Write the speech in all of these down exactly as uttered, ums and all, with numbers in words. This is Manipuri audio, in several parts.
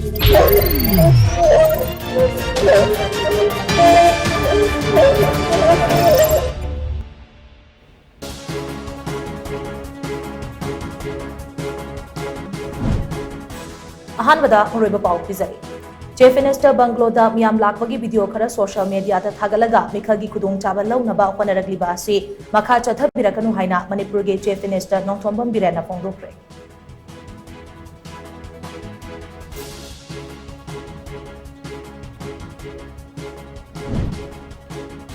ꯑꯍꯥꯟꯕꯗ ꯃꯔꯨꯑꯣꯏꯕ ꯄꯥꯎ ꯄꯤꯖꯔꯤ꯫ Chief Minister bungalow ꯗ ꯃꯤꯌꯥꯝ ꯂꯥꯛꯄꯒꯤ video ꯈꯔ social media ꯗ ꯊꯥꯒꯠꯂꯒ ꯃꯤꯈꯜꯒꯤ ꯈꯨꯗꯣꯡꯆꯥꯕ ꯂꯧꯅꯕ ꯍꯣꯠꯅꯔꯛꯂꯤꯕ ꯑꯁꯤ ꯃꯈꯥ ꯆꯠꯊꯕꯤꯔꯛꯀꯅꯨ ꯍꯥꯏꯅ ꯃꯅꯤꯄꯨꯔꯒꯤ Chief Minister Nongthombam ꯕꯤꯔꯦꯟꯅ ꯐꯣꯡꯗꯣꯛꯈ꯭ꯔꯦ꯫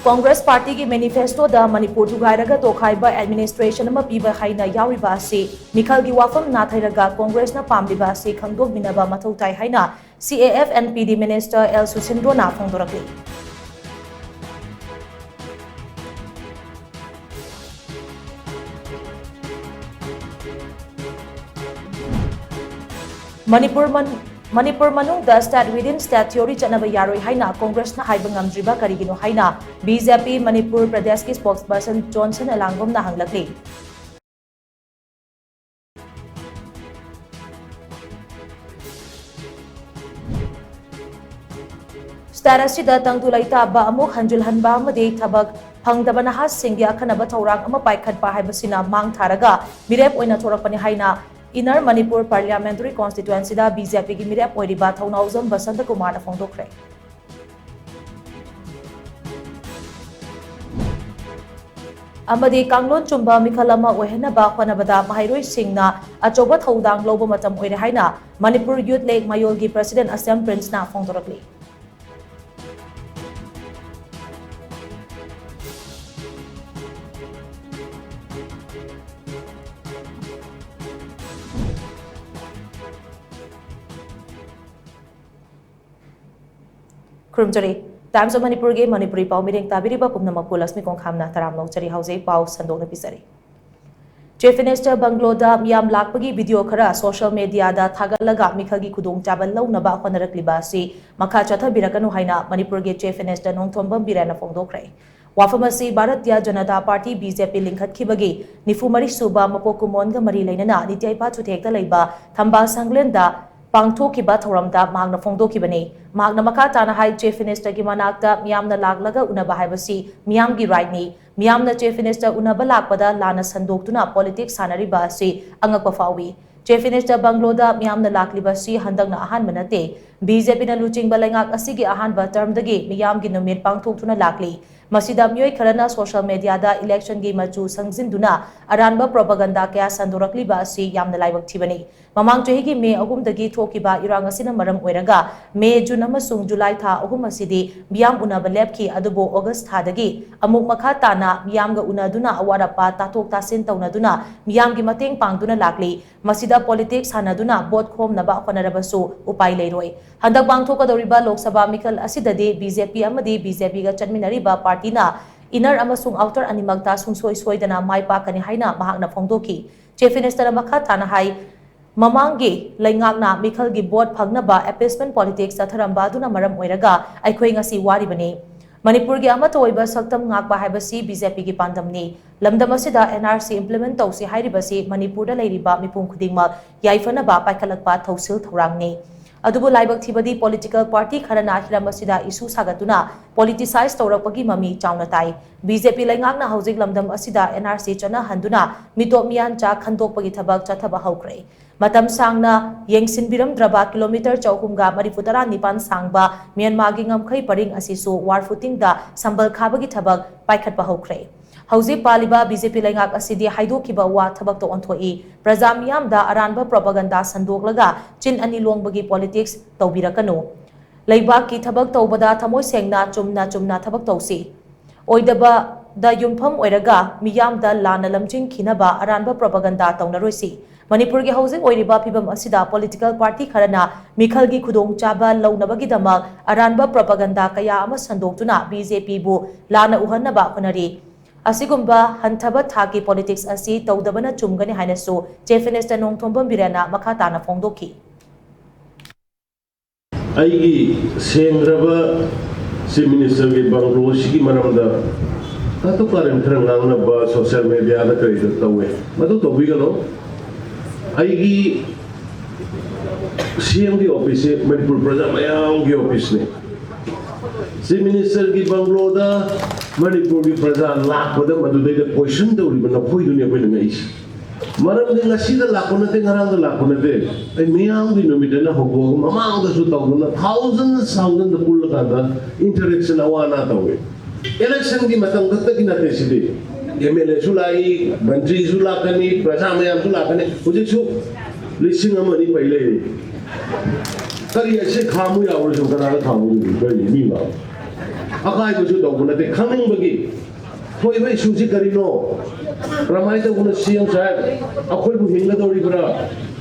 Congress party ꯒꯤ manifesto ꯗ ꯃꯅꯤꯄꯨꯔ ꯊꯨꯒꯥꯏꯔꯒ ꯇꯣꯈꯥꯏꯕ administration ꯑꯃ ꯄꯤꯕ ꯍꯥꯏꯅ ꯌꯥꯎꯔꯤꯕ ꯑꯁꯤ ꯃꯤꯈꯜꯒꯤ ꯋꯥꯐꯝ ꯅꯥꯊꯩꯔꯒ Congress ꯅ ꯄꯥꯝꯂꯤꯕ ꯑꯁꯤ ꯈꯪꯗꯣꯛꯃꯤꯟꯅꯕ ꯃꯊꯧ ꯇꯥꯏ ꯍꯥꯏꯅ C A F N P D minister L ꯁꯨꯁꯤꯟꯗ꯭ꯔꯣꯅ ꯐꯣꯡꯗꯣꯔꯛꯂꯤ꯫ Manipur ꯃꯟ-, ꯃꯅꯤꯄꯨꯔ ꯃꯅꯨꯡꯗ state within state theory ꯆꯠꯅꯕ ꯌꯥꯔꯣꯏ ꯍꯥꯏꯅ Congress ꯅ ꯍꯥꯏꯕ ꯉꯝꯗ꯭ꯔꯤꯕ ꯀꯔꯤꯒꯤꯅꯣ ꯍꯥꯏꯅ B J P ꯃꯅꯤꯄꯨꯔ ꯄ꯭ꯔꯗꯦꯁꯀꯤ spokesperson ꯖꯣꯟꯁꯟ ꯑꯦꯂꯥꯡꯕꯝꯅ ꯍꯪꯂꯛꯂꯤ꯫ State ꯑꯁꯤꯗ ꯇꯪꯗꯨ ꯂꯩꯇꯥꯕ ꯑꯃꯨꯛ ꯍꯟꯖꯤꯜꯍꯟꯕ ꯑꯃꯗꯤ ꯊꯕꯛ ꯐꯪꯗꯕ ꯅꯍꯥꯁꯤꯡꯒꯤ ꯑꯈꯟꯅꯕ ꯊꯧꯔꯥꯡ ꯑꯃ ꯄꯥꯏꯈꯠꯄ ꯍꯥꯏꯕꯁꯤꯅ ꯃꯥꯡ ꯊꯥꯔꯒ ꯃꯤꯔꯦꯞ ꯑꯣꯏꯅ ꯊꯣꯔꯛꯄꯅꯤ ꯍꯥꯏꯅ Inner Manipur Parliamentary Constituency ꯗ B J P ꯒꯤ ꯃꯤꯔꯦꯞ ꯑꯣꯏꯔꯤꯕ ꯊꯧꯅꯥꯎꯖꯝ ꯕꯁꯟꯇ ꯀꯨꯃꯥꯔꯅ ꯐꯣꯡꯗꯣꯛꯈ꯭ꯔꯦ꯫ ꯑꯃꯗꯤ ꯀꯥꯡꯂꯣꯟ ꯆꯨꯝꯕ ꯃꯤꯈꯜ ꯑꯃ ꯑꯣꯏꯍꯟꯅꯕ ꯍꯣꯠꯅꯕꯗ ꯃꯍꯩꯔꯣꯏꯁꯤꯡꯅ ꯑꯆꯧꯕ ꯊꯧꯗꯥꯡ ꯂꯧꯕ ꯃꯇꯝ ꯑꯣꯏꯔꯦ ꯍꯥꯏꯅ Manipur Youth League ꯃꯌꯣꯜꯒꯤ President ꯑꯁꯦꯝ ꯄ꯭ꯔꯤꯟꯁꯅ ꯐꯣꯡꯗꯣꯔꯛꯂꯤ꯫ ꯈꯨꯔꯨꯝꯖꯔꯤ꯫ Times of Manipur ꯒꯤ ꯃꯅꯤꯄꯨꯔꯤ ꯄꯥꯎ ꯃꯤꯔꯦꯡ ꯇꯥꯕꯤꯔꯤꯕ ꯄꯨꯝꯅꯃꯛꯄꯨ ꯂꯛꯁꯃꯤ ꯀꯣꯡꯈꯥꯝꯅ ꯇꯔꯥꯝꯅ ꯑꯣꯛꯆꯔꯤ꯫ ꯍꯧꯖꯤꯛ ꯄꯥꯎ ꯁꯟꯗꯣꯛꯅ ꯄꯤꯖꯔꯤ꯫ Chief Minister bungalow ꯗ ꯃꯤꯌꯥꯝ ꯂꯥꯛꯄꯒꯤ video ꯈꯔ social media ꯗ ꯊꯥꯒꯠꯂꯒ ꯃꯤꯈꯜꯒꯤ ꯈꯨꯗꯣꯡꯆꯥꯕ ꯂꯧꯅꯕ ꯍꯣꯠꯅꯔꯛꯂꯤꯕ ꯑꯁꯤ ꯃꯈꯥ ꯆꯠꯊꯕꯤꯔꯛꯀꯅꯨ ꯍꯥꯏꯅ ꯃꯅꯤꯄꯨꯔꯒꯤ Chief Minister ꯅꯣꯡꯊꯣꯝꯕꯝ ꯕꯤꯔꯦꯟꯅ ꯐꯣꯡꯗꯣꯛꯈ꯭ꯔꯦ꯫ ꯋꯥꯐꯝ ꯑꯁꯤ Bharatiya Janata party, B J P, ꯂꯤꯡꯈꯠꯈꯤꯕꯒꯤ ꯅꯤꯐꯨ ꯃꯔꯤ ꯁꯨꯕ ꯃꯄꯣꯛ ꯀꯨꯝꯑꯣꯟꯒ ꯃꯔꯤ ꯂꯩꯅꯅ ꯅꯤꯇ꯭ꯌꯥꯏꯄꯥ ꯆꯨꯊꯦꯛꯇ ꯂꯩꯕ ꯊꯝꯕꯥꯜ ꯁꯪꯂꯦꯟꯗ ꯄꯥꯡꯊꯣꯛꯈꯤꯕ ꯊꯧꯔꯝꯗ ꯃꯍꯥꯛꯅ ꯐꯣꯡꯗꯣꯛꯈꯤꯕꯅꯤ꯫ ꯃꯍꯥꯛꯅ ꯃꯈꯥ ꯇꯥꯅ ꯍꯥꯏ, Chief Minister ꯒꯤ ꯃꯅꯥꯛꯇ ꯃꯤꯌꯥꯝꯅ ꯂꯥꯛꯂꯒ ꯎꯅꯕ ꯍꯥꯏꯕꯁꯤ ꯃꯤꯌꯥꯝꯒꯤ right ꯅꯤ꯫ ꯃꯤꯌꯥꯝꯅ Chief Minister ꯎꯅꯕ ꯂꯥꯛꯄꯗ ꯂꯥꯟꯅ ꯁꯟꯗꯣꯛꯇꯨꯅ politics ꯁꯥꯟꯅꯔꯤꯕ ꯑꯁꯤ ꯑꯉꯛꯄ ꯐꯥꯎꯏ꯫ Chief Minister bungalow ꯗ ꯃꯤꯌꯥꯝꯅ ꯂꯥꯛꯂꯤꯕ ꯑꯁꯤ ꯍꯟꯗꯛꯅ ꯑꯍꯥꯟꯕ ꯅꯠꯇꯦ꯫ B J P ꯅ ꯂꯨꯆꯤꯡꯕ ꯂꯩꯉꯥꯛ ꯑꯁꯤꯒꯤ ꯑꯍꯥꯟꯕ term ꯗꯒꯤ ꯃꯤꯌꯥꯝꯒꯤ ꯅꯨꯃꯤꯠ ꯄꯥꯡꯊꯣꯛꯇꯨꯅ ꯂꯥꯛꯂꯤ꯫ ꯃꯁꯤꯗ ꯃꯤꯑꯣꯏ ꯈꯔꯅ social media ꯗ election ꯒꯤ ꯃꯆꯨ ꯁꯪꯖꯤꯟꯗꯨꯅ ꯑꯔꯥꯟꯕ propaganda ꯀꯌꯥ ꯁꯟꯗꯣꯔꯛꯂꯤꯕ ꯑꯁꯤ ꯌꯥꯝꯅ ꯂꯥꯏꯕꯛ ꯊꯤꯕꯅꯤ꯫ ꯃꯃꯥꯡ ꯆꯍꯤꯒꯤ May ꯑꯍꯨꯝꯗꯒꯤ ꯊꯣꯛꯈꯤꯕ ꯏꯔꯥꯡ ꯑꯁꯤꯅ ꯃꯔꯝ ꯑꯣꯏꯔꯒ May, June ꯑꯃꯁꯨꯡ July ꯊꯥ ꯑꯍꯨꯝ ꯑꯁꯤꯗꯤ ꯃꯤꯌꯥꯝ ꯎꯅꯕ ꯂꯦꯞꯈꯤ, ꯑꯗꯨꯕꯨ August ꯊꯥꯗꯒꯤ ꯑꯃꯨꯛ ꯃꯈꯥ ꯇꯥꯅ ꯃꯤꯌꯥꯝꯒ ꯎꯅꯗꯨꯅ ꯑꯋꯥꯠ ꯑꯄꯥ ꯇꯥꯊꯣꯛ ꯇꯥꯁꯤꯟ ꯇꯧꯅꯗꯨꯅ ꯃꯤꯌꯥꯝꯒꯤ ꯃꯇꯦꯡ ꯄꯥꯡꯗꯨꯅ ꯂꯥꯛꯂꯤ꯫ ꯃꯁꯤꯗ politics ꯁꯥꯟꯅꯗꯨꯅ vote ꯈꯣꯝꯅꯕ ꯍꯣꯠꯅꯔꯕꯁꯨ ꯎꯄꯥꯏ ꯂꯩꯔꯣꯏ꯫ ꯍꯟꯗꯛ ꯄꯥꯡꯊꯣꯛꯀꯗꯧꯔꯤꯕ ꯂꯣꯛ ꯁꯚꯥ ꯃꯤꯈꯜ ꯑꯁꯤꯗꯗꯤ B J P ꯑꯃꯗꯤ B J P ꯒ ꯆꯠꯃꯤꯟꯅꯔꯤꯕ party ꯅ inner ꯑꯃꯁꯨꯡ outer ꯑꯅꯤꯃꯛꯇ ꯁꯨꯡꯁꯣꯏ ꯁꯣꯏꯗꯅ ꯃꯥꯏ ꯄꯥꯛꯀꯅꯤ ꯍꯥꯏꯅ ꯃꯍꯥꯛꯅ ꯐꯣꯡꯗꯣꯛꯈꯤ꯫ Chief Minister ꯅ ꯃꯈꯥ ꯇꯥꯅ ꯍꯥꯏ, ꯃꯃꯥꯡꯒꯤ ꯂꯩꯉꯥꯛꯅ ꯃꯤꯈꯜꯒꯤ vote ꯐꯪꯅꯕ appeasement politics ꯆꯠꯊꯔꯝꯕ ꯑꯗꯨꯅ ꯃꯔꯝ ꯑꯣꯏꯔꯒ ꯑꯩꯈꯣꯏ ꯉꯁꯤ ꯋꯥꯔꯤꯕꯅꯤ꯫ ꯃꯅꯤꯄꯨꯔꯒꯤ ꯑꯃꯠꯇ ꯑꯣꯏꯕ ꯁꯛꯇꯝ ꯉꯥꯛꯄ ꯍꯥꯏꯕꯁꯤ B J P ꯒꯤ ꯄꯥꯟꯗꯝꯅꯤ꯫ ꯂꯝꯗꯝ ꯑꯁꯤꯗ N R C implement ꯇꯧꯁꯤ ꯍꯥꯏꯔꯤꯕꯁꯤ ꯃꯅꯤꯄꯨꯔꯗ ꯂꯩꯔꯤꯕ ꯃꯤꯄꯨꯝ ꯈꯨꯗꯤꯡꯃꯛ ꯌꯥꯏꯐꯅꯕ ꯄꯥꯏꯈꯠꯂꯛꯄ ꯊꯧꯁꯤꯜ ꯊꯧꯔꯥꯡꯅꯤ꯫ ꯑꯗꯨꯕꯨ ꯂꯥꯏꯕꯛ ꯊꯤꯕꯗꯤ political party ꯈꯔꯅ ꯍꯤꯔꯝ ꯑꯁꯤꯗ issue ꯁꯥꯒꯠꯇꯨꯅ politicize ꯇꯧꯔꯛꯄꯒꯤ ꯃꯃꯤ ꯆꯥꯎꯅ ꯇꯥꯏ꯫ B J P ꯂꯩꯉꯥꯛꯅ ꯍꯧꯖꯤꯛ ꯂꯝꯗꯝ ꯑꯁꯤꯗ N R C ꯆꯠꯅꯍꯟꯗꯨꯅ ꯃꯤꯇꯣꯞ ꯃꯤꯌꯥꯟꯆꯥ ꯈꯟꯗꯣꯛꯄꯒꯤ ꯊꯕꯛ ꯆꯠꯊꯕ ꯍꯧꯈ꯭ꯔꯦ꯫ ꯃꯇꯝ ꯁꯥꯡꯅ ꯌꯦꯡꯁꯤꯟꯕꯤꯔꯝꯗ꯭ꯔꯕ kilometre ꯆꯍꯨꯝꯒ ꯃꯔꯤꯐꯨ ꯇꯔꯥ ꯅꯤꯄꯥꯟ ꯁꯥꯡꯕ ꯃ꯭ꯌꯥꯟꯃꯥꯔꯒꯤ ꯉꯝꯈꯩ ꯄꯔꯤꯡ ꯑꯁꯤꯁꯨ war footing ꯗ ꯁꯝꯕꯜ ꯈꯥꯕꯒꯤ ꯊꯕꯛ ꯄꯥꯏꯈꯠꯄ ꯍꯧꯈ꯭ꯔꯦ꯫ ꯍꯧꯖꯤꯛ ꯄꯥꯜꯂꯤꯕ B J P ꯂꯩꯉꯥꯛ ꯑꯁꯤꯗꯤ ꯍꯥꯏꯗꯣꯛꯈꯤꯕ ꯋꯥ ꯊꯕꯛꯇ ꯑꯣꯟꯊꯣꯛꯏ꯫ ꯄ꯭ꯔꯖꯥ ꯃꯤꯌꯥꯝꯗ ꯑꯔꯥꯟꯕ propaganda ꯁꯟꯗꯣꯛꯂꯒ ꯆꯤꯟ ꯑꯅꯤ ꯂꯣꯡꯕꯒꯤ politics ꯇꯧꯕꯤꯔꯛꯀꯅꯨ꯫ ꯂꯩꯕꯥꯛꯀꯤ ꯊꯕꯛ ꯇꯧꯕꯗ ꯊꯃꯣꯏ ꯁꯦꯡꯅ ꯆꯨꯝꯅ ꯆꯨꯝꯅ ꯊꯕꯛ ꯇꯧꯁꯤ꯫ ꯑꯣꯏꯗꯕꯗ ꯌꯨꯝꯐꯝ ꯑꯣꯏꯔꯒ ꯃꯤꯌꯥꯝꯗ ꯂꯥꯟꯅ ꯂꯝꯖꯤꯡꯈꯤꯅꯕ ꯑꯔꯥꯟꯕ propaganda ꯇꯧꯅꯔꯣꯏꯁꯤ꯫ ꯃꯅꯤꯄꯨꯔꯒꯤ ꯍꯧꯖꯤꯛ ꯑꯣꯏꯔꯤꯕ ꯐꯤꯕꯝ ꯑꯁꯤꯗ political party ꯈꯔꯅ ꯃꯤꯈꯜꯒꯤ ꯈꯨꯗꯣꯡꯆꯥꯕ ꯂꯧꯅꯕꯒꯤꯗꯃꯛ ꯑꯔꯥꯟꯕ propaganda ꯀꯌꯥ ꯑꯃ ꯁꯟꯗꯣꯛꯇꯨꯅ B J P ꯕꯨ ꯂꯥꯟꯅ ꯎꯍꯟꯅꯕ ꯍꯣꯠꯅꯔꯤ꯫ ꯑꯁꯤꯒꯨꯝꯕ ꯍꯟꯊꯕ ꯊꯥꯛꯀꯤ politics ꯑꯁꯤ ꯇꯧꯗꯕꯅ ꯆꯨꯝꯒꯅꯤ ꯍꯥꯏꯅꯁꯨ Chief Minister ꯅꯣꯡꯊꯣꯝꯕꯝ ꯕꯤꯔꯦꯟꯅ ꯃꯈꯥ ꯇꯥꯅ ꯐꯣꯡꯗꯣꯛꯈꯤ꯫ ꯑꯩꯒꯤ ꯁꯦꯡꯗ꯭ꯔꯕ Chief Minister ꯒꯤ bungalow ꯁꯤꯒꯤ ꯃꯔꯝꯗ ꯀꯥꯇꯨ ꯀꯥꯔꯟ ꯈꯔ ꯉꯥꯡꯅꯕ social media ꯗ ꯀꯔꯤꯗ ꯇꯧꯋꯦ꯫ ꯃꯗꯨ ꯇꯧꯕꯤꯒꯅꯨ꯫ ꯑꯩꯒꯤ ꯁꯤ ꯑꯦꯝꯒꯤ ꯑꯣꯐꯤꯁꯁꯦ ꯃꯅꯤꯄꯨꯔ ꯄ꯭ꯔꯖꯥ ꯃꯌꯥꯝꯒꯤ ꯑꯣꯐꯤꯁꯅꯤ꯫ ꯆꯤꯐ ꯃꯤꯅꯤꯁꯇꯔꯒꯤ ꯕꯪꯒ꯭ꯂꯣꯗ ꯃꯅꯤꯄꯨꯔꯒꯤ ꯄ꯭ꯔꯖꯥ ꯂꯥꯛꯄꯗ ꯃꯗꯨꯗꯩꯗ ꯀꯣꯏꯁꯟ ꯇꯧꯔꯤꯕ ꯅꯈꯣꯏꯗꯨꯅꯤ ꯑꯩꯈꯣꯏꯅ ꯉꯛꯏꯁꯦ꯫ ꯃꯔꯝꯗꯤ ꯉꯁꯤꯗ ꯂꯥꯛꯄ ꯅꯠꯇꯦ, ꯉꯔꯥꯡꯗ ꯂꯥꯛꯄ ꯅꯠꯇꯦ꯫ ꯑꯩ ꯃꯤꯌꯥꯝꯒꯤ ꯅꯨꯃꯤꯠ ꯑꯅ ꯍꯧꯗꯣꯛꯑꯒ ꯃꯃꯥꯡꯗꯁꯨ ꯇꯧꯗꯅ ꯊꯥꯎꯖꯟ ꯊꯥꯎꯖꯟꯗ ꯄꯨꯜꯂꯀꯥꯟꯗ ꯏꯟꯇꯔꯦꯛꯁꯟ ꯑꯋꯥ ꯑꯅꯥ ꯇꯧꯋꯦ꯫ ꯏꯂꯦꯛꯁꯟꯒꯤ ꯃꯇꯝ ꯈꯛꯇꯒꯤ ꯅꯠꯇꯦ ꯁꯤꯗꯤ꯫ ꯑꯦꯝ ꯑꯦꯜ ꯑꯦꯁꯨ ꯂꯥꯛꯏ, ꯃꯟꯇ꯭ꯔꯤꯁꯨ ꯂꯥꯛꯀꯅꯤ, ꯄ꯭ꯔꯖꯥ ꯃꯌꯥꯝꯁꯨ ꯂꯥꯛꯀꯅꯤ꯫ ꯍꯧꯖꯤꯛꯁꯨ ꯂꯤꯁꯤꯡ ꯑꯃ ꯑꯅꯤ ꯄꯩ ꯂꯩꯔꯤ꯫ ꯀꯔꯤ ꯑꯁꯤ ꯈꯥꯝꯃꯨ ꯌꯥꯎꯔꯁꯨ ꯀꯅꯥꯗ ꯈꯥꯝꯃꯨ? ꯀꯔꯤ ꯃꯤ ꯂꯥꯛꯑꯣ? ꯑꯀꯥꯏꯕꯁꯨ ꯇꯧꯕ ꯅꯠꯇꯦ, ꯈꯪꯅꯤꯡꯕꯒꯤ꯫ ꯊꯣꯛꯏꯕ ꯏꯁꯨꯁꯤ ꯀꯔꯤꯅꯣ? ꯀꯔꯝꯍꯥꯏꯅ ꯇꯧꯕꯅꯣ ꯁꯤ ꯑꯦꯝ ꯁꯥꯍꯦꯕ? ꯑꯩꯈꯣꯏꯕꯨ ꯍꯤꯡꯒꯗꯧꯔꯤꯕ꯭ꯔꯥ?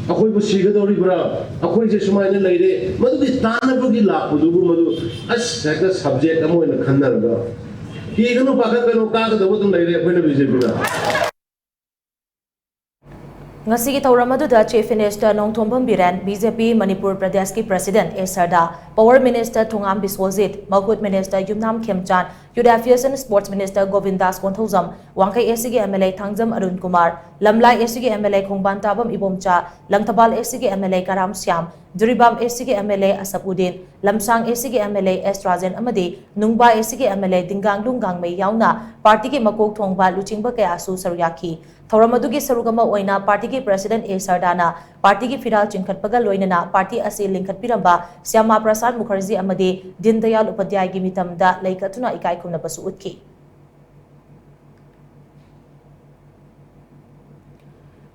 ꯑꯩꯈꯣꯏꯕꯨ ꯁꯤꯒꯗꯧꯔꯤꯕ꯭ꯔꯥ? ꯑꯩꯈꯣꯏꯁꯦ ꯁꯨꯃꯥꯏꯅ ꯂꯩꯔꯦ꯫ ꯃꯗꯨꯒꯤ ꯇꯥꯟꯅꯕꯒꯤ ꯂꯥꯛꯄꯗꯨꯕꯨ ꯃꯗꯨ ꯑꯁ ꯍꯦꯛꯇ ꯁꯕꯖꯦꯛ ꯑꯃ ꯑꯣꯏꯅ ꯈꯟꯅꯔꯒ ꯀꯤꯒꯅꯨ, ꯄꯥꯈꯠꯀꯅꯨ, ꯀꯥꯒꯗꯧꯕ ꯑꯗꯨꯝ ꯂꯩꯔꯦ ꯑꯩꯈꯣꯏꯅ ꯕꯤ ꯖꯦ ꯄꯤꯅ꯫ ꯉꯁꯤꯒꯤ ꯊꯧꯔꯝ ꯑꯗꯨꯗ Chief Minister Nongthombam Biren, B J P Manipur ꯄ꯭ꯔꯗꯦꯁꯀꯤ President A ꯁꯔꯗꯥ, Power Minister ꯊꯨꯉꯥꯝ Biswajit, Mahut Minister Yumnam ꯈꯦꯝꯆꯥꯟ, Youth Affairs and Sports Minister ꯒꯣꯕꯤꯟꯗꯥꯁ Konthoujam, Wangkhei A ꯁꯤꯒꯤ M L A Thangjam Arun Kumar, Lamlai A ꯁꯤꯒꯤ M L A Khongbantabam Ibomcha, Langthabal A ꯁꯤꯒꯤ M L A Karam Shyam, Jiribam A ꯁꯤꯒꯤ M L A Ashab Uddin, Lamsang A ꯁꯤꯒꯤ M L A S Rajen ꯑꯃꯗꯤ ꯅꯨꯡꯕꯥ ꯑꯦꯁ ꯁꯤꯒꯤ ꯑꯦꯝ ꯑꯦꯜ ꯑꯦ ꯗꯤꯡꯒꯥꯡꯂꯨꯡ ꯒꯥꯡꯃꯩ ꯌꯥꯎꯅ ꯄꯥꯔꯇꯤꯒꯤ ꯃꯀꯣꯛ ꯊꯣꯡꯕ ꯂꯨꯆꯤꯡꯕ ꯀꯌꯥꯁꯨ ꯁꯔꯨꯛ ꯌꯥꯈꯤ꯫ ꯊꯧꯔꯝ ꯑꯗꯨꯒꯤ ꯁꯔꯨꯛ ꯑꯃ ꯑꯣꯏꯅ ꯄꯥꯔꯇꯤꯒꯤ President ꯑꯦ ꯁꯔꯗꯥꯅ ꯄꯥꯔꯇꯤꯒꯤ ꯐꯤꯔꯥꯜ ꯆꯤꯡꯈꯠꯄꯒ ꯂꯣꯏꯅꯅ ꯄꯥꯔꯇꯤ ꯑꯁꯤ ꯂꯤꯡꯈꯠꯄꯤꯔꯝꯕ ꯁ꯭ꯌꯥꯃꯥ ꯄ꯭ꯔꯁꯥꯗ ꯃꯨꯈꯔꯖꯤ ꯑꯃꯗꯤ ꯗꯤꯟ ꯗꯌꯥꯜ ꯎꯄꯥꯙ꯭ꯌꯥꯌꯒꯤ ꯃꯤꯇꯝꯗ ꯂꯩ ꯀꯠꯇꯨꯅ ꯏꯀꯥꯏ ꯈꯨꯝꯅꯕꯁꯨ ꯎꯠꯈꯤ꯫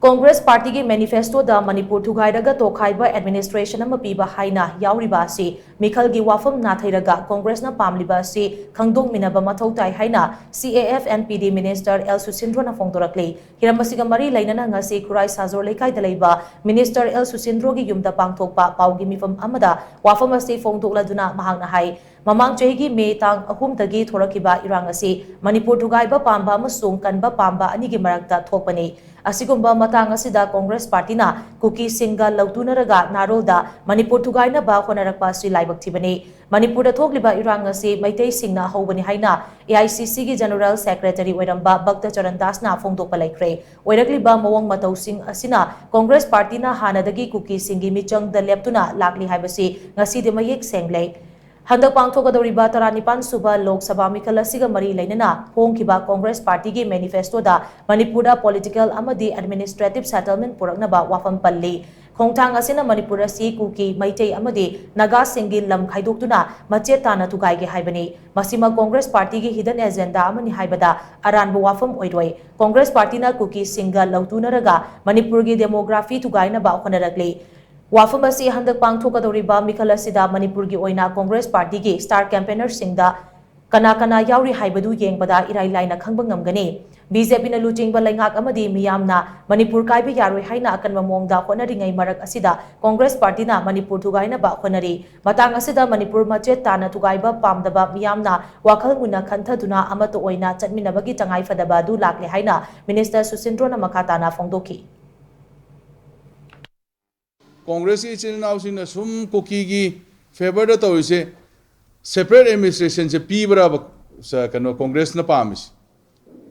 ꯀꯣꯡꯒ꯭ꯔꯦꯁ ꯄꯥꯔꯇꯤꯒꯤ ꯃꯦꯅꯤꯐꯦꯁꯇꯣꯗ ꯃꯅꯤꯄꯨꯔ ꯊꯨꯒꯥꯏꯔꯒ ꯇꯣꯈꯥꯏꯕ ꯑꯦꯗꯃꯤꯅꯤꯁꯇ꯭ꯔꯦꯁꯟ ꯑꯃ ꯄꯤꯕ ꯍꯥꯏꯅ ꯌꯥꯎꯔꯤꯕ ꯑꯁꯤ ꯃꯤꯈꯜꯒꯤ ꯋꯥꯐꯝ ꯅꯥꯊꯩꯔꯒ ꯀꯣꯡꯒ꯭ꯔꯦꯁꯅ ꯄꯥꯝꯂꯤꯕ ꯑꯁꯤ ꯈꯪꯗꯣꯛꯃꯤꯟꯅꯕ ꯃꯊꯧ ꯇꯥꯏ ꯍꯥꯏꯅ ꯁꯤ A F N P D minister L ꯁꯨꯁꯤꯟꯗ꯭ꯔꯣꯅ ꯐꯣꯡꯗꯣꯔꯛꯂꯤ꯫ ꯍꯤꯔꯝ ꯑꯁꯤꯒ ꯃꯔꯤ ꯂꯩꯅꯅ ꯉꯁꯤ ꯈꯨꯔꯥꯏ ꯁꯥꯖꯣꯔ ꯂꯩꯀꯥꯏꯗ ꯂꯩꯕ ꯃꯤꯅꯤꯁꯇꯔ ꯑꯦꯜ ꯁꯨꯁꯤꯟꯗ꯭ꯔꯣꯒꯤ ꯌꯨꯝꯗ ꯄꯥꯡꯊꯣꯛꯄ ꯄꯥꯎꯒꯤ ꯃꯤꯐꯝ ꯑꯃꯗ ꯋꯥꯐꯝ ꯑꯁꯤ ꯐꯣꯡꯗꯣꯛꯂꯗꯨꯅ ꯃꯍꯥꯛꯅ ꯍꯥꯏ, ꯃꯃꯥꯡ ꯆꯍꯤꯒꯤ ꯃꯦ ꯇꯥꯡ ꯑꯍꯨꯝꯗꯒꯤ ꯊꯣꯔꯛꯈꯤꯕ ꯏꯔꯥꯡ ꯑꯁꯤ ꯃꯅꯤꯄꯨꯔ ꯊꯨꯒꯥꯏꯕ ꯄꯥꯝꯕ ꯑꯃꯁꯨꯡ ꯀꯟꯕ ꯄꯥꯝꯕ ꯑꯅꯤꯒꯤ ꯃꯔꯛꯇ ꯊꯣꯛꯄꯅꯤ꯫ ꯑꯁꯤꯒꯨꯝꯕ ꯃꯇꯥꯡ ꯑꯁꯤꯗ ꯀꯣꯡꯒ꯭ꯔꯦꯁ ꯄꯥꯔꯇꯤꯅ ꯀꯨꯀꯤꯁꯤꯡꯒ ꯂꯧꯇꯨꯅꯔꯒ ꯅꯥꯔꯣꯜꯗ ꯃꯅꯤꯄꯨꯔ ꯊꯨꯒꯥꯏꯅꯕ ꯍꯣꯠꯅꯔꯛꯄ ꯑꯁꯤ ꯂꯥꯏꯕꯛ ꯊꯤꯕꯅꯤ꯫ ꯃꯅꯤꯄꯨꯔꯗ ꯊꯣꯛꯂꯤꯕ ꯏꯔꯥꯡ ꯑꯁꯤ ꯃꯩꯇꯩꯁꯤꯡꯅ ꯍꯧꯕꯅꯤ ꯍꯥꯏꯅ ꯑꯦ ꯑꯥꯏ ꯁꯤ ꯁꯤꯒꯤ ꯖꯦꯅꯔꯦꯜ ꯁꯦꯀ꯭ꯔꯦꯇꯔꯤ ꯑꯣꯏꯔꯝꯕ ꯚꯛꯇ ꯆꯔꯟ ꯗꯥꯁꯅ ꯐꯣꯡꯗꯣꯛꯄ ꯂꯩꯈ꯭ꯔꯦ꯫ ꯑꯣꯏꯔꯛꯂꯤꯕ ꯃꯑꯣꯡ ꯃꯇꯧꯁꯤꯡ ꯑꯁꯤꯅ ꯀꯣꯡꯒ꯭ꯔꯦꯁ ꯄꯥꯔꯇꯤꯅ ꯍꯥꯟꯅꯗꯒꯤ ꯀꯨꯀꯤꯁꯤꯡꯒꯤ ꯃꯤꯆꯪꯗ ꯂꯦꯞꯇꯨꯅ ꯂꯥꯛꯂꯤ ꯍꯥꯏꯕꯁꯤ ꯉꯁꯤꯗꯤ ꯃꯌꯦꯛ ꯁꯦꯡꯂꯦ꯫ ꯍꯟꯗꯛ ꯄꯥꯡꯊꯣꯛꯀꯗꯧꯔꯤꯕ ꯇꯔꯥꯅꯤꯄꯥꯟ ꯁꯨꯕ ꯂꯣꯛ ꯁꯚꯥ ꯃꯤꯈꯜ ꯑꯁꯤꯒ ꯃꯔꯤ ꯂꯩꯅꯅ ꯐꯣꯡꯈꯤꯕ ꯀꯣꯡꯒ꯭ꯔꯦꯁ ꯄꯥꯔꯇꯤꯒꯤ ꯃꯦꯅꯤꯐꯦꯁꯇꯣꯗ ꯃꯅꯤꯄꯨꯔꯗ ꯄꯣꯂꯤꯇꯤꯀꯦꯜ ꯑꯃꯗꯤ ꯑꯦꯗꯃꯤꯅꯤꯁꯇ꯭ꯔꯦꯇꯤꯚ ꯁꯦꯇꯜꯃꯦꯟꯠ ꯄꯨꯔꯛꯅꯕ ꯋꯥꯐꯝ ꯄꯜꯂꯤ꯫ ꯈꯣꯡꯊꯥꯡ ꯑꯁꯤꯅ ꯃꯅꯤꯄꯨꯔ ꯑꯁꯤ ꯀꯨꯀꯤ, ꯃꯩꯇꯩ ꯑꯃꯗꯤ ꯅꯥꯒꯥꯁꯤꯡꯒꯤ ꯂꯝ ꯈꯥꯏꯗꯣꯛꯇꯨꯅ ꯃꯆꯦꯠ ꯇꯥꯅ ꯊꯨꯒꯥꯏꯒꯦ ꯍꯥꯏꯕꯅꯤ꯫ ꯃꯁꯤꯃꯛ ꯀꯣꯡꯒ꯭ꯔꯦꯁ ꯄꯥꯔꯇꯤꯒꯤ ꯍꯤꯗꯟ ꯑꯦꯖꯦꯟꯗꯥ ꯑꯃꯅꯤ ꯍꯥꯏꯕꯗ ꯑꯔꯥꯟꯕ ꯋꯥꯐꯝ ꯑꯣꯏꯔꯣꯏ꯫ ꯀꯣꯡꯒ꯭ꯔꯦꯁ ꯄꯥꯔꯇꯤꯅ ꯀꯨꯀꯤꯁꯤꯡꯒ ꯂꯧꯇꯨꯅꯔꯒ ꯃꯅꯤꯄꯨꯔꯒꯤ ꯗꯦꯃꯣꯒ꯭ꯔꯥꯐꯤ ꯊꯨꯒꯥꯏꯅꯕ ꯍꯣꯠꯅꯔꯛꯂꯤ꯫ ꯋꯥꯐꯝ ꯑꯁꯤ ꯍꯟꯗꯛ ꯄꯥꯡꯊꯣꯛꯀꯗꯧꯔꯤꯕ ꯃꯤꯈꯜ ꯑꯁꯤꯗ ꯃꯅꯤꯄꯨꯔꯒꯤ ꯑꯣꯏꯅ ꯀꯣꯡꯒ꯭ꯔꯦꯁ ꯄꯥꯔꯇꯤꯒꯤ ꯁ꯭ꯇꯥꯔ ꯀꯦꯝꯄꯦꯅꯔꯁꯤꯡꯗ ꯀꯅꯥ ꯀꯅꯥ ꯌꯥꯎꯔꯤ ꯍꯥꯏꯕꯗꯨ ꯌꯦꯡꯕꯗ ꯏꯔꯥꯏ ꯂꯥꯏꯅ ꯈꯪꯕ ꯉꯝꯒꯅꯤ꯫ ꯕꯤ ꯖꯦ ꯄꯤꯅ ꯂꯨꯆꯤꯡꯕ ꯂꯩꯉꯥꯛ ꯑꯃꯗꯤ ꯃꯤꯌꯥꯝꯅ ꯃꯅꯤꯄꯨꯔ ꯀꯥꯏꯕ ꯌꯥꯔꯣꯏ ꯍꯥꯏꯅ ꯑꯀꯟꯕ ꯃꯑꯣꯡꯗ ꯍꯣꯠꯅꯔꯤꯉꯩ ꯃꯔꯛ ꯑꯁꯤꯗ ꯀꯣꯡꯒ꯭ꯔꯦꯁ ꯄꯥꯔꯇꯤꯅ ꯃꯅꯤꯄꯨꯔ ꯊꯨꯒꯥꯏꯅꯕ ꯍꯣꯠꯅꯔꯤ꯫ ꯃꯇꯥꯡ ꯑꯁꯤꯗ ꯃꯅꯤꯄꯨꯔ ꯃꯆꯦꯠ ꯇꯥꯅ ꯊꯨꯒꯥꯏꯕ ꯄꯥꯝꯗꯕ ꯃꯤꯌꯥꯝꯅ ꯋꯥꯈꯜ ꯃꯨꯟꯅ ꯈꯟꯊꯗꯨꯅ ꯑꯃꯠꯇ ꯑꯣꯏꯅ ꯆꯠꯃꯤꯟꯅꯕꯒꯤ ꯇꯉꯥꯏꯐꯗꯕ ꯑꯗꯨ ꯂꯥꯛꯂꯦ ꯍꯥꯏꯅ ꯃꯤꯅꯤꯁꯇꯔ ꯁꯨꯁꯤꯟꯗ꯭ꯔꯣꯅ ꯃꯈꯥ ꯇꯥꯅ ꯐꯣꯡꯗꯣꯛꯈꯤ꯫ ꯀꯣꯡꯒ꯭ꯔꯦꯁꯀꯤ ꯏꯆꯤꯜ ꯏꯅꯥꯎꯁꯤꯡꯅ ꯁꯨꯝ ꯀꯨꯀꯤꯒꯤ ꯐꯦꯚꯔꯗ ꯇꯧꯔꯤꯁꯦ, ꯁꯦꯄꯔꯦꯠ ꯑꯦꯗꯃꯤꯅꯤꯁꯇ꯭ꯔꯦꯁꯟꯁꯦ ꯄꯤꯕ꯭ꯔꯕ? ꯁ-, ꯀꯩꯅꯣ, ꯀꯣꯡꯒ꯭ꯔꯦꯁꯅ ꯄꯥꯝꯃꯤꯁꯦ?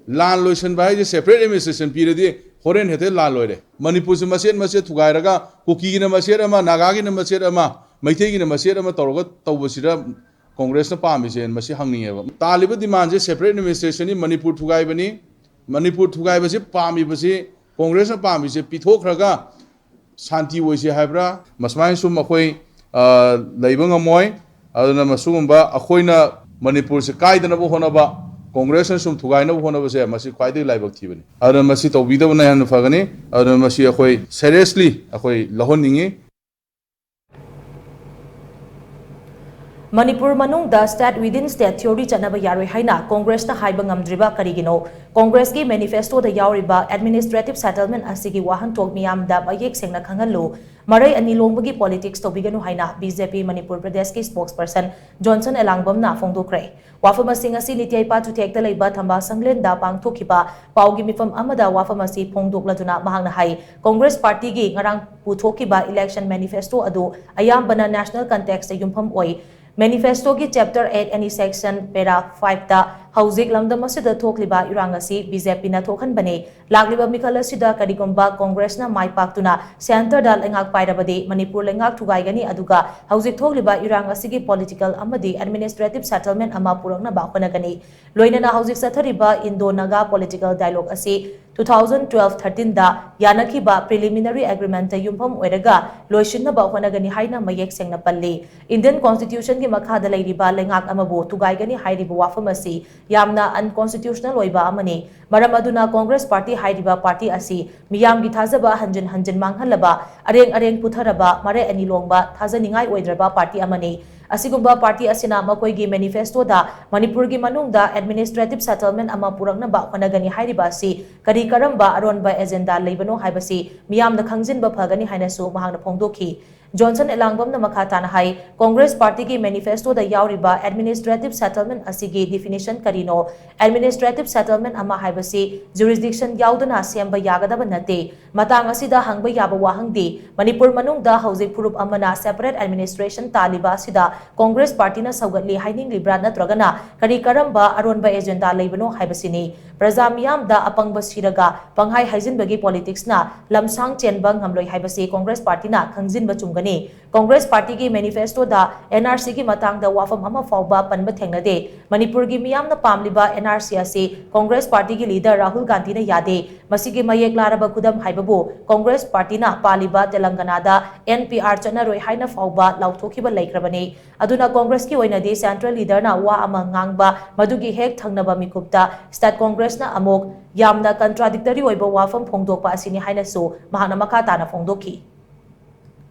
ꯂꯥꯟ ꯂꯣꯏꯁꯟꯕ ꯍꯥꯏꯁꯦ ꯁꯦꯄꯔꯦꯠ ꯑꯦꯗꯃꯤꯅꯤꯁꯇ꯭ꯔꯦꯁꯟ ꯄꯤꯔꯗꯤ ꯍꯣꯔꯦꯟ ꯍꯦꯛꯇ ꯂꯥꯟ ꯂꯣꯏꯔꯦ꯫ ꯃꯅꯤꯄꯨꯔꯁꯦ ꯃꯆꯦꯠ ꯃꯆꯦꯠ ꯊꯨꯒꯥꯏꯔꯒ, ꯀꯨꯀꯤꯒꯤꯅ ꯃꯆꯦꯠ ꯑꯃ, ꯅꯥꯒꯥꯒꯤꯅ ꯃꯆꯦꯠ ꯑꯃ, ꯃꯩꯇꯩꯒꯤꯅ ꯃꯆꯦꯠ ꯑꯃ ꯇꯧꯔꯒ ꯇꯧꯕꯁꯤꯗ ꯀꯣꯡꯒ꯭ꯔꯦꯁꯅ ꯄꯥꯝꯃꯤꯁꯦ ꯃꯁꯤ ꯍꯪꯅꯤꯡꯉꯦꯕ꯫ ꯇꯥꯜꯂꯤꯕ ꯗꯤꯃꯥꯟꯁꯦ ꯁꯦꯄꯔꯦꯠ ꯑꯦꯗꯃꯤꯅꯤꯁꯇ꯭ꯔꯦꯁꯟꯅꯤ, ꯃꯅꯤꯄꯨꯔ ꯊꯨꯒꯥꯏꯕꯅꯤ꯫ ꯃꯅꯤꯄꯨꯔ ꯊꯨꯒꯥꯏꯕꯁꯤ ꯄꯥꯝꯃꯤꯕꯁꯤ, ꯀꯣꯡꯒ꯭ꯔꯦꯁꯅ ꯄꯥꯝꯃꯤꯁꯦ ꯄꯤꯊꯣꯛꯈ꯭ꯔꯒ ꯁꯥꯟꯇꯤ ꯑꯣꯏꯁꯤ ꯍꯥꯏꯕ꯭ꯔꯥ? ꯃꯁꯨꯃꯥꯏꯅ ꯁꯨꯝ ꯑꯩꯈꯣꯏ, ꯑ, ꯂꯩꯕ ꯉꯝꯃꯣꯏ꯫ ꯑꯗꯨꯅ ꯃꯁꯤꯒꯨꯝꯕ ꯑꯩꯈꯣꯏꯅ ꯃꯅꯤꯄꯨꯔꯁꯦ ꯀꯥꯏꯗꯅꯕ ꯍꯣꯠꯅꯕ, ꯀꯣꯡꯒ꯭ꯔꯦꯁꯅ ꯁꯨꯝ ꯊꯨꯒꯥꯏꯅꯕ ꯍꯣꯠꯅꯕꯁꯦ ꯃꯁꯤ ꯈ꯭ꯋꯥꯏꯗꯒꯤ ꯂꯥꯏꯕꯛ ꯊꯤꯕꯅꯤ꯫ ꯑꯗꯨꯅ ꯃꯁꯤ ꯇꯧꯕꯤꯗꯕꯅ ꯍꯦꯟꯅ ꯐꯒꯅꯤ꯫ ꯑꯗꯨꯅ ꯃꯁꯤ ꯑꯩꯈꯣꯏ ꯁꯦꯔꯤꯌꯁꯂꯤ ꯑꯩꯈꯣꯏ ꯂꯧꯍꯟꯅꯤꯡꯉꯤ꯫ ꯃꯅꯤꯄꯨꯔ ꯃꯅꯨꯡꯗ state within state theory ꯆꯠꯅꯕ ꯌꯥꯔꯣꯏ ꯍꯥꯏꯅ ꯀꯣꯡꯒ꯭ꯔꯦꯁꯅ ꯍꯥꯏꯕ ꯉꯝꯗ꯭ꯔꯤꯕ ꯀꯔꯤꯒꯤꯅꯣ? ꯀꯣꯡꯒ꯭ꯔꯦꯁꯀꯤ manifestoꯗ ꯌꯥꯎꯔꯤꯕ administrative settlement ꯑꯁꯤꯒꯤ ꯋꯥꯍꯟꯊꯣꯛ ꯃꯤꯌꯥꯝꯗ ꯃꯌꯦꯛ ꯁꯦꯡꯅ ꯈꯪꯍꯜꯂꯨ꯫ ꯃꯔꯩ ꯑꯅꯤ ꯂꯣꯡꯕꯒꯤ politics ꯇꯧꯕꯤꯒꯅꯨ ꯍꯥꯏꯅ BJP ꯃꯅꯤꯄꯨꯔ ꯄ꯭ꯔꯗꯦꯁꯀꯤ spokesperson ꯖꯣꯟꯁꯟ ꯑꯦꯂꯥꯡꯕꯝꯅ ꯐꯣꯡꯗꯣꯛꯈ꯭ꯔꯦ꯫ ꯋꯥꯐꯝ ꯑꯁꯤꯡ ꯑꯁꯤ ꯅꯤꯇꯤ ꯑꯌꯦꯛꯄ ꯆꯨꯊꯦꯛꯇ ꯂꯩꯕ ꯊꯝꯕꯥꯜ ꯁꯪꯂꯦꯟꯗ ꯄꯥꯡꯊꯣꯛꯈꯤꯕ ꯄꯥꯎꯒꯤ ꯃꯤꯐꯝ ꯑꯃꯗ ꯋꯥꯐꯝ ꯑꯁꯤ ꯐꯣꯡꯗꯣꯛꯂꯗꯨꯅ ꯃꯍꯥꯛꯅ ꯍꯥꯏ, ꯀꯣꯡꯒ꯭ꯔꯦꯁ ꯄꯥꯔꯇꯤꯒꯤ ꯉꯔꯥꯡ ꯄꯨꯊꯣꯛꯈꯤꯕ election manifesto ꯑꯗꯨ ꯑꯌꯥꯝꯕꯅ national context ꯇ ꯌꯨꯝꯐꯝ ꯑꯣꯏ꯫ Manifestoꯒꯤ chapter eight any section para five ꯇ ꯍꯧꯖꯤꯛ ꯂꯝꯗꯝ ꯑꯁꯤꯗ ꯊꯣꯛꯂꯤꯕ ꯏꯔꯥꯡ ꯑꯁꯤ BJPꯅ ꯊꯣꯛꯍꯟꯕꯅꯤ꯫ ꯂꯥꯛꯂꯤꯕ ꯃꯤꯈꯜ ꯑꯁꯤꯗ ꯀꯔꯤꯒꯨꯝꯕ ꯀꯣꯡꯒ꯭ꯔꯦꯁꯅ ꯃꯥꯏ ꯄꯥꯛꯇꯨꯅ centreꯗ ꯂꯩꯉꯥꯛ ꯄꯥꯏꯔꯕꯗꯤ ꯃꯅꯤꯄꯨꯔ ꯂꯩꯉꯥꯛ ꯊꯨꯒꯥꯏꯒꯅꯤ, ꯑꯗꯨꯒ ꯍꯧꯖꯤꯛ ꯊꯣꯛꯂꯤꯕ ꯏꯔꯥꯡ ꯑꯁꯤꯒꯤ political ꯑꯃꯗꯤ administrative settlement ꯑꯃ ꯄꯨꯔꯛꯅꯕ ꯍꯣꯠꯅꯒꯅꯤ꯫ ꯂꯣꯏꯅꯅ ꯍꯧꯖꯤꯛ ꯆꯠꯊꯔꯤꯕ Indo Naga political dialogue ꯑꯁꯤ two thousand twelve thirteenꯗ ꯌꯥꯅꯈꯤꯕ preliminary agreementꯇ ꯌꯨꯝꯐꯝ ꯑꯣꯏꯔꯒ ꯂꯣꯏꯁꯤꯟꯅꯕ ꯍꯣꯠꯅꯒꯅꯤ ꯍꯥꯏꯅ ꯃꯌꯦꯛ ꯁꯦꯡꯅ ꯄꯜꯂꯤ꯫ Indian Constitutionꯒꯤ ꯃꯈꯥꯗ ꯂꯩꯔꯤꯕ ꯂꯩꯉꯥꯛ ꯑꯃꯕꯨ ꯊꯨꯒꯥꯏꯒꯅꯤ ꯍꯥꯏꯔꯤꯕ ꯋꯥꯐꯝ ꯑꯁꯤ ꯌꯥꯝꯅ unconstitutional ꯑꯣꯏꯕ ꯑꯃꯅꯤ꯫ ꯃꯔꯝ ꯑꯗꯨꯅ ꯀꯣꯡꯒ꯭ꯔꯦꯁ ꯄꯥꯔꯇꯤ ꯍꯥꯏꯔꯤꯕ ꯄꯥꯔꯇꯤ ꯑꯁꯤ ꯃꯤꯌꯥꯝꯒꯤ ꯊꯥꯖꯕ ꯍꯟꯖꯤꯟ ꯍꯟꯖꯤꯟ ꯃꯥꯡꯍꯜꯂꯕ, ꯑꯔꯦꯡ ꯑꯔꯦꯡ ꯄꯨꯊꯔꯕ, ꯃꯔꯩ ꯑꯅꯤ ꯂꯣꯡꯕ, ꯊꯥꯖꯅꯤꯡꯉꯥꯏ ꯑꯣꯏꯗ꯭ꯔꯕ ꯄꯥꯔꯇꯤ ꯑꯃꯅꯤ꯫ ꯑꯁꯤꯒꯨꯝꯕ ꯄꯥꯔꯇꯤ ꯑꯁꯤꯅ ꯃꯈꯣꯏꯒꯤ manifestoꯗ ꯃꯅꯤꯄꯨꯔꯒꯤ ꯃꯅꯨꯡꯗ administrative settlement ꯑꯃ ꯄꯨꯔꯛꯅꯕ ꯍꯣꯠꯅꯒꯅꯤ ꯍꯥꯏꯔꯤꯕ ꯑꯁꯤ ꯀꯔꯤ ꯀꯔꯝꯕ ꯑꯔꯣꯟꯕ agenda ꯂꯩꯕꯅꯣ ꯍꯥꯏꯕꯁꯤ ꯃꯤꯌꯥꯝꯅ ꯈꯪꯖꯤꯟꯕ ꯐꯒꯅꯤ ꯍꯥꯏꯅꯁꯨ ꯃꯍꯥꯛꯅ ꯐꯣꯡꯗꯣꯛꯈꯤ꯫ ꯖꯣꯟꯁꯟ ꯑꯦꯂꯥꯡꯕꯝꯅ ꯃꯈꯥ ꯇꯥꯅ ꯍꯥꯏ, ꯀꯣꯡꯒ꯭ꯔꯦꯁ ꯄꯥꯔꯇꯤꯒꯤ manifestoꯗ ꯌꯥꯎꯔꯤꯕ administrative settlement ꯑꯁꯤꯒꯤ definition ꯀꯔꯤꯅꯣ? Administrative settlement ꯑꯃ ꯍꯥꯏꯕꯁꯤ jurisdiction ꯌꯥꯎꯗꯅ ꯁꯦꯝꯕ ꯌꯥꯒꯗꯕ ꯅꯠꯇꯦ꯫ ꯃꯇꯥꯡ ꯑꯁꯤꯗ ꯍꯪꯕ ꯌꯥꯕ ꯋꯥꯍꯪꯗꯤ, ꯃꯅꯤꯄꯨꯔ ꯃꯅꯨꯡꯗ ꯍꯧꯖꯤꯛ ꯐꯨꯔꯨꯞ ꯑꯃꯅ separate administration ꯇꯥꯜꯂꯤꯕ ꯑꯁꯤꯗ ꯀꯣꯡꯒ꯭ꯔꯦꯁ ꯄꯥꯔꯇꯤꯅ ꯁꯧꯒꯠꯂꯤ ꯍꯥꯏꯅꯤꯡꯂꯤꯕ꯭ꯔꯥ, ꯅꯠꯇ꯭ꯔꯒꯅ ꯀꯔꯤ ꯀꯔꯝꯕ ꯑꯔꯣꯟꯕ agenda ꯂꯩꯕꯅꯣ ꯍꯥꯏꯕꯁꯤꯅꯤ꯫ ꯄ꯭ꯔꯖꯥ ꯃꯤꯌꯥꯝꯗ ꯑꯄꯪꯕ ꯁꯤꯔꯒ ꯄꯪꯍꯥꯏ ꯍꯥꯏꯖꯤꯟꯕꯒꯤ politicsꯅ ꯂꯝꯁꯥꯡ ꯆꯦꯟꯕ ꯉꯝꯂꯣꯏ ꯍꯥꯏꯕꯁꯤ ꯀꯣꯡꯒ꯭ꯔꯦꯁ ꯄꯥꯔꯇꯤꯅ ꯈꯪꯖꯤꯟꯕ ꯆꯨꯝꯒꯅꯤ꯫ ꯀꯣꯡꯒ꯭ꯔꯦꯁ ꯄꯥꯔꯇꯤꯒꯤ manifestoꯗ NRCꯒꯤ ꯃꯇꯥꯡꯗ ꯋꯥꯐꯝ ꯑꯃ ꯐꯥꯎꯕ ꯄꯟꯕ ꯊꯦꯡꯅꯗꯦ꯫ ꯃꯅꯤꯄꯨꯔꯒꯤ ꯃꯤꯌꯥꯝꯅ ꯄꯥꯝꯂꯤꯕ NRC ꯑꯁꯤ ꯀꯣꯡꯒ꯭ꯔꯦꯁ ꯄꯥꯔꯇꯤꯒꯤ leader ꯔꯥꯍꯨꯜ ꯒꯥꯟꯙꯤꯅ ꯌꯥꯗꯦ꯫ ꯃꯁꯤꯒꯤ ꯃꯌꯦꯛ ꯂꯥꯔꯕ ꯈꯨꯗꯝ ꯍꯥꯏꯕꯕꯨ ꯀꯣꯡꯒ꯭ꯔꯦꯁ ꯄꯥꯔꯇꯤꯅ ꯄꯥꯜꯂꯤꯕ ꯇꯦꯂꯪꯒꯅꯥꯗ NPR ꯆꯠꯅꯔꯣꯏ ꯍꯥꯏꯅ ꯐꯥꯎꯕ ꯂꯥꯎꯊꯣꯛꯈꯤꯕ ꯂꯩꯈ꯭ꯔꯕꯅꯤ꯫ ꯑꯗꯨꯅ ꯀꯣꯡꯒ꯭ꯔꯦꯁꯀꯤ ꯑꯣꯏꯅꯗꯤ central leaderꯅ ꯋꯥ ꯑꯃ ꯉꯥꯡꯕ, ꯃꯗꯨꯒꯤ ꯍꯦꯛ ꯊꯪꯅꯕ ꯃꯤꯀꯨꯞꯇ state ꯀꯣꯡꯒ꯭ꯔꯦꯁꯅ ꯑꯃꯨꯛ ꯌꯥꯝꯅ contradictory ꯑꯣꯏꯕ ꯋꯥꯐꯝ ꯐꯣꯡꯗꯣꯛꯄ ꯑꯁꯤꯅꯤ ꯍꯥꯏꯅꯁꯨ ꯃꯍꯥꯛꯅ ꯃꯈꯥ ꯇꯥꯅ ꯐꯣꯡꯗꯣꯛꯈꯤ꯫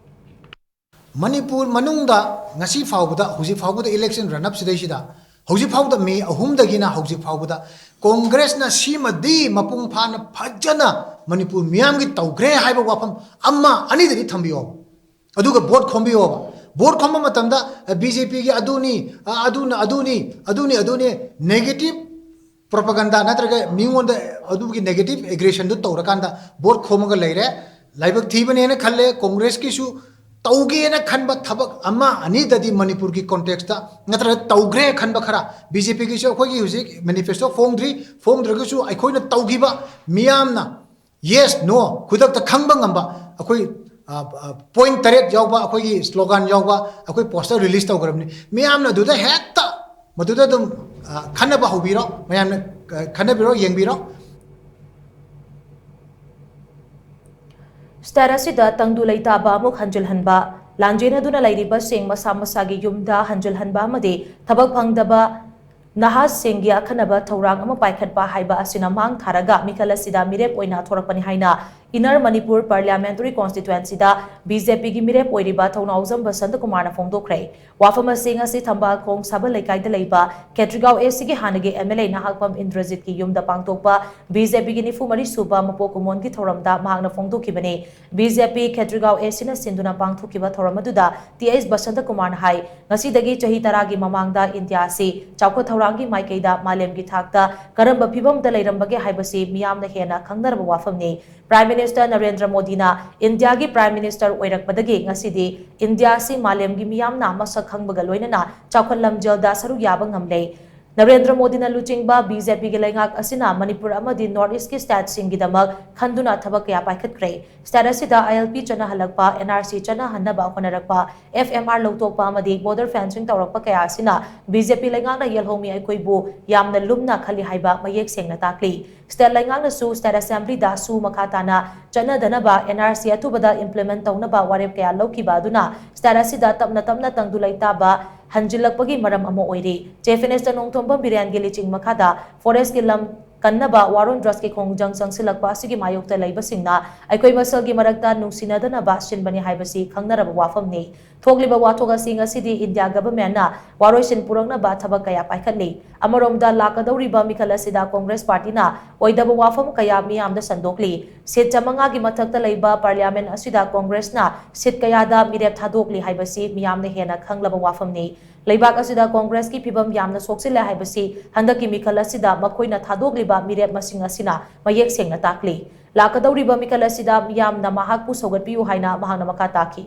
ꯃꯅꯤꯄꯨꯔ ꯃꯅꯨꯡꯗ ꯉꯁꯤ ꯐꯥꯎꯕꯗ, ꯍꯧꯖꯤꯛ ꯐꯥꯎꯕꯗ election run up ꯁꯤꯗꯩꯁꯤꯗ, ꯍꯧꯖꯤꯛ ꯐꯥꯎꯕꯗ ꯃꯦ ꯑꯍꯨꯝꯗꯒꯤꯅ ꯍꯧꯖꯤꯛ ꯐꯥꯎꯕꯗ ꯀꯣꯡꯒ꯭ꯔꯦꯁꯅ ꯁꯤꯃꯗꯤ ꯃꯄꯨꯡ ꯐꯥꯅ ꯐꯖꯅ ꯃꯅꯤꯄꯨꯔ ꯃꯤꯌꯥꯝꯒꯤ ꯇꯧꯈ꯭ꯔꯦ ꯍꯥꯏꯕ ꯋꯥꯐꯝ ꯑꯃ ꯑꯅꯤꯗꯗꯤ ꯊꯝꯕꯤꯌꯣꯕ꯫ ꯑꯗꯨꯒ ꯚꯣꯠ ꯈꯣꯝꯕꯤꯌꯣꯕ꯫ ꯚꯣꯠ ꯈꯣꯝꯕ ꯃꯇꯝꯗ ꯕꯤ ꯖꯦ ꯄꯤꯒꯤ ꯑꯗꯨꯅꯤ, ꯑ, ꯑꯗꯨꯅ ꯑꯗꯨꯅꯤ, ꯑꯗꯨꯅꯤ, ꯑꯗꯨꯅꯤ, negative propaganda ꯅꯠꯇ꯭ꯔꯒ ꯃꯤꯉꯣꯟꯗ ꯑꯗꯨꯒꯤ negative aggressionꯗꯨ ꯇꯧꯔꯀꯥꯟꯗ ꯚꯣꯠ ꯈꯣꯝꯃꯒ ꯂꯩꯔꯦ꯫ ꯂꯥꯏꯕꯛ ꯊꯤꯕꯅꯦꯅ ꯈꯜꯂꯦ꯫ ꯀꯣꯡꯒ꯭ꯔꯦꯁꯀꯤꯁꯨ ꯇꯧꯒꯦꯅ ꯈꯟꯕ ꯊꯕꯛ ꯑꯃ ꯑꯅꯤꯗꯗꯤ ꯃꯅꯤꯄꯨꯔꯒꯤ contextꯇ ꯅꯠꯇ꯭ꯔꯒ ꯇꯧꯈ꯭ꯔꯦ ꯈꯟꯕ ꯈꯔ, ꯕꯤ ꯖꯦ ꯄꯤꯒꯤꯁꯨ ꯑꯩꯈꯣꯏꯒꯤ ꯍꯧꯖꯤꯛ manifesto ꯐꯣꯡꯗ꯭ꯔꯤ, ꯐꯣꯡꯗ꯭ꯔꯒꯁꯨ ꯑꯩꯈꯣꯏꯅ ꯇꯧꯈꯤꯕ ꯃꯤꯌꯥꯝꯅ yes, no ꯈꯨꯗꯛꯇ ꯈꯪꯕ ꯉꯝꯕ ꯑꯩꯈꯣꯏ, ꯑ, ꯑ, point ꯇꯔꯦꯠ ꯌꯥꯎꯕ ꯑꯩꯈꯣꯏꯒꯤ slogan ꯌꯥꯎꯕ ꯑꯩꯈꯣꯏ poster release ꯇꯧꯈ꯭ꯔꯕꯅꯤ꯫ ꯃꯤꯌꯥꯝꯅ ꯑꯗꯨꯗ ꯍꯦꯛꯇ ꯃꯗꯨꯗ ꯑꯗꯨꯝ, ꯑ, ꯈꯟꯅꯕ ꯍꯧꯕꯤꯔꯣ, ꯃꯌꯥꯝꯅ, ꯑ, ꯈꯟꯅꯕꯤꯔꯣ, ꯌꯦꯡꯕꯤꯔꯣ꯫ State ꯑꯁꯤꯗ ꯇꯪꯗꯨ ꯂꯩꯇꯥꯕ ꯑꯃꯨꯛ ꯍꯟꯖꯤꯜꯍꯟꯕ, ꯂꯥꯟꯖꯦꯟꯅꯗꯨꯅ ꯂꯩꯔꯤꯕꯁꯤꯡ ꯃꯁꯥ ꯃꯁꯥꯒꯤ ꯌꯨꯝꯗ ꯍꯟꯖꯤꯜꯍꯟꯕ ꯑꯃꯗꯤ ꯊꯕꯛ ꯐꯪꯗꯕ ꯅꯍꯥꯁꯤꯡꯒꯤ ꯑꯈꯟꯅꯕ ꯊꯧꯔꯥꯡ ꯑꯃ ꯄꯥꯏꯈꯠꯄ ꯍꯥꯏꯕ ꯑꯁꯤꯅ ꯃꯥꯡ ꯊꯥꯔꯒ ꯃꯤꯈꯜ ꯑꯁꯤꯗ ꯃꯤꯔꯦꯞ ꯑꯣꯏꯅ ꯊꯣꯔꯛꯄꯅꯤ ꯍꯥꯏꯅ Inner Manipur Parliamentary Constituencyꯗ ꯕꯤ ꯖꯦ ꯄꯤꯒꯤ ꯃꯤꯔꯦꯞ ꯑꯣꯏꯔꯤꯕ ꯊꯧꯅꯥꯎꯖꯝ ꯕꯁꯟꯇ ꯀꯨꯃꯥꯔꯅ ꯐꯣꯡꯗꯣꯛꯈ꯭ꯔꯦ꯫ ꯋꯥꯐꯝ ꯑꯁꯤ ꯉꯁꯤ ꯊꯝꯕꯥꯜ ꯈꯣꯡ ꯁꯥꯕꯜ ꯂꯩꯀꯥꯏꯗ ꯂꯩꯕ ꯈꯦꯇ꯭ꯔꯤꯒꯥꯎ ꯑꯦ ꯁꯤꯒꯤ ꯍꯥꯟꯅꯒꯤ ꯑꯦꯝ ꯑꯦꯜ ꯑꯦ ꯅꯍꯥꯛꯄꯝ ꯏꯟꯗ꯭ꯔꯖꯤꯠꯀꯤ ꯌꯨꯝꯗ ꯄꯥꯡꯊꯣꯛꯄ ꯕꯤ ꯖꯦ ꯄꯤꯒꯤ ꯅꯤꯐꯨ ꯃꯔꯤ ꯁꯨꯕ ꯃꯄꯣꯛ ꯀꯨꯝꯑꯣꯟꯒꯤ ꯊꯧꯔꯝꯗ ꯃꯍꯥꯛꯅ ꯐꯣꯡꯗꯣꯛꯈꯤꯕꯅꯤ꯫ ꯕꯤ ꯖꯦ ꯄꯤ ꯈꯦꯇ꯭ꯔꯤꯒꯥꯎ ꯑꯦ ꯁꯤꯅ ꯁꯤꯟꯗꯨꯅ ꯄꯥꯡꯊꯣꯛꯈꯤꯕ ꯊꯧꯔꯝ ꯑꯗꯨꯗ ꯇꯤ ꯑꯩꯆ ꯕꯁꯟꯇ ꯀꯨꯃꯥꯔꯅ ꯍꯥꯏ, ꯉꯁꯤꯗꯒꯤ ꯆꯍꯤ ꯇꯔꯥꯒꯤ ꯃꯃꯥꯡꯗ ꯏꯟꯗꯤꯌꯥ ꯑꯁꯤ ꯆꯥꯎꯈꯠ ꯊꯧꯔꯥꯡꯒꯤ ꯃꯥꯏꯀꯩꯗ ꯃꯥꯂꯦꯝꯒꯤ ꯊꯥꯛꯇ ꯀꯔꯝꯕ ꯐꯤꯚꯝꯗ ꯂꯩꯔꯝꯕꯒꯦ ꯍꯥꯏꯕꯁꯤ ꯃꯤꯌꯥꯝꯅ ꯍꯦꯟꯅ ꯈꯪꯅꯔꯕ ꯋꯥꯐꯝꯅꯤ꯫ Prime Minister ꯅꯔꯦꯟꯗ꯭ꯔ ꯃꯣꯗꯤꯅ ꯏꯟꯗꯤꯌꯥꯒꯤ Prime Minister ꯑꯣꯏꯔꯛꯄꯗꯒꯤ ꯉꯁꯤꯗꯤ ꯏꯟꯗꯤꯌꯥ ꯑꯁꯤ ꯃꯥꯂꯦꯝꯒꯤ ꯃꯤꯌꯥꯝꯅ ꯃꯁꯛ ꯈꯪꯕꯒ ꯂꯣꯏꯅꯅ ꯆꯥꯎꯈꯠ ꯂꯝꯖꯦꯜꯗ ꯁꯔꯨꯛ ꯌꯥꯕ ꯉꯝꯂꯦ꯫ ꯅꯔꯦꯟꯗ꯭ꯔ ꯃꯣꯗꯤꯅ ꯂꯨꯆꯤꯡꯕ ꯕꯤ ꯖꯦ ꯄꯤꯒꯤ ꯂꯩꯉꯥꯛ ꯑꯁꯤꯅ ꯃꯅꯤꯄꯨꯔ ꯑꯃꯗꯤ North Eastꯀꯤ stateꯁꯤꯡꯒꯤꯗꯃꯛ ꯈꯟꯗꯨꯅ ꯊꯕꯛ ꯀꯌꯥ ꯄꯥꯏꯈꯠꯈ꯭ꯔꯦ꯫ State ꯑꯁꯤꯗ ꯑꯥꯏ ꯑꯦꯜ ꯄꯤ ꯆꯠꯅꯍꯜꯂꯛꯄ, ꯑꯦꯟ ꯑꯥꯔ ꯁꯤ ꯆꯠꯅꯍꯟꯅꯕ ꯍꯣꯠꯅꯔꯛꯄ, ꯑꯦꯐ ꯑꯦꯝ ꯑꯥꯔ ꯂꯧꯊꯣꯛꯄ ꯑꯃꯗꯤ border fencing ꯇꯧꯔꯛꯄ ꯀꯌꯥ ꯑꯁꯤꯅ ꯕꯤ ꯖꯦ ꯄꯤ ꯂꯩꯉꯥꯛꯅ ꯌꯦꯜꯍꯧꯃꯤ ꯑꯩꯈꯣꯏꯕꯨ ꯌꯥꯝꯅ ꯂꯨꯝꯅ ꯈꯜꯂꯤ ꯍꯥꯏꯕ ꯃꯌꯦꯛ ꯁꯦꯡꯅ ꯇꯥꯛꯂꯤ꯫ State ꯂꯩꯉꯥꯛꯅꯁꯨ State Assemblyꯗ ꯁꯨ ꯃꯈꯥ ꯇꯥꯅ ꯆꯠꯅꯗꯅꯕ ꯑꯦꯟ ꯑꯥꯔ ꯁꯤ ꯑꯊꯨꯕꯗ implement ꯇꯧꯅꯕ ꯋꯥꯔꯦꯞ ꯀꯌꯥ ꯂꯧꯈꯤꯕ ꯑꯗꯨꯅ state ꯑꯁꯤꯗ ꯇꯞꯅ ꯇꯞꯅ ꯇꯪꯗꯨ ꯂꯩꯇꯥꯕ ꯍꯟꯖꯤꯜꯂꯛꯄꯒꯤ ꯃꯔꯝ ꯑꯃ ꯑꯣꯏꯔꯤ꯫ Chief Minister ꯅꯣꯡꯊꯣꯝꯕꯝ ꯕꯤꯔꯦꯟꯒꯤ ꯂꯤꯆꯤꯡ ꯃꯈꯥꯗ forestꯀꯤ ꯂꯝ ꯀꯟꯅꯕ ꯋꯥꯔꯣꯟ ꯗ꯭ꯔꯁꯀꯤ ꯈꯣꯡꯖꯪ ꯆꯪꯁꯤꯜꯂꯛꯄ ꯑꯁꯤꯒꯤ ꯃꯥꯌꯣꯛꯇ ꯂꯩꯕꯁꯤꯡꯅ ꯑꯩꯈꯣꯏ ꯃꯁꯦꯜꯒꯤ ꯃꯔꯛꯇ ꯅꯨꯡꯁꯤꯅꯗꯅꯕ ꯁꯤꯟꯕꯅꯤ ꯍꯥꯏꯕꯁꯤ ꯈꯪꯅꯔꯕ ꯋꯥꯐꯝꯅꯤ꯫ ꯊꯣꯛꯂꯤꯕ ꯋꯥꯊꯣꯛ ꯑꯁꯤ ꯉꯁꯤꯗꯤ ꯏꯟꯗꯤꯌꯥ ꯒꯚꯔꯟꯃꯦꯟꯠꯅ ꯋꯥꯔꯣꯏꯁꯤꯟ ꯄꯨꯔꯛꯅꯕ ꯊꯕꯛ ꯀꯌꯥ ꯄꯥꯏꯈꯠꯂꯤ꯫ ꯑꯃꯔꯣꯝꯗ, ꯂꯥꯛꯀꯗꯧꯔꯤꯕ ꯃꯤꯈꯜ ꯑꯁꯤꯗ ꯀꯣꯡꯒ꯭ꯔꯦꯁ ꯄꯥꯔꯇꯤꯅ ꯑꯣꯏꯗꯕ ꯋꯥꯐꯝ ꯀꯌꯥ ꯃꯤꯌꯥꯝꯗ ꯁꯟꯗꯣꯛꯂꯤ꯫ ꯁꯤꯠ ꯆꯥꯃꯉꯥꯒꯤ ꯃꯊꯛꯇ ꯂꯩꯕ ꯄꯥꯔꯂꯤꯌꯥꯃꯦꯟꯠ ꯑꯁꯤꯗ ꯀꯣꯡꯒ꯭ꯔꯦꯁꯅ ꯁꯤꯠ ꯀꯌꯥꯗ ꯃꯤꯔꯦꯞ ꯊꯥꯗꯣꯛꯂꯤ ꯍꯥꯏꯕꯁꯤ ꯃꯤꯌꯥꯝꯅ ꯍꯦꯟꯅ ꯈꯪꯂꯕ ꯋꯥꯐꯝꯅꯤ꯫ ꯂꯩꯕꯥꯛ ꯑꯁꯤꯗ ꯀꯣꯡꯒ꯭ꯔꯦꯁꯀꯤ ꯐꯤꯕꯝ ꯌꯥꯝꯅ ꯁꯣꯛꯆꯤꯜꯂꯦ ꯍꯥꯏꯕꯁꯤ ꯍꯟꯗꯛꯀꯤ ꯃꯤꯈꯜ ꯑꯁꯤꯗ ꯃꯈꯣꯏꯅ ꯊꯥꯗꯣꯛꯂꯤꯕ ꯃꯤꯔꯦꯞ ꯃꯁꯤꯡ ꯑꯁꯤꯅ ꯃꯌꯦꯛ ꯁꯦꯡꯅ ꯇꯥꯛꯂꯤ꯫ ꯂꯥꯛꯀꯗꯧꯔꯤꯕ ꯃꯤꯈꯜ ꯑꯁꯤꯗ ꯃꯤꯌꯥꯝꯅ ꯃꯍꯥꯛꯄꯨ ꯁꯧꯒꯠꯄꯤꯌꯨ ꯍꯥꯏꯅ ꯃꯍꯥꯛꯅ ꯃꯈꯥ ꯇꯥꯈꯤ꯫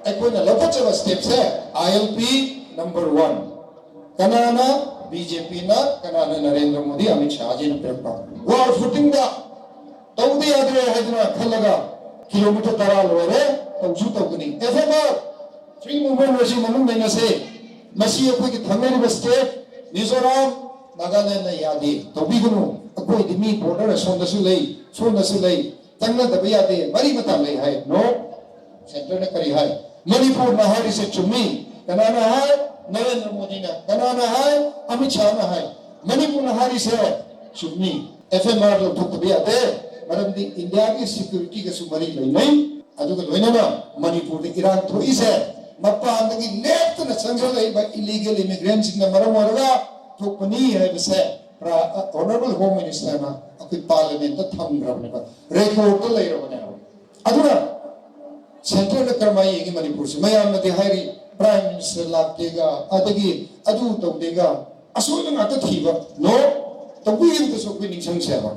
ꯑꯩꯈꯣꯏꯅ ꯂꯧꯈꯠꯆꯕ ꯁ꯭ꯇꯦꯞꯁꯦ, ꯑꯥꯏ ꯑꯦꯜ ꯄꯤ ꯅꯝꯕꯔ ꯋꯥꯟ, ꯀꯅꯥꯅ ꯕꯤ ꯖꯦ ꯄꯤꯅ, ꯀꯅꯥꯅ ꯅꯔꯦꯟꯗ꯭ꯔ ꯃꯣꯗꯤ, ꯑꯃꯤꯠ ꯁꯥꯍꯖꯤꯅ ꯄꯤꯔꯛꯄ? ꯋꯥꯔ ꯐꯨꯇꯤꯡꯗ ꯇꯧꯗ ꯌꯥꯗ꯭ꯔꯦ ꯍꯥꯏꯗꯨꯅ ꯈꯜꯂꯒ ꯀꯤꯂꯣꯃꯤꯇꯔ ꯇꯔꯥ ꯂꯣꯏꯔꯦ, ꯇꯧꯁꯨ ꯇꯧꯒꯅꯤ꯫ F M R, free movement ꯑꯁꯤ ꯃꯅꯨꯡ ꯂꯩꯅꯁꯦ꯫ ꯃꯁꯤ ꯑꯩꯈꯣꯏꯒꯤ ꯊꯪꯅꯔꯤꯕ ꯁ꯭ꯇꯦꯠ ꯃꯤꯖꯣꯔꯥꯝ, ꯅꯥꯒꯥꯂꯦꯟꯗꯅ ꯌꯥꯗꯦ, ꯇꯧꯕꯤꯒꯅꯨ꯫ ꯑꯩꯈꯣꯏꯗꯤ ꯃꯤ ꯕꯣꯔꯗꯔ ꯑꯁꯣꯝꯗꯁꯨ ꯂꯩ, ꯁꯣꯝꯗꯁꯨ ꯂꯩ, ꯆꯪꯅꯗꯕ ꯌꯥꯗꯦ, ꯃꯔꯤ ꯃꯇꯥ ꯂꯩ ꯍꯥꯏ꯫ ꯅꯣ, ꯁꯦꯟꯇꯔꯅ ꯀꯔꯤ ꯍꯥꯏ? ꯃꯅꯤꯄꯨꯔꯅ ꯍꯥꯏꯔꯤꯁꯦ ꯆꯨꯝꯃꯤ꯫ ꯀꯅꯥꯅ ꯍꯥꯏ? ꯅꯔꯦꯟꯗ꯭ꯔ ꯃꯣꯗꯤꯅ꯫ ꯀꯅꯥꯅ ꯍꯥꯏ? ꯑꯃꯤꯠ ꯁꯥꯍꯅ ꯍꯥꯏ꯫ ꯃꯅꯤꯄꯨꯔꯅ ꯍꯥꯏꯔꯤꯁꯦ ꯆꯨꯝꯃꯤ꯫ ꯑꯦꯐ ꯑꯦꯝ ꯑꯥꯔ ꯂꯧꯊꯣꯛꯇꯕ ꯌꯥꯗꯦ, ꯃꯔꯝꯗꯤ ꯏꯟꯗꯤꯌꯥꯒꯤ ꯁꯦꯀ꯭ꯌꯨꯔꯤꯇꯤꯒꯁꯨ ꯃꯔꯤ ꯂꯩꯅꯩ꯫ ꯑꯗꯨꯒ ꯂꯣꯏꯅꯅ ꯃꯅꯤꯄꯨꯔꯗ ꯏꯔꯥꯡ ꯊꯣꯛꯏꯁꯦ ꯃꯄꯥꯟꯗꯒꯤ ꯂꯦꯞꯇꯅ ꯆꯪꯁꯤꯜꯂꯛꯏꯕ ꯏꯂꯤꯒꯦꯜ ꯏꯃꯤꯒ꯭ꯔꯦꯟꯁꯤꯡꯅ ꯃꯔꯝ ꯑꯣꯏꯔꯒ ꯊꯣꯛꯄꯅꯤ ꯍꯥꯏꯕꯁꯦ ꯄ꯭ꯔ-, ꯑ, ꯑꯣꯅꯔꯦꯕꯜ ꯍꯣꯝ ꯃꯤꯅꯤꯁꯇꯔꯅ ꯑꯩꯈꯣꯏ ꯄꯥꯔꯂꯤꯌꯥꯃꯦꯟꯠꯇ ꯊꯝꯈ꯭ꯔꯕꯅꯦꯕ, ꯔꯦꯀꯣꯔꯗꯇ ꯂꯩꯔꯕꯅꯦꯕ꯫ ꯑꯗꯨꯅ ꯁꯦꯟꯇꯔꯅ ꯀꯔꯝꯍꯥꯏꯅ ꯌꯦꯡꯉꯤ ꯃꯅꯤꯄꯨꯔꯁꯦ? ꯃꯌꯥꯝꯅꯗꯤ ꯍꯥꯏꯔꯤ, ꯄ꯭ꯔꯥꯏꯝ ꯃꯤꯅꯤꯁꯇꯔ ꯂꯥꯛꯇꯦꯒ, ꯑꯗꯒꯤ ꯑꯗꯨ ꯇꯧꯗꯦꯒ, ꯑꯁꯣꯏꯕ ꯉꯥꯛꯇ ꯊꯤꯕ꯫ ꯅꯣ, ꯇꯧꯕꯤꯔꯤꯕꯗꯨꯁꯨ ꯑꯩꯈꯣꯏ ꯅꯤꯡꯁꯤꯡꯁꯦꯕ꯫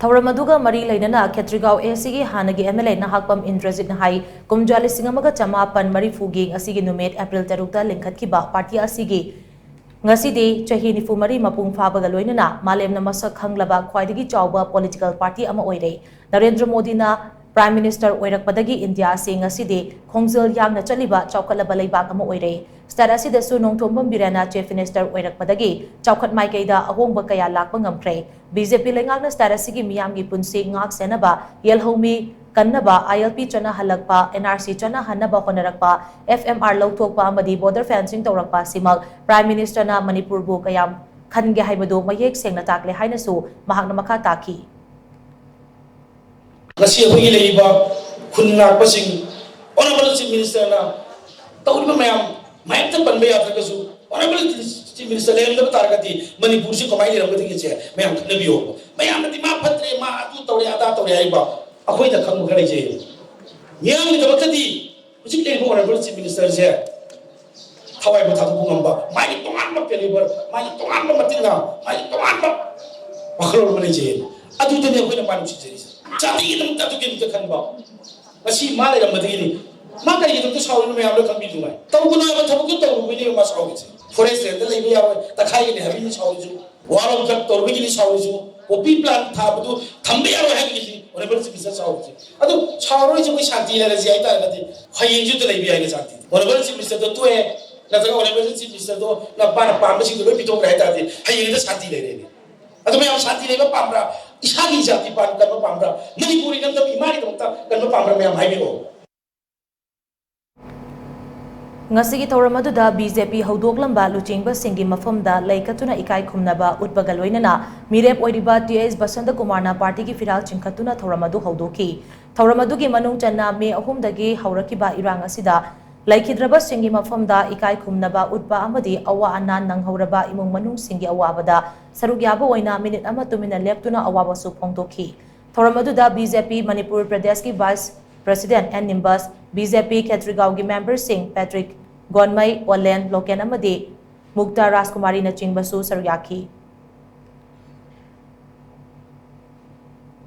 ꯊꯧꯔꯝ ꯑꯗꯨꯒ ꯃꯔꯤ ꯂꯩꯅꯅ ꯈꯦꯇ꯭ꯔꯤꯒꯥꯎ ꯑꯦ ꯁꯤꯒꯤ ꯍꯥꯟꯅꯒꯤ ꯑꯦꯝ ꯑꯦꯜ ꯑꯦ ꯅꯍꯥꯛꯄꯝ ꯏꯟꯗ꯭ꯔꯖꯤꯠꯅ ꯍꯥꯏ, ꯀꯨꯝꯖꯥ ꯂꯤꯁꯤꯡ ꯑꯃꯒ ꯆꯃꯥꯄꯟ ꯃꯔꯤꯐꯨꯒꯤ ꯉꯁꯤꯒꯤ ꯅꯨꯃꯤꯠ ꯑꯦꯄ꯭ꯔꯤꯜ ꯇꯔꯨꯛꯇ ꯂꯤꯡꯈꯠꯈꯤꯕ ꯄꯥꯔꯇꯤ ꯑꯁꯤꯒꯤ ꯉꯁꯤꯗꯤ ꯆꯍꯤ ꯅꯤꯐꯨ ꯃꯔꯤ ꯃꯄꯨꯡ ꯐꯥꯕꯒ ꯂꯣꯏꯅꯅ ꯃꯥꯂꯦꯝꯅ ꯃꯁꯛ ꯈꯪꯂꯕ ꯈ꯭ꯋꯥꯏꯗꯒꯤ ꯆꯥꯎꯕ ꯄꯣꯂꯤꯇꯤꯀꯦꯜ ꯄꯥꯔꯇꯤ ꯑꯃ ꯑꯣꯏꯔꯦ꯫ ꯅꯔꯦꯟꯗ꯭ꯔ ꯃꯣꯗꯤꯅ ꯄ꯭ꯔꯥꯏꯝ ꯃꯤꯅꯤꯁꯇꯔ ꯑꯣꯏꯔꯛꯄꯗꯒꯤ ꯏꯟꯗꯤꯌꯥ ꯑꯁꯤ ꯉꯁꯤꯗꯤ ꯈꯣꯡꯖꯦꯜ ꯌꯥꯡꯅ ꯆꯠꯂꯤꯕ ꯆꯥꯎꯈꯠꯂꯕ ꯂꯩꯕꯥꯛ ꯑꯃ ꯑꯣꯏꯔꯦ꯫ ꯁ꯭ꯇꯦꯠ ꯑꯁꯤꯗꯁꯨ ꯅꯣꯡꯊꯣꯝꯕꯝ ꯕꯤꯔꯦꯟꯅ ꯆꯤꯐ ꯃꯤꯅꯤꯁꯇꯔ ꯑꯣꯏꯔꯛꯄꯗꯒꯤ ꯆꯥꯎꯈꯠ ꯃꯥꯏꯀꯩꯗ ꯑꯍꯣꯡꯕ ꯀꯌꯥ ꯂꯥꯛꯄ ꯉꯝꯈ꯭ꯔꯦ꯫ ꯕꯤ ꯖꯦ ꯄꯤ ꯂꯩꯉꯥꯛꯅ ꯁ꯭ꯇꯦꯠ ꯑꯁꯤꯒꯤ ꯃꯤꯌꯥꯝꯒꯤ ꯄꯨꯟꯁꯤ ꯉꯥꯛ ꯁꯦꯟꯅꯕ ꯌꯦꯜꯍꯧꯃꯤ ꯀꯟꯅꯕ, ILP ꯆꯠꯅꯍꯜꯂꯛꯄ, NRC ꯆꯠꯅꯍꯟꯅꯕ ꯍꯣꯠꯅꯔꯛꯄ, FMR ꯂꯧꯊꯣꯛꯄ ꯑꯃꯗꯤ border fencing ꯇꯧꯔꯛꯄ ꯑꯁꯤꯃꯛ Prime Ministerꯅ ꯃꯅꯤꯄꯨꯔꯕꯨ ꯀꯌꯥꯝ ꯈꯟꯒꯦ ꯍꯥꯏꯕꯗꯨ ꯃꯌꯦꯛ ꯁꯦꯡꯅ ꯇꯥꯛꯂꯦ ꯍꯥꯏꯅꯁꯨ ꯃꯍꯥꯛꯅ ꯃꯈꯥ ꯇꯥꯈꯤ꯫ ꯉꯁꯤ ꯑꯩꯈꯣꯏꯒꯤ ꯂꯩꯔꯤꯕ ꯈꯨꯟ ꯉꯥꯛꯄꯁꯤꯡ, Honourable Chief Ministerꯅ ꯇꯧꯔꯤꯕ ꯃꯌꯥꯝ, ꯃꯌꯥꯝꯇ ꯄꯟꯕ ꯌꯥꯗ꯭ꯔꯒꯁꯨ, Honourable Chief Minister ꯂꯩꯔꯝꯗꯕ ꯇꯥꯔꯒꯗꯤ ꯃꯅꯤꯄꯨꯔꯁꯤ ꯀꯃꯥꯏꯅ ꯂꯩꯔꯝꯒꯗꯒꯦꯁꯦ ꯃꯌꯥꯝ ꯈꯟꯅꯕꯤꯌꯣ꯫ ꯃꯌꯥꯝꯅꯗꯤ ꯃꯥ ꯐꯠꯇ꯭ꯔꯦ, ꯃꯥ ꯑꯗꯨ ꯇꯧꯔꯦ, ꯑꯗꯥ ꯇꯧꯔꯦ ꯍꯥꯏꯕ, ꯑꯩꯈꯣꯏꯅ ꯈꯪꯕ ꯈꯔ ꯂꯩꯖꯩ꯫ ꯃꯤꯌꯥꯝꯒꯤꯗꯃꯛꯇꯗꯤ ꯍꯧꯖꯤꯛ ꯂꯩꯔꯤꯕ Honourable Chief Ministerꯁꯦ ꯊꯋꯥꯏꯕꯨ ꯊꯥꯗꯣꯛꯄ ꯉꯝꯕ, ꯃꯥꯒꯤ ꯇꯣꯉꯥꯟꯕ calibre, ꯃꯥꯒꯤ ꯇꯣꯉꯥꯟꯕ ꯃꯇꯤꯛꯅ, ꯃꯥꯒꯤ ꯇꯣꯉꯥꯟꯕ ꯋꯥꯈꯜꯂꯣꯟ ꯑꯃ ꯂꯩꯖꯩ꯫ ꯑꯗꯨꯗꯅꯤ ꯑꯩꯈꯣꯏꯅ ꯃꯥ ꯅꯨꯡꯁꯤꯖꯔꯤꯁꯦ꯫ ꯖꯥꯇꯤꯒꯤꯗꯃꯛꯇ ꯑꯗꯨꯛꯀꯤ ꯃꯇꯤꯛ ꯈꯟꯕ꯫ ꯉꯁꯤ ꯃꯥ ꯂꯩꯔꯝꯕꯗꯒꯤꯅꯤ꯫ ꯃꯥ ꯀꯔꯤꯒꯤꯗꯃꯛꯇ ꯁꯥꯎꯔꯤꯅꯣ ꯃꯌꯥꯝꯅ ꯈꯪꯕꯤꯗꯨꯉꯥꯏ꯫ ꯇꯧꯒꯅꯨ ꯍꯥꯏꯕ ꯊꯕꯛꯇꯨ ꯇꯧꯔꯨꯕꯩꯅꯦꯕ ꯃꯥ ꯁꯥꯎꯔꯤꯁꯦ꯫ Forest landꯗ ꯂꯩꯕ ꯌꯥꯔꯣꯏ, ꯇꯛꯈꯥꯏꯒꯅꯤ ꯍꯥꯏꯕꯒꯤꯅꯤ ꯁꯥꯎꯔꯤꯁꯦ꯫ War of drug ꯇꯧꯔꯨꯕꯒꯤꯅꯤ ꯁꯥꯎꯔꯤꯁꯦ꯫ Poppy plant ꯊꯥꯕꯗꯨ ꯊꯝꯕ ꯌꯥꯔꯣꯏ ꯍꯥꯏꯕꯒꯤꯅꯤ Honourable Chief Minister ꯁꯥꯎꯔꯤꯁꯦ꯫ ꯑꯗꯨ ꯁꯥꯎꯔꯣꯏꯁꯦ, ꯑꯩꯈꯣꯏ ꯁꯥꯟꯇꯤ ꯂꯩꯔꯁꯤ ꯍꯥꯏꯇꯥꯔꯒꯗꯤ ꯍꯌꯦꯡꯁꯨ ꯑꯗꯨ ꯂꯩꯕ ꯌꯥꯏꯅꯦ ꯁꯥꯟꯇꯤ꯫ Honourable Chief Ministerꯗꯣ ꯇꯣꯛꯑꯦ, ꯅꯠꯇ꯭ꯔꯒ Honourable Chief Ministerꯗꯣ ꯅꯄꯥꯅ ꯄꯥꯝꯕꯁꯤꯡꯗꯣ ꯂꯣꯏ ꯄꯤꯊꯣꯛꯈ꯭ꯔꯦ ꯍꯥꯏꯇꯥꯔꯗꯤ ꯍꯌꯦꯡꯗ ꯁꯥꯟꯇꯤ ꯂꯩꯔꯦꯅꯦ꯫ ꯑꯗꯨ ꯃꯌꯥꯝ ꯁꯥꯟꯇꯤ ꯂꯩꯕ ꯄꯥꯝꯕ꯭ꯔꯥ? ꯏꯁꯥꯒꯤ ꯏꯖꯥꯇꯤ ꯄꯥꯟ ꯀꯟꯕ ꯄꯥꯝꯕ꯭ꯔꯥ? ꯃꯅꯤꯄꯨꯔ ꯏꯔꯝꯗꯝ ꯏꯃꯥꯒꯤꯗꯃꯛꯇ ꯀꯟꯕ ꯄꯥꯝꯕ꯭ꯔꯥ? ꯃꯌꯥꯝ ꯍꯥꯏꯕꯤꯔꯛꯑꯣ꯫ ꯉꯁꯤꯒꯤ ꯊꯧꯔꯝ ꯑꯗꯨꯗ BJP ꯍꯧꯗꯣꯛꯂꯝꯕ ꯂꯨꯆꯤꯡꯕꯁꯤꯡꯒꯤ ꯃꯐꯝꯗ ꯂꯩ ꯀꯠꯇꯨꯅ ꯏꯀꯥꯏ ꯈꯨꯝꯅꯕ ꯎꯠꯄꯒ ꯂꯣꯏꯅꯅ ꯃꯤꯔꯦꯞ ꯑꯣꯏꯔꯤꯕ ꯇꯤ ꯑꯩꯆ ꯕꯁꯟꯇ ꯀꯨꯃꯥꯔꯅ ꯄꯥꯔꯇꯤꯒꯤ ꯐꯤꯔꯥꯜ ꯆꯤꯡꯈꯠꯇꯨꯅ ꯊꯧꯔꯝ ꯑꯗꯨ ꯍꯧꯗꯣꯛꯈꯤ꯫ ꯊꯧꯔꯝ ꯑꯗꯨꯒꯤ ꯃꯅꯨꯡ ꯆꯟꯅ ꯃꯦ ꯑꯍꯨꯝꯗꯒꯤ ꯍꯧꯔꯛꯈꯤꯕ ꯏꯔꯥꯡ ꯑꯁꯤꯗ ꯂꯩꯈꯤꯗ꯭ꯔꯕꯁꯤꯡꯒꯤ ꯃꯐꯝꯗ ꯏꯀꯥꯏ ꯈꯨꯝꯅꯕ ꯎꯠꯄ ꯑꯃꯗꯤ ꯑꯋꯥ ꯑꯅꯥ ꯅꯪꯍꯧꯔꯕ ꯏꯃꯨꯡ ꯃꯅꯨꯡꯁꯤꯡꯒꯤ ꯑꯋꯥꯕꯗ ꯁꯔꯨꯛ ꯌꯥꯕ ꯑꯣꯏꯅ ꯃꯤꯅꯤꯠ ꯑꯃ ꯇꯨꯃꯤꯟꯅ ꯂꯦꯞꯇꯨꯅ ꯑꯋꯥꯕꯁꯨ ꯐꯣꯡꯗꯣꯛꯈꯤ꯫ ꯊꯧꯔꯝ ꯑꯗꯨꯗ BJP ꯃꯅꯤꯄꯨꯔ ꯄ꯭ꯔꯗꯦꯁꯀꯤ Vice President N Nimbus, BJP ꯈꯦꯇ꯭ꯔꯤꯒꯥꯎꯒꯤ ꯃꯦꯝꯕꯔꯁꯤꯡ ꯄꯦꯇ꯭ꯔꯤꯛ ꯒꯣꯟꯃꯩ, ꯑꯣꯂꯦꯟ ꯂꯣꯀꯦꯟ ꯑꯃꯗꯤ ꯃꯨꯛꯇꯥ ꯔꯥꯖꯀꯨꯃꯥꯔꯤꯅꯆꯤꯡꯕꯁꯨ ꯁꯔꯨꯛ ꯌꯥꯈꯤ꯫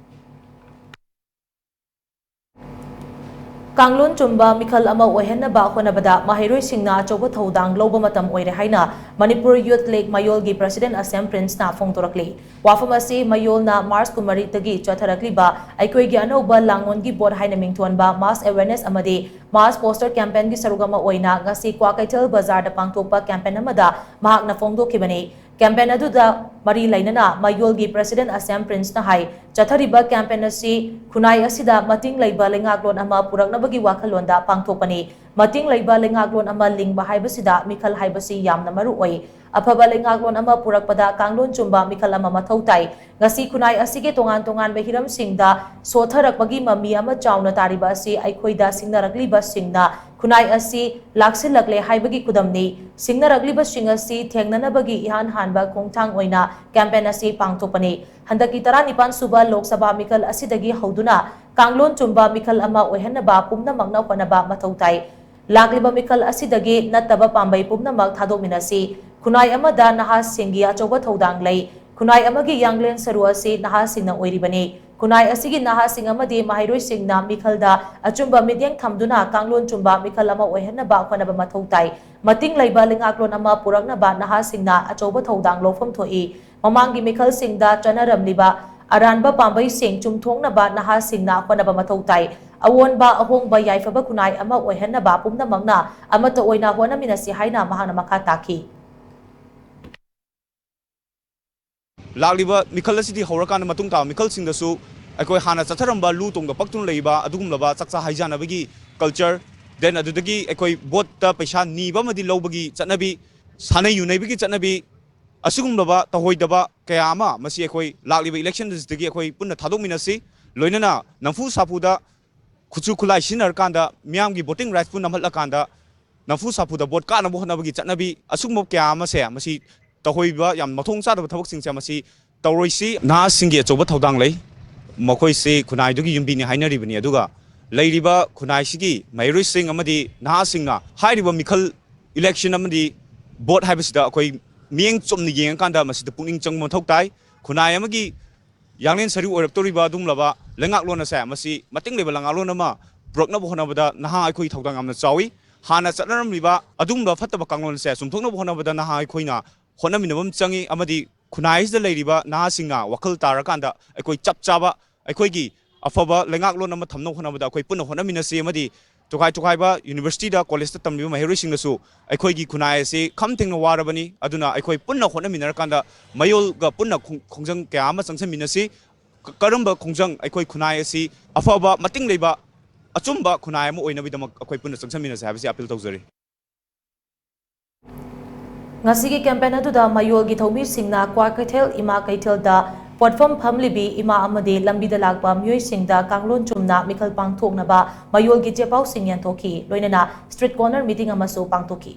ꯀꯥꯡꯂꯣꯟ ꯆꯨꯝꯕ ꯃꯤꯈꯜ ꯑꯃ ꯑꯣꯏꯍꯟꯅꯕ ꯍꯣꯠꯅꯕꯗ ꯃꯍꯩꯔꯣꯏꯁꯤꯡꯅ ꯑꯆꯧꯕ ꯊꯧꯗꯥꯡ ꯂꯧꯕ ꯃꯇꯝ ꯑꯣꯏꯔꯦ ꯍꯥꯏꯅ ꯃꯅꯤꯄꯨꯔ ꯌꯨꯊ ꯂꯤꯒ ꯃꯌꯣꯜꯒꯤ ꯄ꯭ꯔꯁꯤꯗꯦꯟꯠ ꯑꯁꯦꯝ ꯄ꯭ꯔꯤꯟꯁꯅ ꯐꯣꯡꯗꯣꯔꯛꯂꯤ꯫ ꯋꯥꯐꯝ ꯑꯁꯤ ꯃꯌꯣꯜꯅ ꯃꯥꯔꯆ ꯀꯨꯟꯃꯔꯤꯗꯒꯤ ꯆꯠꯊꯔꯛꯂꯤꯕ ꯑꯩꯈꯣꯏꯒꯤ ꯑꯅꯧꯕ ꯂꯥꯡꯂꯣꯟꯒꯤ ꯚꯣꯠ ꯍꯥꯏꯅ ꯃꯤꯡꯊꯣꯟꯕ mass awareness ꯑꯃꯗꯤ mass poster campaignꯒꯤ ꯁꯔꯨꯛ ꯑꯃ ꯑꯣꯏꯅ ꯉꯁꯤ ꯀ꯭ꯋꯥꯀꯩꯊꯦꯜ ꯕꯖꯥꯔꯗ ꯄꯥꯡꯊꯣꯛꯄ campaign ꯑꯃꯗ ꯃꯍꯥꯛꯅ ꯐꯣꯡꯗꯣꯛꯈꯤꯕꯅꯤ꯫ Campaign ꯑꯗꯨꯗ ꯃꯔꯤ ꯂꯩꯅꯅ ꯃꯌꯣꯜꯒꯤ President ꯑꯁꯦꯝ ꯄ꯭ꯔꯤꯟꯁꯅ ꯍꯥꯏ, ꯆꯠꯊꯔꯤꯕ campaign ꯑꯁꯤ ꯈꯨꯟꯅꯥꯏ ꯑꯁꯤꯗ ꯃꯇꯤꯡ ꯂꯩꯕ ꯂꯩꯉꯥꯛꯂꯣꯟ ꯑꯃ ꯄꯨꯔꯛꯅꯕꯒꯤ ꯋꯥꯈꯜꯂꯣꯟꯗ ꯄꯥꯡꯊꯣꯛꯄꯅꯤ꯫ ꯃꯇꯤꯡ ꯂꯩꯕ ꯂꯩꯉꯥꯛꯂꯣꯟ ꯑꯃ ꯂꯤꯡꯕ ꯍꯥꯏꯕꯁꯤꯗ ꯃꯤꯈꯜ ꯍꯥꯏꯕꯁꯤ ꯌꯥꯝꯅ ꯃꯔꯨ ꯑꯣꯏ꯫ ꯑꯐꯕ ꯂꯩꯉꯥꯛꯂꯣꯟ ꯑꯃ ꯄꯨꯔꯛꯄꯗ ꯀꯥꯡꯂꯣꯟ ꯆꯨꯝꯕ ꯃꯤꯈꯜ ꯑꯃ ꯃꯊꯧ ꯇꯥꯏ꯫ ꯉꯁꯤ ꯈꯨꯟꯅꯥꯏ ꯑꯁꯤꯒꯤ ꯇꯣꯉꯥꯟ ꯇꯣꯉꯥꯟꯕ ꯍꯤꯔꯝꯁꯤꯡꯗ ꯁꯣꯠꯊꯔꯛꯄꯒꯤ ꯃꯃꯤ ꯑꯃ ꯆꯥꯎꯅ ꯇꯥꯔꯤꯕ ꯑꯁꯤ ꯑꯩꯈꯣꯏꯗ ꯁꯤꯡꯅꯔꯛꯂꯤꯕꯁꯤꯡꯅ ꯈꯨꯟꯅꯥꯏ ꯑꯁꯤ ꯂꯥꯛꯁꯤꯜꯂꯛꯂꯦ ꯍꯥꯏꯕꯒꯤ ꯈꯨꯗꯝꯅꯤ꯫ ꯁꯤꯡꯅꯔꯛꯂꯤꯕꯁꯤꯡ ꯑꯁꯤ ꯊꯦꯡꯅꯅꯕꯒꯤ ꯏꯍꯥꯟ ꯍꯥꯟꯕ ꯈꯣꯡꯊꯥꯡ ꯑꯣꯏꯅ campaign ꯑꯁꯤ ꯄꯥꯡꯊꯣꯛꯄꯅꯤ꯫ ꯍꯟꯗꯛꯀꯤ ꯇꯔꯥꯅꯤꯄꯥꯟ ꯁꯨꯕ ꯂꯣꯛ ꯁꯚꯥ ꯃꯤꯈꯜ ꯑꯁꯤꯗꯒꯤ ꯍꯧꯗꯨꯅ ꯀꯥꯡꯂꯣꯟ ꯆꯨꯝꯕ ꯃꯤꯈꯜ ꯑꯃ ꯑꯣꯏꯍꯟꯅꯕ ꯄꯨꯝꯅꯃꯛꯅ ꯍꯣꯠꯅꯕ ꯃꯊꯧ ꯇꯥꯏ꯫ ꯂꯥꯛꯂꯤꯕ ꯃꯤꯈꯜ ꯑꯁꯤꯗꯒꯤ ꯅꯠꯇꯕ ꯄꯥꯝꯕꯩ ꯄꯨꯝꯅꯃꯛ ꯊꯥꯗꯣꯛꯃꯤꯟꯅꯁꯤ꯫ ꯈꯨꯟꯅꯥꯏ ꯑꯃꯗ ꯅꯍꯥꯁꯤꯡꯒꯤ ꯑꯆꯧꯕ ꯊꯧꯗꯥꯡ ꯂꯩ꯫ ꯈꯨꯟꯅꯥꯏ ꯑꯃꯒꯤ ꯌꯥꯡꯂꯦꯟ ꯁꯔꯨ ꯑꯁꯤ ꯅꯍꯥꯁꯤꯡꯅ ꯑꯣꯏꯔꯤꯕꯅꯤ꯫ ꯈꯨꯟꯅꯥꯏ ꯑꯁꯤꯒꯤ ꯅꯍꯥꯁꯤꯡ ꯑꯃꯗꯤ ꯃꯍꯩꯔꯣꯏꯁꯤꯡꯅ ꯃꯤꯈꯜꯗ ꯑꯆꯨꯝꯕ ꯃꯤꯠꯌꯦꯡ ꯊꯝꯗꯨꯅ ꯀꯥꯡꯂꯣꯟ ꯆꯨꯝꯕ ꯃꯤꯈꯜ ꯑꯃ ꯑꯣꯏꯍꯟꯅꯕ ꯍꯣꯠꯅꯕ ꯃꯊꯧ ꯇꯥꯏ꯫ ꯃꯇꯤꯡ ꯂꯩꯕ ꯂꯩꯉꯥꯛꯂꯣꯟ ꯑꯃ ꯄꯨꯔꯛꯅꯕ ꯅꯍꯥꯁꯤꯡꯅ ꯑꯆꯧꯕ ꯊꯧꯗꯥꯡ ꯂꯧꯐꯝ ꯊꯣꯛꯏ꯫ ꯃꯃꯥꯡꯒꯤ ꯃꯤꯈꯜꯁꯤꯡꯗ ꯆꯠꯅꯔꯝꯂꯤꯕ ꯑꯔꯥꯟꯕ ꯄꯥꯝꯕꯩꯁꯤꯡ ꯆꯨꯝꯊꯣꯛꯅꯕ ꯅꯍꯥꯁꯤꯡꯅ ꯍꯣꯠꯅꯕ ꯃꯊꯧ ꯇꯥꯏ꯫ ꯑꯑꯣꯟꯕ ꯑꯍꯣꯡꯕ ꯌꯥꯏꯐꯕ ꯈꯨꯟꯅꯥꯏ ꯑꯃ ꯑꯣꯏꯍꯟꯅꯕ ꯄꯨꯝꯅꯃꯛꯅ ꯑꯃꯠꯇ ꯑꯣꯏꯅ ꯍꯣꯠꯅꯃꯤꯟꯅꯁꯤ ꯍꯥꯏꯅ ꯃꯍꯥꯛꯅ ꯃꯈꯥ ꯇꯥꯈꯤ꯫ ꯂꯥꯛꯂꯤꯕ ꯃꯤꯈꯜ ꯑꯁꯤꯗꯤ ꯍꯧꯔꯀꯥꯟꯗ ꯃꯇꯨꯡ ꯇꯥꯕ ꯃꯤꯈꯜꯁꯤꯡꯗꯁꯨ ꯑꯩꯈꯣꯏ ꯍꯥꯟꯅ ꯆꯠꯊꯔꯝꯕ ꯂꯨ ꯇꯣꯡꯗ ꯄꯛꯇꯨꯅ ꯂꯩꯕ ꯑꯗꯨꯒꯨꯝꯂꯕ ꯆꯥꯛꯆꯥ ꯍꯩꯖꯥꯟꯅꯕꯒꯤ culture, then ꯑꯗꯨꯗꯒꯤ ꯑꯩꯈꯣꯏ voteꯇ ꯄꯩꯁꯥ ꯅꯤꯕ ꯑꯃꯗꯤ ꯂꯧꯕꯒꯤ ꯆꯠꯅꯕꯤ, ꯁꯥꯟꯅꯩ ꯌꯨꯅꯩꯕꯒꯤ ꯆꯠꯅꯕꯤ, ꯑꯁꯤꯒꯨꯝꯂꯕ ꯇꯧꯍꯣꯏꯗꯕ ꯀꯌꯥ ꯑꯃ ꯃꯁꯤ ꯑꯩꯈꯣꯏ ꯂꯥꯛꯂꯤꯕ election ꯑꯁꯤꯗꯒꯤ ꯑꯩꯈꯣꯏ ꯄꯨꯟꯅ ꯊꯥꯗꯣꯛꯃꯤꯟꯅꯁꯤ꯫ ꯂꯣꯏꯅꯅ ꯅꯝꯐꯨ ꯁꯥꯐꯨꯗ ꯈꯨꯠꯁꯨ ꯈꯨꯠꯂꯥꯏ ꯁꯤꯖꯤꯟꯅꯔꯀꯥꯟꯗ ꯃꯤꯌꯥꯝꯒꯤ voting rightsꯄꯨ ꯅꯝꯍꯠꯂꯀꯥꯟꯗ ꯅꯝꯐꯨ ꯁꯥꯐꯨꯗ vote ꯀꯥꯅꯕ ꯍꯣꯠꯅꯕꯒꯤ ꯆꯠꯅꯕꯤ, ꯑꯁꯤꯒꯨꯝꯕ ꯀꯌꯥ ꯑꯃꯁꯦ ꯃꯁꯤ ꯇꯧꯍꯣꯏꯕ, ꯌꯥꯝ ꯃꯊꯣꯡ ꯆꯥꯗꯕ ꯊꯕꯛꯁꯤꯡꯁꯦ ꯃꯁꯤ ꯇꯧꯔꯣꯏꯁꯤ꯫ ꯅꯍꯥꯁꯤꯡꯒꯤ ꯑꯆꯧꯕ ꯊꯧꯗꯥꯡ ꯂꯩ꯫ ꯃꯈꯣꯏꯁꯤ ꯈꯨꯟꯅꯥꯏꯗꯨꯒꯤ ꯌꯨꯝꯕꯤꯅꯤ ꯍꯥꯏꯅꯔꯤꯕꯅꯤ꯫ ꯑꯗꯨꯒ ꯂꯩꯔꯤꯕ ꯈꯨꯟꯅꯥꯏꯁꯤꯒꯤ ꯃꯍꯩꯔꯣꯏꯁꯤꯡ ꯑꯃꯗꯤ ꯅꯍꯥꯁꯤꯡꯅ ꯍꯥꯏꯔꯤꯕ ꯃꯤꯈꯜ election ꯑꯃꯗꯤ vote ꯍꯥꯏꯕꯁꯤꯗ ꯑꯩꯈꯣꯏ ꯃꯤꯠꯌꯦꯡ ꯆꯨꯝꯅ ꯌꯦꯡꯉꯀꯥꯟꯗ ꯃꯁꯤꯗ ꯄꯨꯛꯅꯤꯡ ꯆꯪꯕ ꯃꯊꯧ ꯇꯥꯏ꯫ ꯈꯨꯟꯅꯥꯏ ꯑꯃꯒꯤ ꯌꯥꯡꯂꯦꯟ ꯁꯔꯨ ꯑꯣꯏꯔꯛꯇꯧꯔꯤꯕ ꯑꯗꯨꯒꯨꯝꯂꯕ ꯂꯩꯉꯥꯛꯂꯣꯟ ꯑꯁꯦ ꯃꯁꯤ ꯃꯇꯤꯡ ꯂꯩꯕ ꯂꯩꯉꯥꯛꯂꯣꯟ ꯑꯃ ꯄꯨꯔꯛꯅꯕ ꯍꯣꯠꯅꯕꯗ ꯅꯍꯥ ꯑꯩꯈꯣꯏꯒꯤ ꯊꯧꯗꯥꯡ ꯌꯥꯝꯅ ꯆꯥꯎꯏ꯫ ꯍꯥꯟꯅ ꯆꯠꯅꯔꯝꯂꯤꯕ ꯑꯗꯨꯒꯨꯝꯂꯕ ꯐꯠꯇꯕ ꯀꯥꯡꯂꯣꯟ ꯑꯁꯦ ꯆꯨꯝꯊꯣꯛꯅꯕ ꯍꯣꯠꯅꯕꯗ ꯅꯍꯥ ꯑꯩꯈꯣꯏꯅ ꯍꯣꯠꯅꯃꯤꯟꯅꯕ ꯑꯃ ꯆꯪꯏ, ꯑꯃꯗꯤ ꯈꯨꯟꯅꯥꯏ ꯑꯁꯤꯗ ꯂꯩꯔꯤꯕ ꯅꯍꯥꯁꯤꯡꯅ ꯋꯥꯈꯜ ꯇꯥꯔꯀꯥꯟꯗ ꯑꯩꯈꯣꯏ ꯆꯞ ꯆꯥꯕ ꯑꯩꯈꯣꯏꯒꯤ ꯑꯐꯕ ꯂꯩꯉꯥꯛꯂꯣꯟ ꯑꯃ ꯊꯝꯅꯕ ꯍꯣꯠꯅꯕꯗ ꯑꯩꯈꯣꯏ ꯄꯨꯟꯅ ꯍꯣꯠꯅꯃꯤꯟꯅꯁꯤ ꯑꯃꯗꯤ ꯇꯣꯈꯥꯏ ꯇꯣꯈꯥꯏꯕ ꯌꯨꯅꯤꯚꯔꯁꯤꯇꯤꯗ, ꯀꯣꯂꯦꯖꯇ ꯇꯝꯂꯤꯕ ꯃꯍꯩꯔꯣꯏꯁꯤꯡꯅꯁꯨ ꯑꯩꯈꯣꯏꯒꯤ ꯈꯨꯟꯅꯥꯏ ꯑꯁꯤ ꯈꯝ ꯊꯦꯡꯅ ꯋꯥꯔꯕꯅꯤ꯫ ꯑꯗꯨꯅ ꯑꯩꯈꯣꯏ ꯄꯨꯟꯅ ꯍꯣꯠꯅꯃꯤꯟꯅꯔꯀꯥꯟꯗ ꯃꯌꯣꯜꯒ ꯄꯨꯟꯅ ꯈꯣꯡ-, ꯈꯣꯡꯖꯪ ꯀꯌꯥ ꯑꯃ ꯆꯪꯁꯤꯟꯃꯤꯟꯅꯁꯤ꯫ ꯀ-, ꯀꯔꯝꯕ ꯈꯣꯡꯖꯪ ꯑꯩꯈꯣꯏ ꯈꯨꯟꯅꯥꯏ ꯑꯁꯤ ꯑꯐꯕ, ꯃꯇꯤꯡ ꯂꯩꯕ, ꯑꯆꯨꯝꯕ ꯈꯨꯟꯅꯥꯏ ꯑꯃ ꯑꯣꯏꯅꯕꯒꯤꯗꯃꯛ ꯑꯩꯈꯣꯏ ꯄꯨꯟꯅ ꯆꯪꯁꯤꯟꯃꯤꯟꯅꯁꯤ ꯍꯥꯏꯕꯁꯤ ꯑꯥꯄꯤꯜ ꯇꯧꯖꯔꯤ꯫ ꯉꯁꯤꯒꯤ ꯀꯦꯝꯄꯦꯟ ꯑꯗꯨꯗ ꯃꯌꯣꯜꯒꯤ ꯊꯧꯃꯤꯁꯤꯡꯅ ꯀ꯭ꯋꯥꯀꯩꯊꯦꯜ ꯏꯃꯥ ꯀꯩꯊꯦꯜꯗ ꯄꯣꯠꯐꯝ ꯐꯝꯂꯤꯕꯤ ꯏꯃꯥ ꯑꯃꯗꯤ ꯂꯝꯕꯤꯗ ꯂꯥꯛꯄ ꯃꯤꯑꯣꯏꯁꯤꯡꯗ ꯀꯥꯡꯂꯣꯟ ꯆꯨꯝꯅ ꯃꯤꯈꯜ ꯄꯥꯡꯊꯣꯛꯅꯕ ꯃꯌꯣꯜꯒꯤ ꯆꯦꯄꯥꯎꯁꯤꯡ ꯌꯦꯟꯊꯣꯛꯈꯤ꯫ ꯂꯣꯏꯅꯅ ꯁ꯭ꯇ꯭ꯔꯤꯠ ꯀꯣꯔꯅꯔ ꯃꯤꯇꯤꯡ ꯑꯃꯁꯨ ꯄꯥꯡꯊꯣꯛꯈꯤ꯫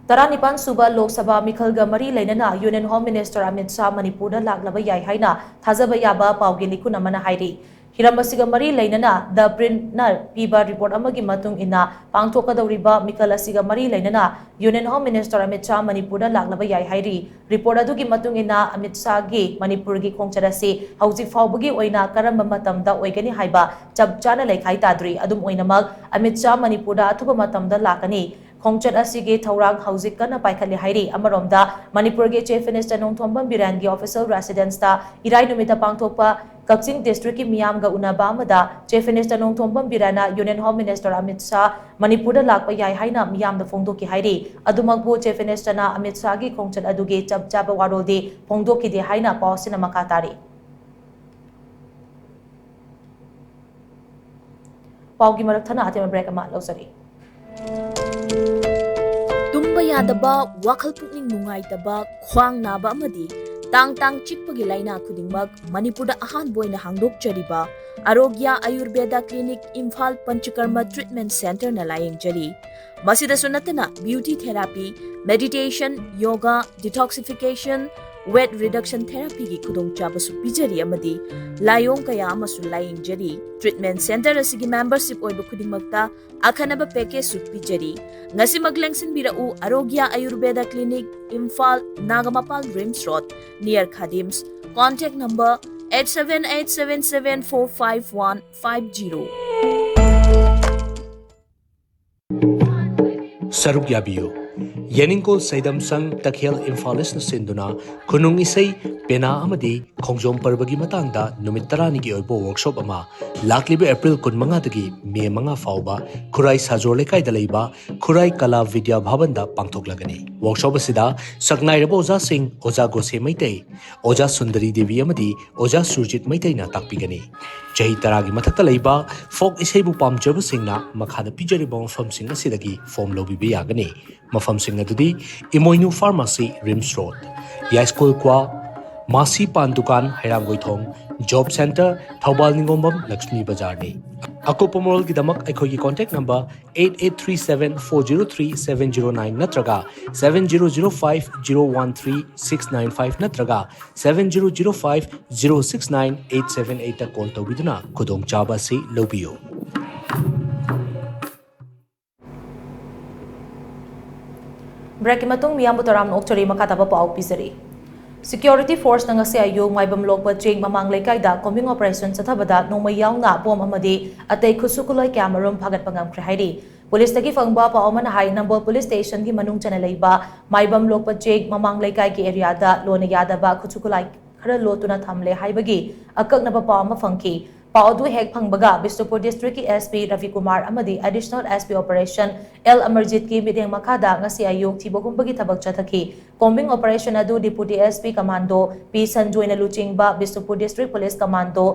ꯇꯔꯥꯅꯤꯄꯥꯟ ꯁꯨꯕ ꯂꯣꯛ ꯁꯚꯥ ꯃꯤꯈꯜꯒ ꯃꯔꯤ ꯂꯩꯅꯅ union home minister Amit Shah ꯃꯅꯤꯄꯨꯔꯗ ꯂꯥꯛꯂꯕ ꯌꯥꯏ ꯍꯥꯏꯅ ꯊꯥꯖꯕ ꯌꯥꯕ ꯄꯥꯎꯒꯤ ꯂꯤꯈꯨꯟ ꯑꯃꯅ ꯍꯥꯏꯔꯤ꯫ ꯍꯤꯔꯝ ꯑꯁꯤꯒ ꯃꯔꯤ ꯂꯩꯅꯅ ꯗ ꯄ꯭ꯔꯤꯟꯠꯅ ꯄꯤꯕ ꯔꯤꯄꯣꯔꯠ ꯑꯃꯒꯤ ꯃꯇꯨꯡ ꯏꯟꯅ, ꯄꯥꯡꯊꯣꯛꯀꯗꯧꯔꯤꯕ ꯃꯤꯈꯜ ꯑꯁꯤꯒ ꯃꯔꯤ ꯂꯩꯅꯅ union home minister Amit Shah ꯃꯅꯤꯄꯨꯔꯗ ꯂꯥꯛꯂꯕ ꯌꯥꯏ ꯍꯥꯏꯔꯤ꯫ ꯔꯤꯄꯣꯔꯠ ꯑꯗꯨꯒꯤ ꯃꯇꯨꯡ ꯏꯟꯅ, ꯑꯃꯤꯠ ꯁꯥꯍꯒꯤ ꯃꯅꯤꯄꯨꯔꯒꯤ ꯈꯣꯡꯆꯠ ꯑꯁꯤ ꯍꯧꯖꯤꯛ ꯐꯥꯎꯕꯒꯤ ꯑꯣꯏꯅ ꯀꯔꯝꯕ ꯃꯇꯝꯗ ꯑꯣꯏꯒꯅꯤ ꯍꯥꯏꯕ ꯆꯞ ꯆꯥꯅ ꯂꯩꯈꯥꯏ ꯇꯥꯗ꯭ꯔꯤ꯫ ꯑꯗꯨꯝ ꯑꯣꯏꯅꯃꯛ, ꯑꯃꯤꯠ ꯁꯥꯍ ꯃꯅꯤꯄꯨꯔꯗ ꯑꯊꯨꯕ ꯃꯇꯝꯗ ꯂꯥꯛꯀꯅꯤ꯫ ꯈꯣꯡꯆꯠ ꯑꯁꯤꯒꯤ ꯊꯧꯔꯥꯡ ꯍꯧꯖꯤꯛ ꯀꯟꯅ ꯄꯥꯏꯈꯠꯂꯤ ꯍꯥꯏꯔꯤ꯫ ꯑꯃꯔꯣꯝꯗ, ꯃꯅꯤꯄꯨꯔꯒꯤ ꯆꯤꯐ ꯃꯤꯅꯤꯁꯇꯔ ꯅꯣꯡꯊꯣꯝꯕꯝ ꯕꯤꯔꯦꯟꯒꯤ ꯑꯣꯐꯤꯁꯤꯌꯦꯜ ꯔꯦꯁꯤꯗꯦꯟꯁꯇ ꯏꯔꯥꯏ ꯅꯨꯃꯤꯠꯇ ꯄꯥꯡꯊꯣꯛꯄ ꯀꯛꯆꯤꯡ ꯗꯤꯁꯇ꯭ꯔꯤꯛꯀꯤ ꯃꯤꯌꯥꯝꯒ ꯎꯅꯕ ꯑꯃꯗ ꯆꯤꯐ ꯃꯤꯅꯤꯁꯇꯔ ꯅꯣꯡꯊꯣꯝꯕꯝ ꯕꯤꯔꯦꯟꯅ union home minister Amit Shah ꯃꯅꯤꯄꯨꯔꯗ ꯂꯥꯛꯄ ꯌꯥꯏ ꯍꯥꯏꯅ ꯃꯤꯌꯥꯝꯗ ꯐꯣꯡꯗꯣꯛꯈꯤ ꯍꯥꯏꯔꯤ꯫ ꯑꯗꯨꯃꯛꯄꯨ ꯆꯤꯐ ꯃꯤꯅꯤꯁꯇꯔꯅ ꯑꯃꯤꯠ ꯁꯥꯍꯒꯤ ꯈꯣꯡꯆꯠ ꯑꯗꯨꯒꯤ ꯆꯞ ꯆꯥꯕ ꯋꯥꯔꯣꯜꯗꯤ ꯐꯣꯡꯗꯣꯛꯈꯤꯗꯦ ꯍꯥꯏꯅ ꯄꯥꯎ ꯑꯁꯤꯅ ꯃꯈꯥ ꯇꯥꯔꯤ꯫ ꯄꯥꯎꯒꯤ ꯃꯔꯛ ꯊꯠꯅ ꯑꯇꯦꯟꯕ ꯕ꯭ꯔꯦꯛ ꯑꯃ ꯂꯧꯖꯔꯤ꯫ ꯇꯨꯝꯕ ꯌꯥꯗꯕ, ꯋꯥꯈꯜ ꯄꯨꯛꯅꯤꯡ ꯅꯨꯡꯉꯥꯏꯇꯕ, ꯈ꯭ꯋꯥꯡ ꯅꯥꯕ ꯑꯃꯗꯤ ꯇꯥꯡ ꯇꯥꯡ ꯆꯤꯛꯄꯒꯤ ꯂꯥꯏꯅꯥ ꯈꯨꯗꯤꯡꯃꯛ ꯃꯅꯤꯄꯨꯔꯗ ꯑꯍꯥꯟꯕ ꯑꯣꯏꯅ ꯍꯥꯡꯗꯣꯛꯆꯔꯤꯕ ꯑꯔꯣꯒ꯭ꯌ ꯑꯌꯨꯔꯕꯦꯗ ꯀ꯭ꯂꯤꯅꯤꯛ ꯏꯝꯐꯥꯜ ꯄꯟꯆꯀꯔꯃ ꯇ꯭ꯔꯤꯠꯃꯦꯟ ꯁꯦꯟꯇꯔꯅ ꯂꯥꯌꯦꯡꯖꯔꯤ꯫ ꯃꯁꯤꯗꯁꯨ ꯅꯠꯇꯅ beauty therapy, meditation, yoga, detoxification, weight reduction ꯊꯦꯔꯥꯄꯤꯒꯤ ꯈꯨꯗꯣꯡꯆꯥꯕꯁꯨ ꯄꯤꯖꯔꯤ ꯑꯃꯗꯤ ꯂꯥꯏꯑꯣꯡ ꯀꯌꯥ ꯑꯃꯁꯨ ꯂꯥꯌꯦꯡꯖꯔꯤ꯫ ꯇ꯭ꯔꯤꯠꯃꯦꯟ ꯁꯦꯟꯇꯔ ꯑꯁꯤꯒꯤ ꯃꯦꯝꯕꯔꯁꯤꯞ ꯑꯣꯏꯕ ꯈꯨꯗꯤꯡꯃꯛꯇ ꯑꯈꯟꯅꯕ ꯄꯦꯀꯦꯖꯁꯨ ꯄꯤꯖꯔꯤ꯫ ꯉꯁꯤꯃꯛ ꯂꯦꯡꯁꯤꯟꯕꯤꯔꯛꯎ Arogya Ayurveda clinic, Imphal, Nagamapal RIMS road, near Khadim's. Contact number eight seven eight seven seven four five one five zero. ꯁꯔꯨꯛ ꯌꯥꯕꯤꯌꯨ꯫ ꯌꯦꯅꯤꯡꯀꯣꯜ ꯁꯩꯗꯝ ꯁꯪ ꯇꯈꯦꯜ ꯏꯝꯐꯥꯂꯤꯁꯅ ꯁꯤꯟꯗꯨꯅ ꯈꯨꯅꯨꯡ ꯏꯁꯩ, ꯄꯦꯅꯥ ꯑꯃꯗꯤ ꯈꯣꯡꯖꯣꯝ ꯄꯔꯕꯒꯤ ꯃꯇꯥꯡꯗ ꯅꯨꯃꯤꯠ ꯇꯔꯥꯅꯤꯒꯤ ꯑꯣꯏꯕ ꯋꯥꯔꯛꯁꯣꯞ ꯑꯃ ꯂꯥꯛꯂꯤꯕ ꯑꯦꯄ꯭ꯔꯤꯜ ꯀꯨꯟꯃꯉꯥꯗꯒꯤ ꯃꯦ ꯃꯉꯥ ꯐꯥꯎꯕ ꯈꯨꯔꯥꯏ ꯁꯥꯖꯣꯔ ꯂꯩꯀꯥꯏꯗ ꯂꯩꯕ ꯈꯨꯔꯥꯏ ꯀꯂꯥ ꯕꯤꯗ꯭ꯌꯥ ꯚꯕꯟꯗ ꯄꯥꯡꯊꯣꯛꯂꯒꯅꯤ꯫ ꯋꯥꯔꯛꯁꯣꯞ ꯑꯁꯤꯗ ꯁꯛꯅꯥꯏꯔꯕ ꯑꯣꯖꯥꯁꯤꯡ ꯑꯣꯖꯥ ꯒꯣꯁꯦ ꯃꯩꯇꯩ, ꯑꯣꯖꯥ ꯁꯨꯟꯗꯔꯤ ꯗꯦꯕꯤ ꯑꯃꯗꯤ ꯑꯣꯖꯥ ꯁꯨꯔꯖꯤꯠ ꯃꯩꯇꯩꯅ ꯇꯥꯛꯄꯤꯒꯅꯤ꯫ ꯆꯍꯤ ꯇꯔꯥꯒꯤ ꯃꯊꯛꯇ ꯂꯩꯕ ꯐꯣꯛ ꯏꯁꯩꯕꯨ ꯄꯥꯝꯖꯕꯁꯤꯡꯅ ꯃꯈꯥꯗ ꯄꯤꯖꯔꯤꯕ ꯃꯐꯝꯁꯤꯡ ꯑꯁꯤꯗꯒꯤ ꯐꯣꯝ ꯂꯧꯕꯤꯕ ꯌꯥꯒꯅꯤ꯫ ꯃꯐꯝꯁꯤꯡ ꯑꯗꯨꯗꯤ ꯏꯃꯣꯏꯅꯨ ꯐꯥꯔꯃꯥꯁꯤ, ꯔꯤꯝꯁ ꯔꯣꯗ, ꯌꯥꯏꯁ꯭ꯀꯨꯜ ꯀ꯭ꯋꯥ, ꯃꯥꯁꯤ ꯄꯥꯟ ꯗꯨꯀꯥꯟ, ꯍꯩꯔꯥꯡꯒꯣꯏꯊꯣꯡ, ꯖꯣꯕ ꯁꯦꯟꯇꯔ, ꯊꯧꯕꯥꯜ ꯅꯤꯉꯣꯝꯕꯝ, ꯂꯛꯁꯃꯤ ꯕꯖꯥꯔꯅꯤ꯫ ꯑꯀꯨꯞꯄ ꯃꯔꯣꯜꯒꯤꯗꯃꯛ ꯑꯩꯈꯣꯏꯒꯤ contact number eight eight three seven four zero three seven zero nine ꯅꯠꯇ꯭ꯔꯒ seven zero zero five zero one three six nine five ꯅꯠꯇ꯭ꯔꯒ seven zero zero five zero six nine eight seven eight call ꯇꯧꯕꯤꯗꯨꯅ ꯈꯨꯗꯣꯡꯆꯥꯕ ꯑꯁꯤ ꯂꯧꯕꯤꯌꯨ꯫ ꯕ꯭ꯔꯦꯛꯀꯤ ꯃꯇꯨꯡ ꯃꯤꯌꯥꯝꯕꯨ ꯇꯔꯥꯝꯅ ꯑꯣꯛꯆꯔꯤ꯫ ꯃꯈꯥ ꯇꯥꯕ ꯄꯥꯎ ꯄꯤꯖꯔꯤ꯫ ꯁꯤꯀ꯭ꯌꯣꯔꯤꯇꯤ ꯐꯣꯔꯁꯅ ꯉꯁꯤ ꯑꯌꯨꯛ ꯃꯥꯏꯕꯝ ꯂꯣꯛꯄ ꯆꯦꯡ ꯃꯃꯥꯡ ꯂꯩꯀꯥꯏꯗ ꯀꯣꯝꯕꯤꯡ ꯑꯣꯄꯔꯦꯁꯟ ꯆꯠꯊꯕꯗ ꯅꯣꯡꯃꯩ ꯌꯥꯎꯅ ꯕꯣꯝ ꯑꯃꯗꯤ ꯑꯇꯩ ꯈꯨꯠꯁꯨ ꯈꯨꯠꯂꯣꯏ ꯀꯌꯥꯃꯔꯨꯝ ꯐꯥꯒꯠꯄ ꯉꯝꯈ꯭ꯔꯦ ꯍꯥꯏꯔꯤ꯫ ꯄꯨꯂꯤꯁꯇꯒꯤ ꯐꯪꯕ ꯄꯥꯎ ꯑꯃꯅ ꯍꯥꯏ, ꯅꯝꯕꯣꯜ ꯄꯨꯂꯤꯁ ꯁ꯭ꯇꯦꯁꯟꯒꯤ ꯃꯅꯨꯡ ꯆꯟꯅ ꯂꯩꯕ ꯃꯥꯏꯕꯝ ꯂꯣꯛꯄ ꯆꯦꯡ ꯃꯃꯥꯡ ꯂꯩꯀꯥꯏꯒꯤ ꯑꯦꯔꯤꯌꯥꯗ ꯂꯣꯟꯅ ꯌꯥꯗꯕ ꯈꯨꯠꯁꯨ ꯈꯨꯠꯂꯥꯏ ꯈꯔ ꯂꯣꯠꯇꯨꯅ ꯊꯝꯂꯦ ꯍꯥꯏꯕꯒꯤ ꯑꯀꯛꯅꯕ ꯄꯥꯎ ꯑꯃ ꯐꯪꯈꯤ꯫ ꯄꯥꯎ ꯑꯗꯨ ꯍꯦꯛ ꯐꯪꯕꯒ ꯕꯤꯁꯅꯨꯄꯨꯔ ꯗꯤꯁꯇ꯭ꯔꯤꯛꯀꯤ ꯑꯦꯁ ꯄꯤ ꯔꯕꯤꯀꯨꯃꯥꯔ ꯑꯃꯗꯤ additional S P operation L ꯑꯃꯔꯖꯤꯠꯀꯤ ꯃꯤꯠꯌꯦꯡ ꯃꯈꯥꯗ ꯉꯁꯤ ꯑꯌꯨꯛ ꯊꯤꯕ ꯍꯨꯝꯕꯒꯤ ꯊꯕꯛ ꯆꯠꯊꯈꯤ꯫ ꯀꯣꯝꯕꯤꯡ ꯑꯣꯄꯔꯦꯁꯟ ꯑꯗꯨ deputy S P commando P ꯁꯟꯖꯣꯏꯅ ꯂꯨꯆꯤꯡꯕ ꯕꯤꯁꯅꯨꯄꯨꯔ ꯗꯤꯁꯇ꯭ꯔꯤꯛ ꯄꯨꯂꯤꯁ ꯀꯃꯥꯟꯗꯣ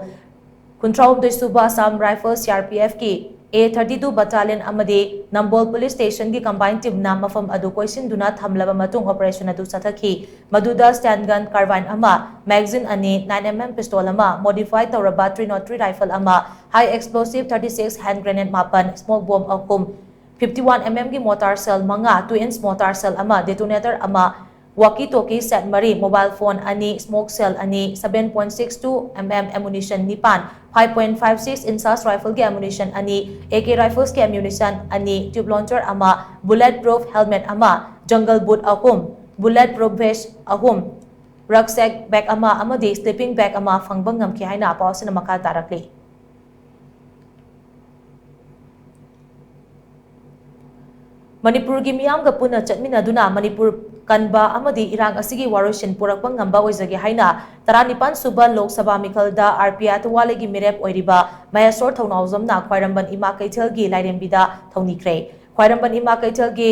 ꯀꯨꯟꯊ꯭ꯔꯥꯍꯨꯝꯗꯣꯏ ꯁꯨꯕ Assam rifles C R P ꯑꯦꯐꯀꯤ ꯑꯦ ꯊꯥꯔꯇꯤ ꯇꯨ ꯕꯠꯇꯥꯂꯤꯌꯟ ꯑꯃꯗꯤ ꯅꯝꯕꯣꯜ ꯄꯨꯂꯤꯁ ꯁ꯭ꯇꯦꯁꯟꯒꯤ ꯀꯝꯕꯥꯏꯟ ꯇꯤꯝꯅ ꯃꯐꯝ ꯑꯗꯨ ꯀꯣꯏꯁꯤꯟꯗꯨꯅ ꯊꯝꯂꯕ ꯃꯇꯨꯡ ꯑꯣꯄꯔꯦꯁꯟ ꯑꯗꯨ ꯆꯠꯊꯈꯤ꯫ ꯃꯗꯨꯗ ꯁ꯭ꯇꯦꯟꯒꯟ ꯀꯥꯔꯕꯥꯏꯟ ꯑꯃ, ꯃꯦꯒꯖꯤꯟ ꯑꯅꯤ, nine M M ꯄꯤꯁꯇꯣꯜ ꯑꯃ, ꯃꯣꯗꯤꯐꯥꯏ ꯇꯧꯔꯕ three nought three ꯔꯥꯏꯐꯜ ꯑꯃ, high explosive thirty six hand grenade ꯃꯥꯄꯟ, ꯁ꯭ꯃꯣꯛ ꯕꯣꯝ ꯑꯍꯨꯝ, fifty one M M ꯒꯤ ꯃꯣꯔꯇꯥꯔ ꯁꯦꯜ ꯃꯉꯥ, two inch ꯃꯣꯔꯇꯥꯔ ꯁꯦꯜ ꯑꯃ, ꯗꯦꯇꯣꯅꯦꯇꯔ ꯑꯃ, ꯋꯥꯀꯤ ꯇꯣꯀꯤ ꯁꯦꯠ ꯃꯔꯤ, ꯃꯣꯕꯥꯏꯜ ꯐꯣꯟ ꯑꯅꯤ, ꯁ꯭ꯃꯣꯛ ꯁꯦꯜ ꯑꯅꯤ, seven point six two M M ꯑꯦꯃꯨꯅꯤꯁꯟ ꯅꯤꯄꯥꯟ, five point five six inches ꯔꯥꯏꯐꯜꯒꯤ ꯑꯦꯃꯨꯅꯤꯁꯟ ꯑꯅꯤ, ꯑꯦ ꯀꯦ ꯔꯥꯏꯐꯜꯁꯀꯤ ꯑꯦꯃꯨꯅꯤꯁꯟ ꯑꯅꯤ, ꯇ꯭ꯌꯨꯕ ꯂꯣꯟꯆꯔ ꯑꯃ, ꯕꯨꯂꯦꯠ ꯄ꯭ꯔꯨꯐ ꯍꯦꯜꯃꯦꯠ ꯑꯃ, ꯖꯪꯒꯜ ꯕꯨꯠ ꯑꯍꯨꯝ, ꯕꯨꯂꯦꯠ ꯄ꯭ꯔꯨꯐ ꯚꯦꯁ ꯑꯍꯨꯝ, ꯔꯛꯁꯦꯛ ꯕꯦꯒ ꯑꯃ ꯑꯃꯗꯤ ꯁ꯭ꯂꯤꯄꯤꯡ ꯕꯦꯒ ꯑꯃ ꯐꯪꯕ ꯉꯝꯈꯤ ꯍꯥꯏꯅ ꯄꯥꯎ ꯑꯁꯤꯅ ꯃꯈꯥ ꯇꯥꯔꯛꯂꯤ꯫ ꯃꯅꯤꯄꯨꯔꯒꯤ ꯃꯤꯌꯥꯝꯒ ꯄꯨꯟꯅ ꯆꯠꯃꯤꯟꯅꯗꯨꯅ ꯃꯅꯤꯄꯨꯔ ꯀꯟꯕ ꯑꯃꯗꯤ ꯏꯔꯥꯡ ꯑꯁꯤꯒꯤ ꯋꯥꯔꯣꯏꯁꯤꯟ ꯄꯨꯔꯛꯄ ꯉꯝꯕ ꯑꯣꯏꯖꯒꯦ ꯍꯥꯏꯅ ꯇꯔꯥꯅꯤꯄꯥꯟ ꯁꯨꯕ Lok Sabha ꯃꯤꯈꯜꯗ R P I ꯊꯧꯋꯥꯂꯩꯒꯤ ꯃꯤꯔꯦꯞ ꯑꯣꯏꯔꯤꯕ ꯃꯍꯦꯁꯣꯔ ꯊꯧꯅꯥꯎꯖꯝꯅ ꯈ꯭ꯋꯥꯏꯔꯝꯕꯟ ꯏꯃꯥ ꯀꯩꯊꯦꯜꯒꯤ ꯂꯥꯏꯔꯦꯝꯕꯤꯗ ꯊꯧꯅꯤꯈ꯭ꯔꯦ꯫ ꯈ꯭ꯋꯥꯏꯔꯝꯕꯟ ꯏꯃꯥ ꯀꯩꯊꯦꯜꯒꯤ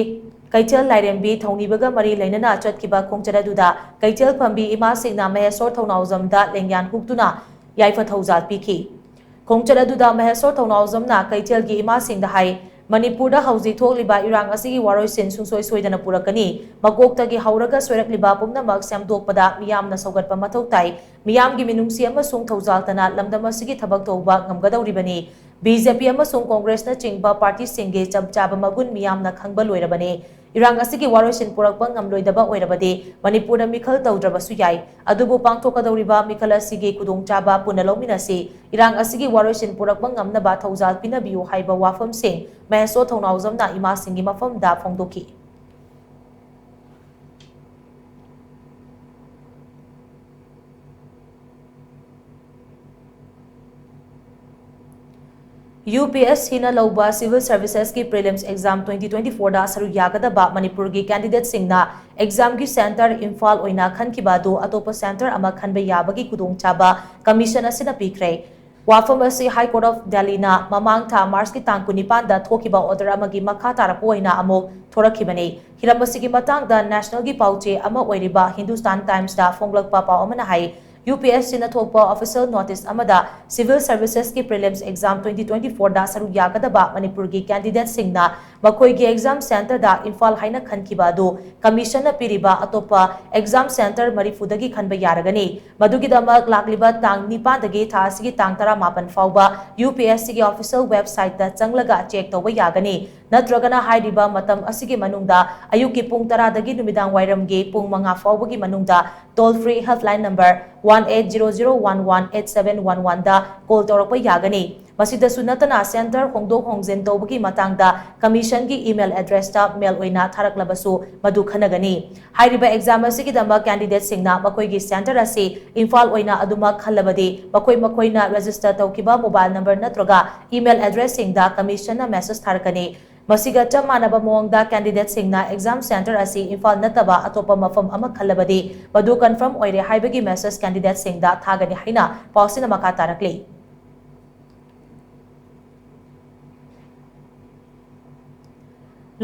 ꯀꯩꯊꯦꯜ ꯂꯥꯏꯔꯦꯝꯕꯤ ꯊꯧꯅꯤꯕꯒ ꯃꯔꯤ ꯂꯩꯅꯅ ꯆꯠꯈꯤꯕ ꯈꯣꯡꯆꯠ ꯑꯗꯨꯗ ꯀꯩꯊꯦꯜ ꯐꯝꯕꯤ ꯏꯃꯥꯁꯤꯡꯅ ꯃꯍꯦꯁꯣꯔ ꯊꯧꯅꯥꯎꯖꯝꯗ ꯂꯦꯡꯌꯥꯟ ꯍꯨꯛꯇꯨꯅ ꯌꯥꯏꯐ ꯊꯧꯖꯥꯜ ꯄꯤꯈꯤ꯫ ꯈꯣꯡꯆꯠ ꯑꯗꯨꯗ ꯃꯍꯦꯁꯣꯔ ꯊꯧꯅꯥꯎꯖꯝꯅ ꯀꯩꯊꯦꯜꯒꯤ ꯏꯃꯥꯁꯤꯡꯗ ꯍꯥꯏ, ꯃꯅꯤꯄꯨꯔꯗ ꯍꯧꯖꯤꯛ ꯊꯣꯛꯂꯤꯕ ꯏꯔꯥꯡ ꯑꯁꯤꯒꯤ ꯋꯥꯔꯣꯏꯁꯤꯟ ꯁꯨꯡꯁꯣꯏ ꯁꯣꯏꯗꯅ ꯄꯨꯔꯛꯀꯅꯤ꯫ ꯃꯀꯣꯛꯇꯒꯤ ꯍꯧꯔꯒ ꯁꯣꯏꯔꯛꯂꯤꯕ ꯄꯨꯝꯅꯃꯛ ꯁꯦꯝꯗꯣꯛꯄꯗ ꯃꯤꯌꯥꯝꯅ ꯁꯧꯒꯠꯄ ꯃꯊꯧ ꯇꯥꯏ꯫ ꯃꯤꯌꯥꯝꯒꯤ ꯃꯤꯅꯨꯡꯁꯤ ꯑꯃꯁꯨꯡ ꯊꯧꯖꯥꯜꯇꯅ ꯂꯝꯗꯝ ꯑꯁꯤꯒꯤ ꯊꯕꯛ ꯇꯧꯕ ꯉꯝꯒꯗꯧꯔꯤꯕꯅꯤ꯫ ꯕꯤ ꯖꯦ ꯄꯤ ꯑꯃꯁꯨꯡ ꯀꯣꯡꯒ꯭ꯔꯦꯁꯅꯆꯤꯡꯕ ꯄꯥꯔꯇꯤꯁꯤꯡꯒꯤ ꯆꯞ ꯆꯥꯕ ꯃꯒꯨꯟ ꯃꯤꯌꯥꯝꯅ ꯈꯪꯕ ꯂꯣꯏꯔꯕꯅꯤ꯫ ꯏꯔꯥꯡ ꯑꯁꯤꯒꯤ ꯋꯥꯔꯣꯏꯁꯤꯟ ꯄꯨꯔꯛꯄ ꯉꯝꯂꯣꯏꯗꯕ ꯑꯣꯏꯔꯕꯗꯤ ꯃꯅꯤꯄꯨꯔꯗ ꯃꯤꯈꯜ ꯇꯧꯗ꯭ꯔꯕꯁꯨ ꯌꯥꯏ꯫ ꯑꯗꯨꯕꯨ ꯄꯥꯡꯊꯣꯛꯀꯗꯧꯔꯤꯕ ꯃꯤꯈꯜ ꯑꯁꯤꯒꯤ ꯈꯨꯗꯣꯡꯆꯥꯕ ꯄꯨꯟꯅ ꯂꯧꯃꯤꯟꯅꯁꯤ꯫ ꯏꯔꯥꯡ ꯑꯁꯤꯒꯤ ꯋꯥꯔꯣꯏꯁꯤꯟ ꯄꯨꯔꯛꯄ ꯉꯝꯅꯕ ꯊꯧꯖꯥꯜ ꯄꯤꯅꯕꯤꯌꯨ ꯍꯥꯏꯕ ꯋꯥꯐꯝꯁꯤꯡ ꯃꯍꯦꯁꯣꯔ ꯊꯧꯅꯥꯎꯖꯝꯅ ꯏꯃꯥꯁꯤꯡꯒꯤ ꯃꯐꯝꯗ ꯐꯣꯡꯗꯣꯛꯈꯤ꯫ ꯌꯨ ꯄꯤ ꯑꯦꯁ ꯁꯤꯅ ꯂꯧꯕ Civil Servicesꯀꯤ Prelims Exam twenty twenty fourꯗ ꯁꯔꯨꯛ ꯌꯥꯒꯗꯕ ꯃꯅꯤꯄꯨꯔꯒꯤ candidateꯁꯤꯡꯅ examꯒꯤ centre ꯏꯝꯐꯥꯜ ꯑꯣꯏꯅ ꯈꯟꯈꯤꯕ ꯑꯗꯨ ꯑꯇꯣꯞꯄ centre ꯑꯃ ꯈꯟꯕ ꯌꯥꯕꯒꯤ ꯈꯨꯗꯣꯡꯆꯥꯕ commission ꯑꯁꯤꯅ ꯄꯤꯈ꯭ꯔꯦ꯫ ꯋꯥꯐꯝ ꯑꯁꯤ High Court of Delhiꯅ ꯃꯃꯥꯡ ꯊꯥ ꯃꯥꯔꯆꯀꯤ ꯇꯥꯡ ꯀꯨꯟꯅꯤꯄꯥꯟꯗ ꯊꯣꯛꯈꯤꯕ order ꯑꯃꯒꯤ ꯃꯈꯥ ꯇꯥꯔꯛꯄ ꯑꯣꯏꯅ ꯑꯃꯨꯛ ꯊꯣꯔꯛꯈꯤꯕꯅꯤ꯫ ꯍꯤꯔꯝ ꯑꯁꯤꯒꯤ ꯃꯇꯥꯡꯗ Nationalꯒꯤ ꯄꯥꯎꯆꯦ ꯑꯃ ꯑꯣꯏꯔꯤꯕ Hindustan Timesꯇ ꯐꯣꯡꯂꯛꯄ ꯄꯥꯎ ꯑꯃꯅ ꯍꯥꯏ, ꯌꯨ ꯄꯤ ꯑꯦꯁ ꯁꯤꯅ ꯊꯣꯛꯄ official notice ꯑꯃꯗ Civil Servicesꯀꯤ Prelims Exam twenty twenty fourꯗ ꯁꯔꯨꯛ ꯌꯥꯒꯗꯕ ꯃꯅꯤꯄꯨꯔꯒꯤ candidateꯁꯤꯡꯅ ꯃꯈꯣꯏꯒꯤ exam centreꯗ ꯏꯝꯐꯥꯜ ꯍꯥꯏꯅ ꯈꯟꯈꯤꯕ ꯑꯗꯨ commissionꯅ ꯄꯤꯔꯤꯕ ꯑꯇꯣꯞꯄ exam centre ꯃꯔꯤꯐꯨꯗꯒꯤ ꯈꯟꯕ ꯌꯥꯔꯒꯅꯤ꯫ ꯃꯗꯨꯒꯤꯗꯃꯛ ꯂꯥꯛꯂꯤꯕ ꯇꯥꯡ ꯅꯤꯄꯥꯟꯗꯒꯤ ꯊꯥ ꯑꯁꯤꯒꯤ ꯇꯥꯡ ꯇꯔꯥꯃꯥꯄꯟ ꯐꯥꯎꯕ ꯌꯨ ꯄꯤ ꯑꯦꯁ ꯁꯤꯒꯤ official websiteꯇ ꯆꯪꯂꯒ check ꯇꯧꯕ ꯌꯥꯒꯅꯤ꯫ ꯅꯠꯇ꯭ꯔꯒꯅ ꯍꯥꯏꯔꯤꯕ ꯃꯇꯝ ꯑꯁꯤꯒꯤ ꯃꯅꯨꯡꯗ ꯑꯌꯨꯛꯀꯤ ꯄꯨꯡ ꯇꯔꯥꯗꯒꯤ ꯅꯨꯃꯤꯗꯥꯡ ꯋꯥꯏꯔꯝꯒꯤ ꯄꯨꯡ ꯃꯉꯥ ꯐꯥꯎꯕꯒꯤ ꯃꯅꯨꯡꯗ toll free helpline number one eight zero zero one one eight seven one oneꯗ call ꯇꯧꯔꯛꯄ ꯌꯥꯒꯅꯤ꯫ ꯃꯁꯤꯗꯁꯨ ꯅꯠꯇꯅ centre ꯍꯣꯡꯗꯣꯛ ꯍꯣꯡꯖꯤꯟ ꯇꯧꯕꯒꯤ ꯃꯇꯥꯡꯗ commissionꯒꯤ email addressꯇ mail ꯑꯣꯏꯅ ꯊꯥꯔꯛꯂꯕꯁꯨ ꯃꯗꯨ ꯈꯟꯅꯒꯅꯤ꯫ ꯍꯥꯏꯔꯤꯕ exam ꯑꯁꯤꯒꯤꯗꯃꯛ candidateꯁꯤꯡꯅ ꯃꯈꯣꯏꯒꯤ centre ꯑꯁꯤ ꯏꯝꯐꯥꯜ ꯑꯣꯏꯅ ꯑꯗꯨꯃꯛ ꯈꯜꯂꯕꯗꯤ ꯃꯈꯣꯏ ꯃꯈꯣꯏꯅ register ꯇꯧꯈꯤꯕ mobile number ꯅꯠꯇ꯭ꯔꯒ email addressꯁꯤꯡꯗ commissionꯅ message ꯊꯥꯔꯛꯀꯅꯤ꯫ ꯃꯁꯤꯒ ꯆꯞ ꯃꯥꯟꯅꯕ ꯃꯑꯣꯡꯗ candidateꯁꯤꯡꯅ exam centre ꯑꯁꯤ ꯏꯝꯐꯥꯜ ꯅꯠꯇꯕ ꯑꯇꯣꯞꯄ ꯃꯐꯝ ꯑꯃ ꯈꯜꯂꯕꯗꯤ ꯃꯗꯨ confirm ꯑꯣꯏꯔꯦ ꯍꯥꯏꯕꯒꯤ message candidateꯁꯤꯡꯗ ꯊꯥꯒꯅꯤ ꯍꯥꯏꯅ ꯄꯥꯎꯁꯤꯅ ꯃꯈꯥ ꯇꯥꯔꯛꯂꯤ꯫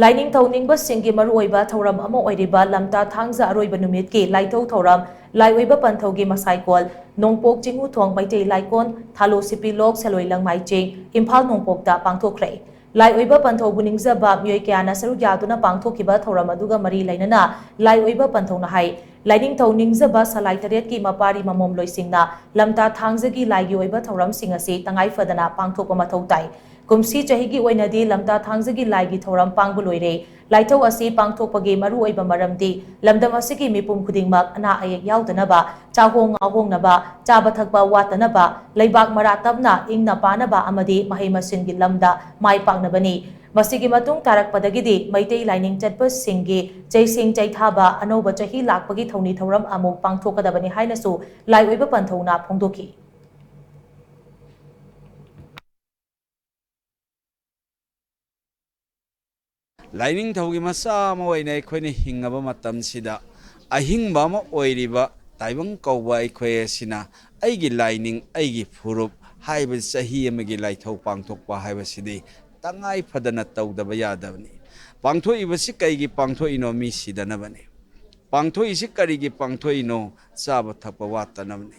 ꯂꯥꯏꯅꯤꯡꯊꯧ ꯅꯤꯡꯕꯁꯤꯡꯒꯤ ꯃꯔꯨꯑꯣꯏꯕ ꯊꯧꯔꯝ ꯑꯃ ꯑꯣꯏꯔꯤꯕ ꯂꯝꯇꯥ ꯊꯥꯡꯖ ꯑꯔꯣꯏꯕ ꯅꯨꯃꯤꯠꯀꯤ ꯂꯥꯏꯊꯧ ꯊꯧꯔꯝ ꯂꯥꯏꯑꯣꯏꯕ ꯄꯟꯊꯧꯒꯤ ꯃꯁꯥꯏꯀꯣꯜ ꯅꯣꯡꯄꯣꯛ ꯆꯤꯡꯉꯨꯊꯣꯡ ꯃꯩꯇꯩ ꯂꯥꯏꯀꯣꯟ ꯊꯥꯂꯣ ꯁꯤꯄꯤ ꯂꯣꯛ ꯁꯦꯂꯣꯏ ꯂꯪꯃꯥꯏ ꯆꯤꯡ ꯏꯝꯐꯥꯜ ꯅꯣꯡꯄꯣꯛꯇ ꯄꯥꯡꯊꯣꯛꯈ꯭ꯔꯦ꯫ ꯂꯥꯏꯑꯣꯏꯕ ꯄꯟꯊꯧꯕꯨ ꯅꯤꯡꯖꯕ ꯃꯤꯑꯣꯏ ꯀꯌꯥꯅ ꯁꯔꯨꯛ ꯌꯥꯗꯨꯅ ꯄꯥꯡꯊꯣꯛꯈꯤꯕ ꯊꯧꯔꯝ ꯑꯗꯨꯒ ꯃꯔꯤ ꯂꯩꯅꯅ ꯂꯥꯏꯑꯣꯏꯕ ꯄꯟꯊꯧꯅ ꯍꯥꯏ, ꯂꯥꯏꯅꯤꯡꯊꯧ ꯅꯤꯡꯖꯕ ꯁꯂꯥꯏ ꯇꯔꯦꯠꯀꯤ ꯃꯄꯥꯔꯤ ꯃꯃꯣꯝꯂꯣꯏꯁꯤꯡꯅ ꯂꯝꯇꯥ ꯊꯥꯡꯖꯒꯤ ꯂꯥꯏꯒꯤ ꯑꯣꯏꯕ ꯊꯧꯔꯝꯁꯤꯡ ꯑꯁꯤ ꯇꯉꯥꯏ ꯐꯗꯅ ꯄꯥꯡꯊꯣꯛꯄ ꯃꯊꯧ ꯇꯥꯏ꯫ ꯀꯨꯝꯁꯤ ꯆꯍꯤꯒꯤ ꯑꯣꯏꯅꯗꯤ ꯂꯝꯇꯥ ꯊꯥꯡꯖꯒꯤ ꯂꯥꯏꯒꯤ ꯊꯧꯔꯝ ꯄꯥꯡꯕ ꯂꯣꯏꯔꯦ꯫ ꯂꯥꯏꯊꯧ ꯑꯁꯤ ꯄꯥꯡꯊꯣꯛꯄꯒꯤ ꯃꯔꯨꯑꯣꯏꯕ ꯃꯔꯝꯗꯤ ꯂꯝꯗꯝ ꯑꯁꯤꯒꯤ ꯃꯤꯄꯨꯝ ꯈꯨꯗꯤꯡꯃꯛ ꯑꯅꯥ ꯑꯌꯦꯛ ꯌꯥꯎꯗꯅꯕ, ꯆꯥꯍꯣꯡ ꯉꯥꯍꯣꯡꯅꯕ, ꯆꯥꯕ ꯊꯛꯄ ꯋꯥꯠꯇꯅꯕ, ꯂꯩꯕꯥꯛ ꯃꯔꯥ ꯇꯞꯅ ꯏꯪꯅ ꯄꯥꯅꯕ ꯑꯃꯗꯤ ꯃꯍꯩ ꯃꯁꯤꯡꯒꯤ ꯂꯝꯗ ꯃꯥꯏ ꯄꯥꯛꯅꯕꯅꯤ꯫ ꯃꯁꯤꯒꯤ ꯃꯇꯨꯡ ꯇꯥꯔꯛꯄꯗꯒꯤꯗꯤ ꯃꯩꯇꯩ ꯂꯥꯏꯅꯤꯡ ꯆꯠꯄꯁꯤꯡꯒꯤ ꯆꯩꯁꯤꯡ ꯆꯩꯊꯥꯕ, ꯑꯅꯧꯕ ꯆꯍꯤ ꯂꯥꯛꯄꯒꯤ ꯊꯧꯅꯤ ꯊꯧꯔꯝ ꯑꯃꯨꯛ ꯄꯥꯡꯊꯣꯛꯀꯗꯕꯅꯤ ꯍꯥꯏꯅꯁꯨ ꯂꯥꯏꯑꯣꯏꯕ ꯄꯟꯊꯧꯅ ꯐꯣꯡꯗꯣꯛꯈꯤ꯫ ꯂꯥꯏꯅꯤꯡꯊꯧꯒꯤ ꯃꯆꯥ ꯑꯃ ꯑꯣꯏꯅ ꯑꯩꯈꯣꯏꯅ ꯍꯤꯡꯉꯕ ꯃꯇꯝꯁꯤꯗ ꯑꯍꯤꯡꯕ ꯑꯃ ꯑꯣꯏꯔꯤꯕ ꯇꯥꯏꯕꯪ ꯀꯧꯕ ꯑꯩꯈꯣꯏ ꯑꯁꯤꯅ ꯑꯩꯒꯤ ꯂꯥꯏꯅꯤꯡ, ꯑꯩꯒꯤ ꯐꯨꯔꯨꯞ ꯍꯥꯏꯕ ꯆꯍꯤ ꯑꯃꯒꯤ ꯂꯥꯏꯊꯧ ꯄꯥꯡꯊꯣꯛꯄ ꯍꯥꯏꯕꯁꯤꯗꯤ ꯇꯉꯥꯏ ꯐꯗꯅ ꯇꯧꯗꯕ ꯌꯥꯗꯕꯅꯤ꯫ ꯄꯥꯡꯊꯣꯛꯏꯕꯁꯤ ꯀꯩꯒꯤ ꯄꯥꯡꯊꯣꯛꯏꯅꯣ? ꯃꯤ ꯁꯤꯗꯅꯕꯅꯤ꯫ ꯄꯥꯡꯊꯣꯛꯏꯁꯤ ꯀꯔꯤꯒꯤ ꯄꯥꯡꯊꯣꯛꯏꯅꯣ? ꯆꯥꯕ ꯊꯛꯄ ꯋꯥꯠꯇꯅꯕꯅꯤ꯫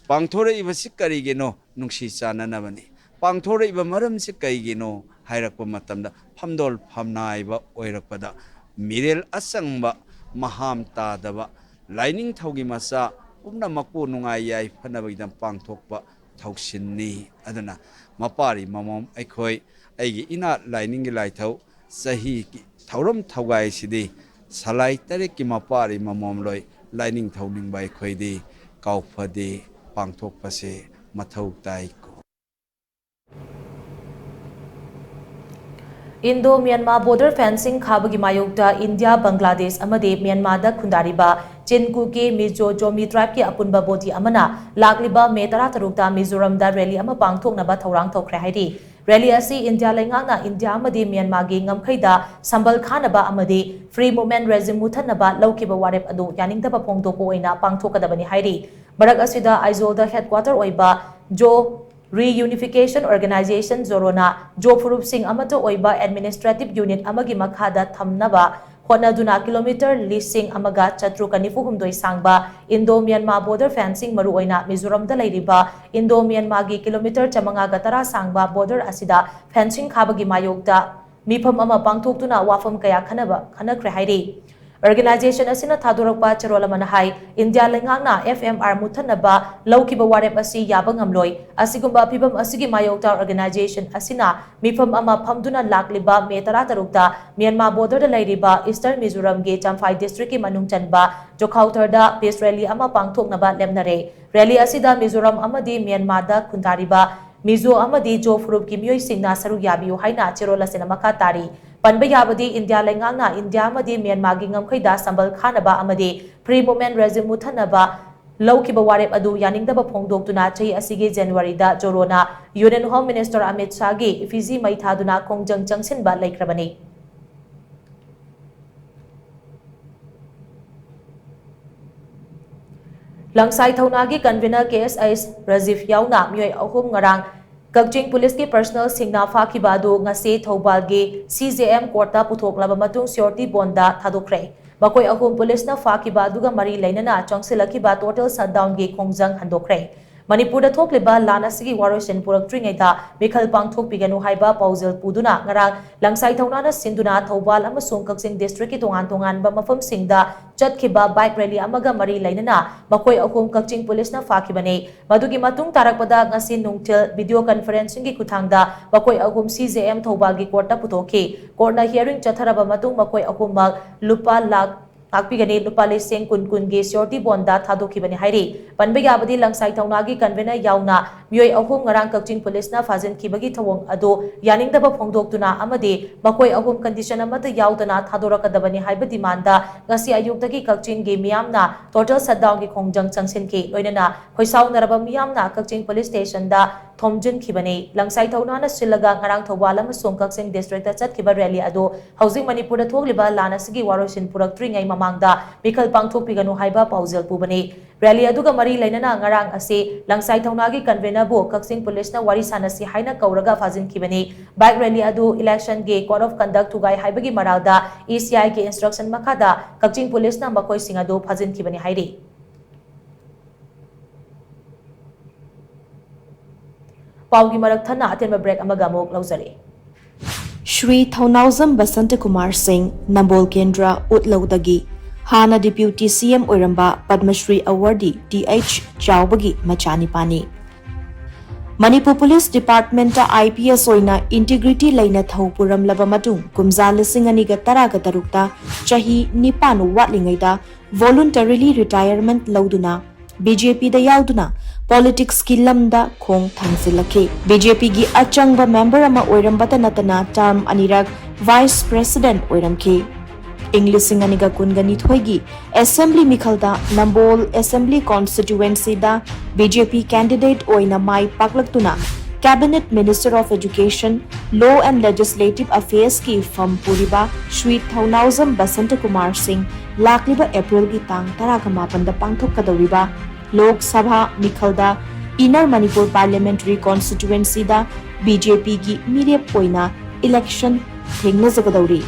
ꯄꯥꯡꯊꯣꯔꯛꯏꯕꯁꯤ ꯀꯔꯤꯒꯤꯅꯣ? ꯅꯨꯡꯁꯤ ꯆꯥꯟꯅꯅꯕꯅꯤ꯫ ꯄꯥꯡꯊꯣꯔꯛꯏꯕ ꯃꯔꯝꯁꯤ ꯀꯩꯒꯤꯅꯣ ꯍꯥꯏꯔꯛꯄ ꯃꯇꯝꯗ, ꯐꯝꯗꯣꯜ ꯐꯝꯅꯥꯏꯕ ꯑꯣꯏꯔꯛꯄꯗ ꯃꯤꯔꯦꯜ ꯑꯆꯪꯕ, ꯃꯍꯥꯝ ꯇꯥꯗꯕ, ꯂꯥꯏꯅꯤꯡꯊꯧꯒꯤ ꯃꯆꯥ ꯄꯨꯝꯅꯃꯛꯄꯨ ꯅꯨꯡꯉꯥꯏ ꯌꯥꯏꯐꯅꯕꯒꯤꯗꯃꯛ ꯄꯥꯡꯊꯣꯛꯄ ꯊꯧꯁꯤꯜꯅꯤ꯫ ꯑꯗꯨꯅ ꯃꯄꯥꯔꯤ ꯃꯃꯣꯝ ꯑꯩꯈꯣꯏ, ꯑꯩꯒꯤ ꯏꯅꯥꯠ ꯂꯥꯏꯅꯤꯡꯒꯤ ꯂꯥꯏꯊꯧ ꯆꯍꯤꯒꯤ ꯊꯧꯔꯝ ꯊꯧꯒꯥꯏꯁꯤꯗꯤ ꯁꯂꯥꯏ ꯇꯔꯦꯠꯀꯤ ꯃꯄꯥꯔꯤ ꯃꯃꯣꯝꯂꯣꯏ ꯂꯥꯏꯅꯤꯡꯊꯧ ꯅꯤꯡꯕ ꯑꯩꯈꯣꯏꯗꯤ ꯀꯥꯎꯐꯗꯦ, ꯄꯥꯡꯊꯣꯛꯄꯁꯦ ꯃꯊꯧ ꯇꯥꯏꯀꯣ꯫ Indo Myanmar border fencing ꯈꯥꯕꯒꯤ ꯃꯥꯌꯣꯛꯇ ꯏꯟꯗꯤꯌꯥ, ꯕꯪꯒ꯭ꯂꯥꯗꯦꯁ ꯑꯃꯗꯤ ꯃ꯭ꯌꯥꯟꯃꯥꯔꯗ ꯈꯨꯟꯗꯥꯔꯤꯕ ꯆꯤꯟ, ꯀꯨꯀꯤ, ꯃꯤꯖꯣ, ꯖꯣꯃꯤ tribeꯀꯤ ꯑꯄꯨꯟꯕ body ꯑꯃꯅ ꯂꯥꯛꯂꯤꯕ ꯃꯦ ꯇꯔꯥꯇꯔꯨꯛꯇ ꯃꯤꯖꯣꯔꯥꯝꯗ rally ꯑꯃ ꯄꯥꯡꯊꯣꯛꯅꯕ ꯊꯧꯔꯥꯡ ꯇꯧꯈ꯭ꯔꯦ ꯍꯥꯏꯔꯤ꯫ ꯔꯦꯂꯤ ꯑꯁꯤ ꯏꯟꯗꯤꯌꯥ ꯂꯩꯉꯥꯛꯅ ꯏꯟꯗꯤꯌꯥ ꯑꯃꯗꯤ ꯃ꯭ꯌꯥꯟꯃꯥꯔꯒꯤ ꯉꯝꯈꯩꯗ ꯁꯝꯕꯜ ꯈꯥꯅꯕ ꯑꯃꯗꯤ Free Movement Regime ꯃꯨꯠꯊꯠꯅꯕ ꯂꯧꯈꯤꯕ ꯋꯥꯔꯦꯞ ꯑꯗꯨ ꯌꯥꯅꯤꯡꯗꯕ ꯐꯣꯡꯗꯣꯛꯄ ꯑꯣꯏꯅ ꯄꯥꯡꯊꯣꯛꯀꯗꯕꯅꯤ ꯍꯥꯏꯔꯤ꯫ ꯃꯔꯛ ꯑꯁꯤꯗ ꯑꯥꯏꯖꯣꯜꯗ headquarter ꯑꯣꯏꯕ ꯖꯣ Reunification Organisation ꯖꯣꯔꯣꯅ ꯖꯣ ꯐꯨꯔꯨꯞꯁꯤꯡ ꯑꯃꯠꯇ ꯑꯣꯏꯕ administrative unit ꯑꯃꯒꯤ ꯃꯈꯥꯗ ꯊꯝꯅꯕ ꯍꯣꯠꯅꯗꯨꯅ ꯀꯤꯂꯣꯃꯤꯇꯔ ꯂꯤꯁꯤꯡ ꯑꯃꯒ ꯆꯥꯇ꯭ꯔꯨꯛꯀ ꯅꯤꯐꯨ ꯍꯨꯝꯗꯣꯏ ꯁꯥꯡꯕ ꯏꯟꯗꯣ ꯃ꯭ꯌꯥꯟꯃꯥ border fencing, ꯃꯔꯨꯑꯣꯏꯅ ꯃꯤꯖꯣꯔꯝꯗ ꯂꯩꯔꯤꯕ ꯏꯟꯗꯣ ꯃ꯭ꯌꯥꯟꯃꯥꯒꯤ ꯀꯤꯂꯣꯃꯤꯇꯔ ꯆꯥꯃꯉꯥꯒ ꯇꯔꯥ ꯁꯥꯡꯕ border ꯑꯁꯤꯗ fencing ꯈꯥꯕꯒꯤ ꯃꯥꯌꯣꯛꯇ ꯃꯤꯐꯝ ꯑꯃ ꯄꯥꯡꯊꯣꯛꯇꯨꯅ ꯋꯥꯐꯝ ꯀꯌꯥ ꯈꯟꯅꯕ ꯈꯟꯅꯈ꯭ꯔꯦ ꯍꯥꯏꯔꯤ꯫ Organisation ꯑꯁꯤꯅ ꯊꯥꯗꯣꯔꯛꯄ ꯆꯦꯔꯣꯜ ꯑꯃꯅ ꯍꯥꯏ, ꯏꯟꯗꯤꯌꯥ ꯂꯩꯉꯥꯛꯅ F M R ꯃꯨꯠꯊꯠꯅꯕ ꯂꯧꯈꯤꯕ ꯋꯥꯔꯦꯞ ꯑꯁꯤ ꯌꯥꯕ ꯉꯝꯂꯣꯏ꯫ ꯑꯁꯤꯒꯨꯝꯕ ꯐꯤꯚꯝ ꯑꯁꯤꯒꯤ ꯃꯥꯌꯣꯛꯇ organisation ꯑꯁꯤꯅ ꯃꯤꯐꯝ ꯑꯃ ꯐꯝꯗꯨꯅ ꯂꯥꯛꯂꯤꯕ ꯃꯦ ꯇꯔꯥꯇꯔꯨꯛꯇ ꯃ꯭ꯌꯥꯟꯃꯥ borderꯗ ꯂꯩꯔꯤꯕ Eastern ꯃꯤꯖꯣꯔꯝꯒꯤ ꯆꯝꯐꯥꯏ districtꯀꯤ ꯃꯅꯨꯡ ꯆꯟꯕ ꯖꯣꯈꯥꯎꯊꯔꯗ peace rally ꯑꯃ ꯄꯥꯡꯊꯣꯛꯅꯕ ꯂꯦꯞꯅꯔꯦ꯫ Rally ꯑꯁꯤꯗ ꯃꯤꯖꯣꯔꯝ ꯑꯃꯗꯤ ꯃ꯭ꯌꯥꯟꯃꯥꯔꯗ ꯈꯨꯟꯗꯥꯔꯤꯕ ꯃꯤꯖꯣ ꯑꯃꯗꯤ ꯖꯣ ꯐꯨꯔꯨꯞꯀꯤ ꯃꯤꯑꯣꯏꯁꯤꯡꯅ ꯁꯔꯨꯛ ꯌꯥꯕꯤꯌꯨ ꯍꯥꯏꯅ ꯆꯦꯔꯣꯜ ꯑꯁꯤꯅ ꯃꯈꯥ ꯇꯥꯔꯤ꯫ ꯄꯟꯕ ꯌꯥꯕꯗꯤ, ꯏꯟꯗꯤꯌꯥ ꯂꯩꯉꯥꯛꯅ ꯏꯟꯗꯤꯌꯥ ꯑꯃꯗꯤ ꯃ꯭ꯌꯥꯟꯃꯥꯔꯒꯤ ꯉꯝꯈꯩꯗ ꯁꯝꯕꯜ ꯈꯥꯅꯕ ꯑꯃꯗꯤ Free Movement Regime ꯃꯨꯠꯊꯠꯅꯕ ꯂꯧꯈꯤꯕ ꯋꯥꯔꯦꯞ ꯑꯗꯨ ꯌꯥꯅꯤꯡꯗꯕ ꯐꯣꯡꯗꯣꯛꯇꯨꯅ ꯆꯍꯤ ꯑꯁꯤꯒꯤ ꯖꯅꯋꯥꯔꯤꯗ ꯖꯣꯔꯣꯅ Union Home Minister Amit ꯁꯥꯍꯒꯤ effigy ꯃꯩ ꯊꯥꯗꯨꯅ ꯈꯣꯡꯖꯪ ꯆꯪꯁꯤꯟꯕ ꯂꯩꯈ꯭ꯔꯕꯅꯤ꯫ ꯂꯪꯁꯥꯏ ꯊꯧꯅꯥꯒꯤ convener K S H ꯔꯥꯖꯤꯐ ꯌꯥꯎꯅ ꯃꯤꯑꯣꯏ ꯑꯍꯨꯝ ꯉꯔꯥꯡ ꯀꯛꯆꯤꯡ ꯄꯨꯂꯤꯁꯀꯤ personnelꯁꯤꯡꯅ ꯐꯥꯈꯤꯕ ꯑꯗꯨ ꯉꯁꯤ ꯊꯧꯕꯥꯜꯒꯤ C J M courtꯇ ꯄꯨꯊꯣꯛꯂꯕ ꯃꯇꯨꯡ surety bondꯗ ꯊꯥꯗꯣꯛꯈ꯭ꯔꯦ꯫ ꯃꯈꯣꯏ ꯑꯍꯨꯝ ꯄꯨꯂꯤꯁꯅ ꯐꯥꯈꯤꯕ ꯑꯗꯨꯒ ꯃꯔꯤ ꯂꯩꯅꯅ ꯆꯪꯁꯤꯜꯂꯛꯈꯤꯕ total shutdownꯒꯤ ꯈꯣꯡꯖꯪ ꯍꯟꯗꯣꯛꯈ꯭ꯔꯦ꯫ ꯃꯅꯤꯄꯨꯔꯗ ꯊꯣꯛꯂꯤꯕ ꯂꯥꯟ ꯑꯁꯤꯒꯤ ꯋꯥꯔꯣꯏꯁꯤꯟ ꯄꯨꯔꯛꯇ꯭ꯔꯤꯉꯩꯗ ꯃꯤꯈꯜ ꯄꯥꯡꯊꯣꯛꯄꯤꯒꯅꯨ ꯍꯥꯏꯕ ꯄꯥꯎꯖꯦꯜ ꯄꯨꯗꯨꯅ ꯉꯔꯥꯡ ꯂꯪꯁꯥꯏ ꯊꯧꯅꯥꯅ ꯁꯤꯟꯗꯨꯅ ꯊꯧꯕꯥꯜ ꯑꯃꯁꯨꯡ ꯀꯛꯆꯤꯡ districtꯀꯤ ꯇꯣꯉꯥꯟ ꯇꯣꯉꯥꯟꯕ ꯃꯐꯝꯁꯤꯡꯗ ꯆꯠꯈꯤꯕ bike rally ꯑꯃꯒ ꯃꯔꯤ ꯂꯩꯅꯅ ꯃꯈꯣꯏ ꯑꯍꯨꯝ ꯀꯛꯆꯤꯡ ꯄꯨꯂꯤꯁꯅ ꯐꯥꯈꯤꯕꯅꯤ꯫ ꯃꯗꯨꯒꯤ ꯃꯇꯨꯡ ꯇꯥꯔꯛꯄꯗ ꯉꯁꯤ ꯅꯨꯡꯊꯤꯜ video conferencingꯒꯤ ꯈꯨꯠꯊꯥꯡꯗ ꯃꯈꯣꯏ ꯑꯍꯨꯝ C J M ꯊꯧꯕꯥꯜꯒꯤ courtꯇ ꯄꯨꯊꯣꯛꯈꯤ꯫ Courtꯅ hearing ꯆꯠꯊꯔꯕ ꯃꯇꯨꯡ ꯃꯈꯣꯏ ꯑꯍꯨꯝꯃꯛ ꯂꯨꯄꯥ ꯂꯥꯈ ꯇꯥꯛꯄꯤꯒꯅꯤ, ꯂꯨꯄꯥ ꯂꯤꯁꯤꯡ ꯀꯨꯟ ꯀꯨꯟꯒꯤ surety bondꯗ ꯊꯥꯗꯣꯛꯈꯤꯕꯅꯤ ꯍꯥꯏꯔꯤ꯫ ꯄꯟꯕ ꯌꯥꯕꯗꯤ, ꯂꯪꯁꯥꯏ ꯊꯧꯅꯥꯒꯤ convener ꯌꯥꯎꯅ ꯃꯤꯑꯣꯏ ꯑꯍꯨꯝ ꯉꯔꯥꯡ ꯀꯛꯆꯤꯡ ꯄꯨꯂꯤꯁꯅ ꯐꯥꯖꯤꯟꯈꯤꯕꯒꯤ ꯊꯧꯑꯣꯡ ꯑꯗꯨ ꯌꯥꯅꯤꯡꯗꯕ ꯐꯣꯡꯗꯣꯛꯇꯨꯅ ꯑꯃꯗꯤ ꯃꯈꯣꯏ ꯑꯍꯨꯝ condition ꯑꯃꯠꯇ ꯌꯥꯎꯗꯅ ꯊꯥꯗꯣꯔꯛꯀꯗꯕꯅꯤ ꯍꯥꯏꯕ demandꯗ ꯉꯁꯤ ꯑꯌꯨꯛꯇꯒꯤ ꯀꯛꯆꯤꯡꯒꯤ ꯃꯤꯌꯥꯝꯅ total shutdownꯒꯤ ꯈꯣꯡꯖꯪ ꯆꯪꯁꯤꯟꯈꯤ꯫ ꯂꯣꯏꯅꯅ ꯈꯣꯏꯁꯥꯎꯅꯔꯕ ꯃꯤꯌꯥꯝꯅ ꯀꯛꯆꯤꯡ police stationꯗ ꯊꯣꯝꯖꯤꯟꯈꯤꯕꯅꯤ꯫ ꯂꯪꯁꯥꯏ ꯊꯧꯅꯥꯅ ꯁꯤꯜꯂꯒ ꯉꯔꯥꯡ ꯊꯧꯕꯥꯜ ꯑꯃꯁꯨꯡ ꯀꯛꯆꯤꯡ districtꯇ ꯆꯠꯈꯤꯕ rally ꯑꯗꯨ ꯍꯧꯖꯤꯛ ꯃꯅꯤꯄꯨꯔꯗ ꯊꯣꯛꯂꯤꯕ ꯂꯥꯟ ꯑꯁꯤꯒꯤ ꯋꯥꯔꯣꯏꯁꯤꯟ ꯄꯨꯔꯛꯇ꯭ꯔꯤꯉꯩ ꯃꯃꯥꯡꯗ ꯃꯤꯈꯜ ꯄꯥꯡꯊꯣꯛꯄꯤꯒꯅꯨ ꯍꯥꯏꯕ ꯄꯥꯎꯖꯦꯜ ꯄꯨꯕꯅꯤ꯫ Rally ꯑꯗꯨꯒ ꯃꯔꯤ ꯂꯩꯅꯅ ꯉꯔꯥꯡ ꯑꯁꯤ ꯂꯪꯁꯥꯏ ꯊꯧꯅꯥꯒꯤ convenerꯕꯨ ꯀꯛꯆꯤꯡ policeꯅ ꯋꯥꯔꯤ ꯁꯥꯟꯅꯁꯤ ꯍꯥꯏꯅ ꯀꯧꯔꯒ ꯐꯥꯖꯤꯟꯈꯤꯕꯅꯤ꯫ Bike rally ꯑꯗꯨ electionꯒꯤ code of conduct ꯊꯨꯒꯥꯏ ꯍꯥꯏꯕꯒꯤ ꯃꯔꯥꯜꯗ ECIꯒꯤ instruction ꯃꯈꯥꯗ ꯀꯛꯆꯤꯡ policeꯅ ꯃꯈꯣꯏꯁꯤꯡ ꯑꯗꯨ ꯐꯥꯖꯤꯟꯈꯤꯕꯅꯤ ꯍꯥꯏꯔꯤ꯫ ꯄꯥꯎꯒꯤ ꯃꯔꯛ ꯊꯠꯅ ꯑꯇꯦꯟꯕ break ꯑꯃꯒ ꯑꯃꯨꯛ ꯂꯧꯖꯔꯤ꯫ ꯁ꯭ꯔꯤ ꯊꯧꯅꯥꯎꯖꯝ ꯕꯁꯟꯇ ꯀꯨꯃꯥꯔ ꯁꯤꯡ, ꯅꯝꯕꯣꯜ ꯀꯦꯟꯗ꯭ꯔ, ꯎꯠꯂꯧꯗꯒꯤ ꯍꯥꯟꯅ Deputy CM ꯑꯣꯏꯔꯝꯕ Padma Shri awardee T H ꯆꯥꯎꯕꯒꯤ ꯃꯆꯥꯅꯤꯄꯥꯅꯤ꯫ ꯃꯅꯤꯄꯨꯔ Police Departmentꯇ IPS ꯑꯣꯏꯅ integrity ꯂꯩꯅ ꯊꯧ ꯄꯨꯔꯝꯂꯕ ꯃꯇꯨꯡ, ꯀꯨꯝꯖꯥ ꯂꯤꯁꯤꯡ ꯑꯅꯤꯒ ꯇꯔꯥꯒ ꯇꯔꯨꯛꯇ ꯆꯍꯤ ꯅꯤꯄꯥꯟ ꯋꯥꯠꯂꯤꯉꯩꯗ voluntarily retirement ꯂꯧꯗꯨꯅ BJPꯗ ꯌꯥꯎꯗꯨꯅ politicsꯀꯤ ꯂꯝꯗ ꯈꯣꯡ ꯊꯥꯡꯖꯤꯜꯂꯛꯈꯤ꯫ BJPꯒꯤ ꯑꯆꯪꯕ member ꯑꯃ ꯑꯣꯏꯔꯝꯕꯇ ꯅꯠꯇꯅ term ꯑꯅꯤꯔꯛ Vice President ꯑꯣꯏꯔꯝꯈꯤ꯫ ꯏꯪ ꯂꯤꯁꯤꯡ ꯑꯅꯤꯒ ꯀꯨꯟꯒ ꯅꯤꯊꯣꯏꯒꯤ Assembly ꯃꯤꯈꯜꯗ ꯅꯝꯕꯣꯜ Assembly Constituencyꯗ BJP candidate ꯑꯣꯏꯅ ꯃꯥꯏ ꯄꯥꯛꯂꯛꯇꯨꯅ Cabinet Minister of Education, Law and Legislative Affairsꯀꯤ ꯐꯝ ꯄꯨꯔꯤꯕ ꯁ꯭ꯔꯤ ꯊꯧꯅꯥꯎꯖꯝ ꯕꯁꯟꯇ ꯀꯨꯃꯥꯔ ꯁꯤꯡ ꯂꯥꯛꯂꯤꯕ Aprilꯒꯤ ꯇꯥꯡ ꯇꯔꯥꯒ ꯃꯥꯄꯟꯗ ꯄꯥꯡꯊꯣꯛꯀꯗꯧꯔꯤꯕ Lok Sabha ꯃꯤꯈꯜꯗ Inner Manipur Parliamentary Constituencyꯗ BJPꯒꯤ ꯃꯤꯔꯦꯞ ꯑꯣꯏꯅ election ꯊꯦꯡꯅꯖꯒꯗꯧꯔꯤ꯫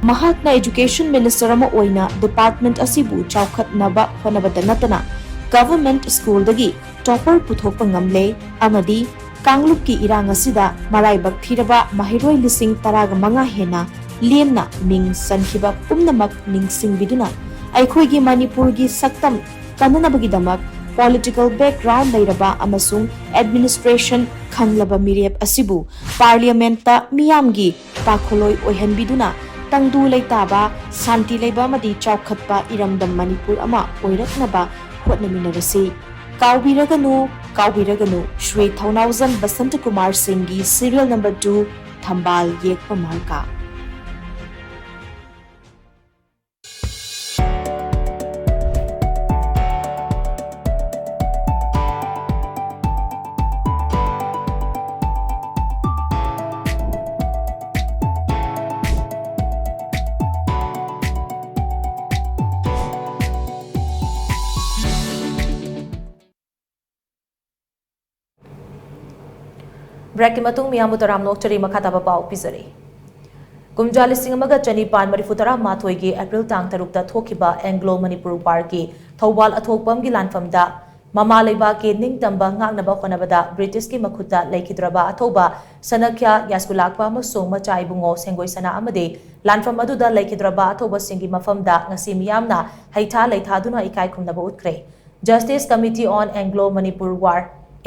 ꯃꯍꯥꯛꯅ Education Minister ꯑꯃ ꯑꯣꯏꯅ department ꯑꯁꯤꯕꯨ ꯆꯥꯎꯈꯠꯅꯕ ꯍꯣꯠꯅꯕꯇ ꯅꯠꯇꯅ government schoolꯗꯒꯤ topper ꯄꯨꯊꯣꯛꯄ ꯉꯝꯂꯦ ꯑꯃꯗꯤ ꯀꯥꯡꯂꯨꯞꯀꯤ ꯏꯔꯥꯡ ꯑꯁꯤꯗ ꯃꯔꯥꯏꯕꯛ ꯊꯤꯔꯕ ꯃꯍꯩꯔꯣꯏ ꯂꯤꯁꯤꯡ ꯇꯔꯥꯒ ꯃꯉꯥ ꯍꯦꯟꯅ ꯂꯦꯝꯅ ꯃꯤꯡ ꯆꯟꯈꯤꯕ ꯄꯨꯝꯅꯃꯛ ꯅꯤꯡꯁꯤꯡꯕꯤꯗꯨꯅ ꯑꯩꯈꯣꯏꯒꯤ ꯃꯅꯤꯄꯨꯔꯒꯤ ꯁꯛꯇꯝ ꯀꯟꯅꯅꯕꯒꯤꯗꯃꯛ political background ꯂꯩꯔꯕ ꯑꯃꯁꯨꯡ administration ꯈꯪꯂꯕ ꯃꯤꯔꯦꯞ ꯑꯁꯤꯕꯨ parliamentꯇ ꯃꯤꯌꯥꯝꯒꯤ ꯄꯥꯈꯣꯜꯂꯣꯏ ꯑꯣꯏꯍꯟꯕꯤꯗꯨꯅ ꯇꯪꯗꯨ ꯂꯩꯇꯥꯕ, ꯁꯥꯟꯇꯤ ꯂꯩꯕ ꯑꯃꯗꯤ ꯆꯥꯎꯈꯠꯄ ꯏꯔꯝꯗꯝ ꯃꯅꯤꯄꯨꯔ ꯑꯃ ꯑꯣꯏꯔꯛꯅꯕ ꯍꯣꯠꯅꯃꯤꯟꯅꯔꯁꯤ꯫ ꯀꯥꯎꯕꯤꯔꯒꯅꯨ, ꯀꯥꯎꯕꯤꯔꯒꯅꯨ, ꯁ꯭ꯔꯤ ꯊꯧꯅꯥꯎꯖꯝ ꯕꯁꯟꯇ ꯀꯨꯃꯥꯔ ꯁꯤꯡꯒꯤ serial number two ꯊꯝꯕꯥꯜ ꯌꯦꯛꯄ ꯃꯥꯔꯀꯥ꯫ ꯕ꯭ꯔꯦꯛꯀꯤ ꯃꯇꯨꯡ ꯃꯤꯌꯥꯝꯕꯨ ꯇꯔꯥꯝꯅ ꯑꯣꯛꯆꯔꯤ꯫ ꯃꯈꯥ ꯇꯥꯕ ꯄꯥꯎ ꯄꯤꯖꯔꯤ꯫ ꯀꯨꯝꯖꯥ ꯂꯤꯁꯤꯡ ꯑꯃꯒ ꯆꯅꯤꯄꯥꯟ ꯃꯔꯤꯐꯨ ꯇꯔꯥ ꯃꯥꯊꯣꯏꯒꯤ ꯑꯦꯄ꯭ꯔꯤꯜ ꯇꯥꯡ ꯇꯔꯨꯛꯇ ꯊꯣꯛꯈꯤꯕ ꯑꯦꯡꯒ꯭ꯂꯣ ꯃꯅꯤꯄꯨꯔ ꯋꯥꯔꯒꯤ ꯊꯧꯕꯥꯜ ꯑꯊꯣꯛꯄꯝꯒꯤ ꯂꯥꯟꯐꯝꯗ ꯃꯃꯥ ꯂꯩꯕꯥꯛꯀꯤ ꯅꯤꯡꯇꯝꯕ ꯉꯥꯛꯅꯕ ꯍꯣꯠꯅꯕꯗ ꯕ꯭ꯔꯤꯇꯤꯁꯀꯤ ꯃꯈꯨꯠꯇ ꯂꯩꯈꯤꯗ꯭ꯔꯕ ꯑꯊꯧꯕ ꯁꯅꯈ꯭ꯌꯥ ꯌꯥꯁꯀꯨꯂꯥꯛꯄ ꯑꯃꯁꯨꯡ ꯃꯆꯥ ꯏꯕꯨꯡꯉꯣ ꯁꯦꯡꯒꯣꯏ ꯁꯅꯥ ꯑꯃꯗꯤ ꯂꯥꯟꯐꯝ ꯑꯗꯨꯗ ꯂꯩꯈꯤꯗ꯭ꯔꯕ ꯑꯊꯧꯕꯁꯤꯡꯒꯤ ꯃꯐꯝꯗ ꯉꯁꯤ ꯃꯤꯌꯥꯝꯅ ꯍꯩꯊꯥ ꯂꯩꯊꯥꯗꯨꯅ ꯏꯀꯥꯏ ꯈꯨꯝꯅꯕ ꯎꯠꯈ꯭ꯔꯦ꯫ Justice Committee on Anglo-Manipur War,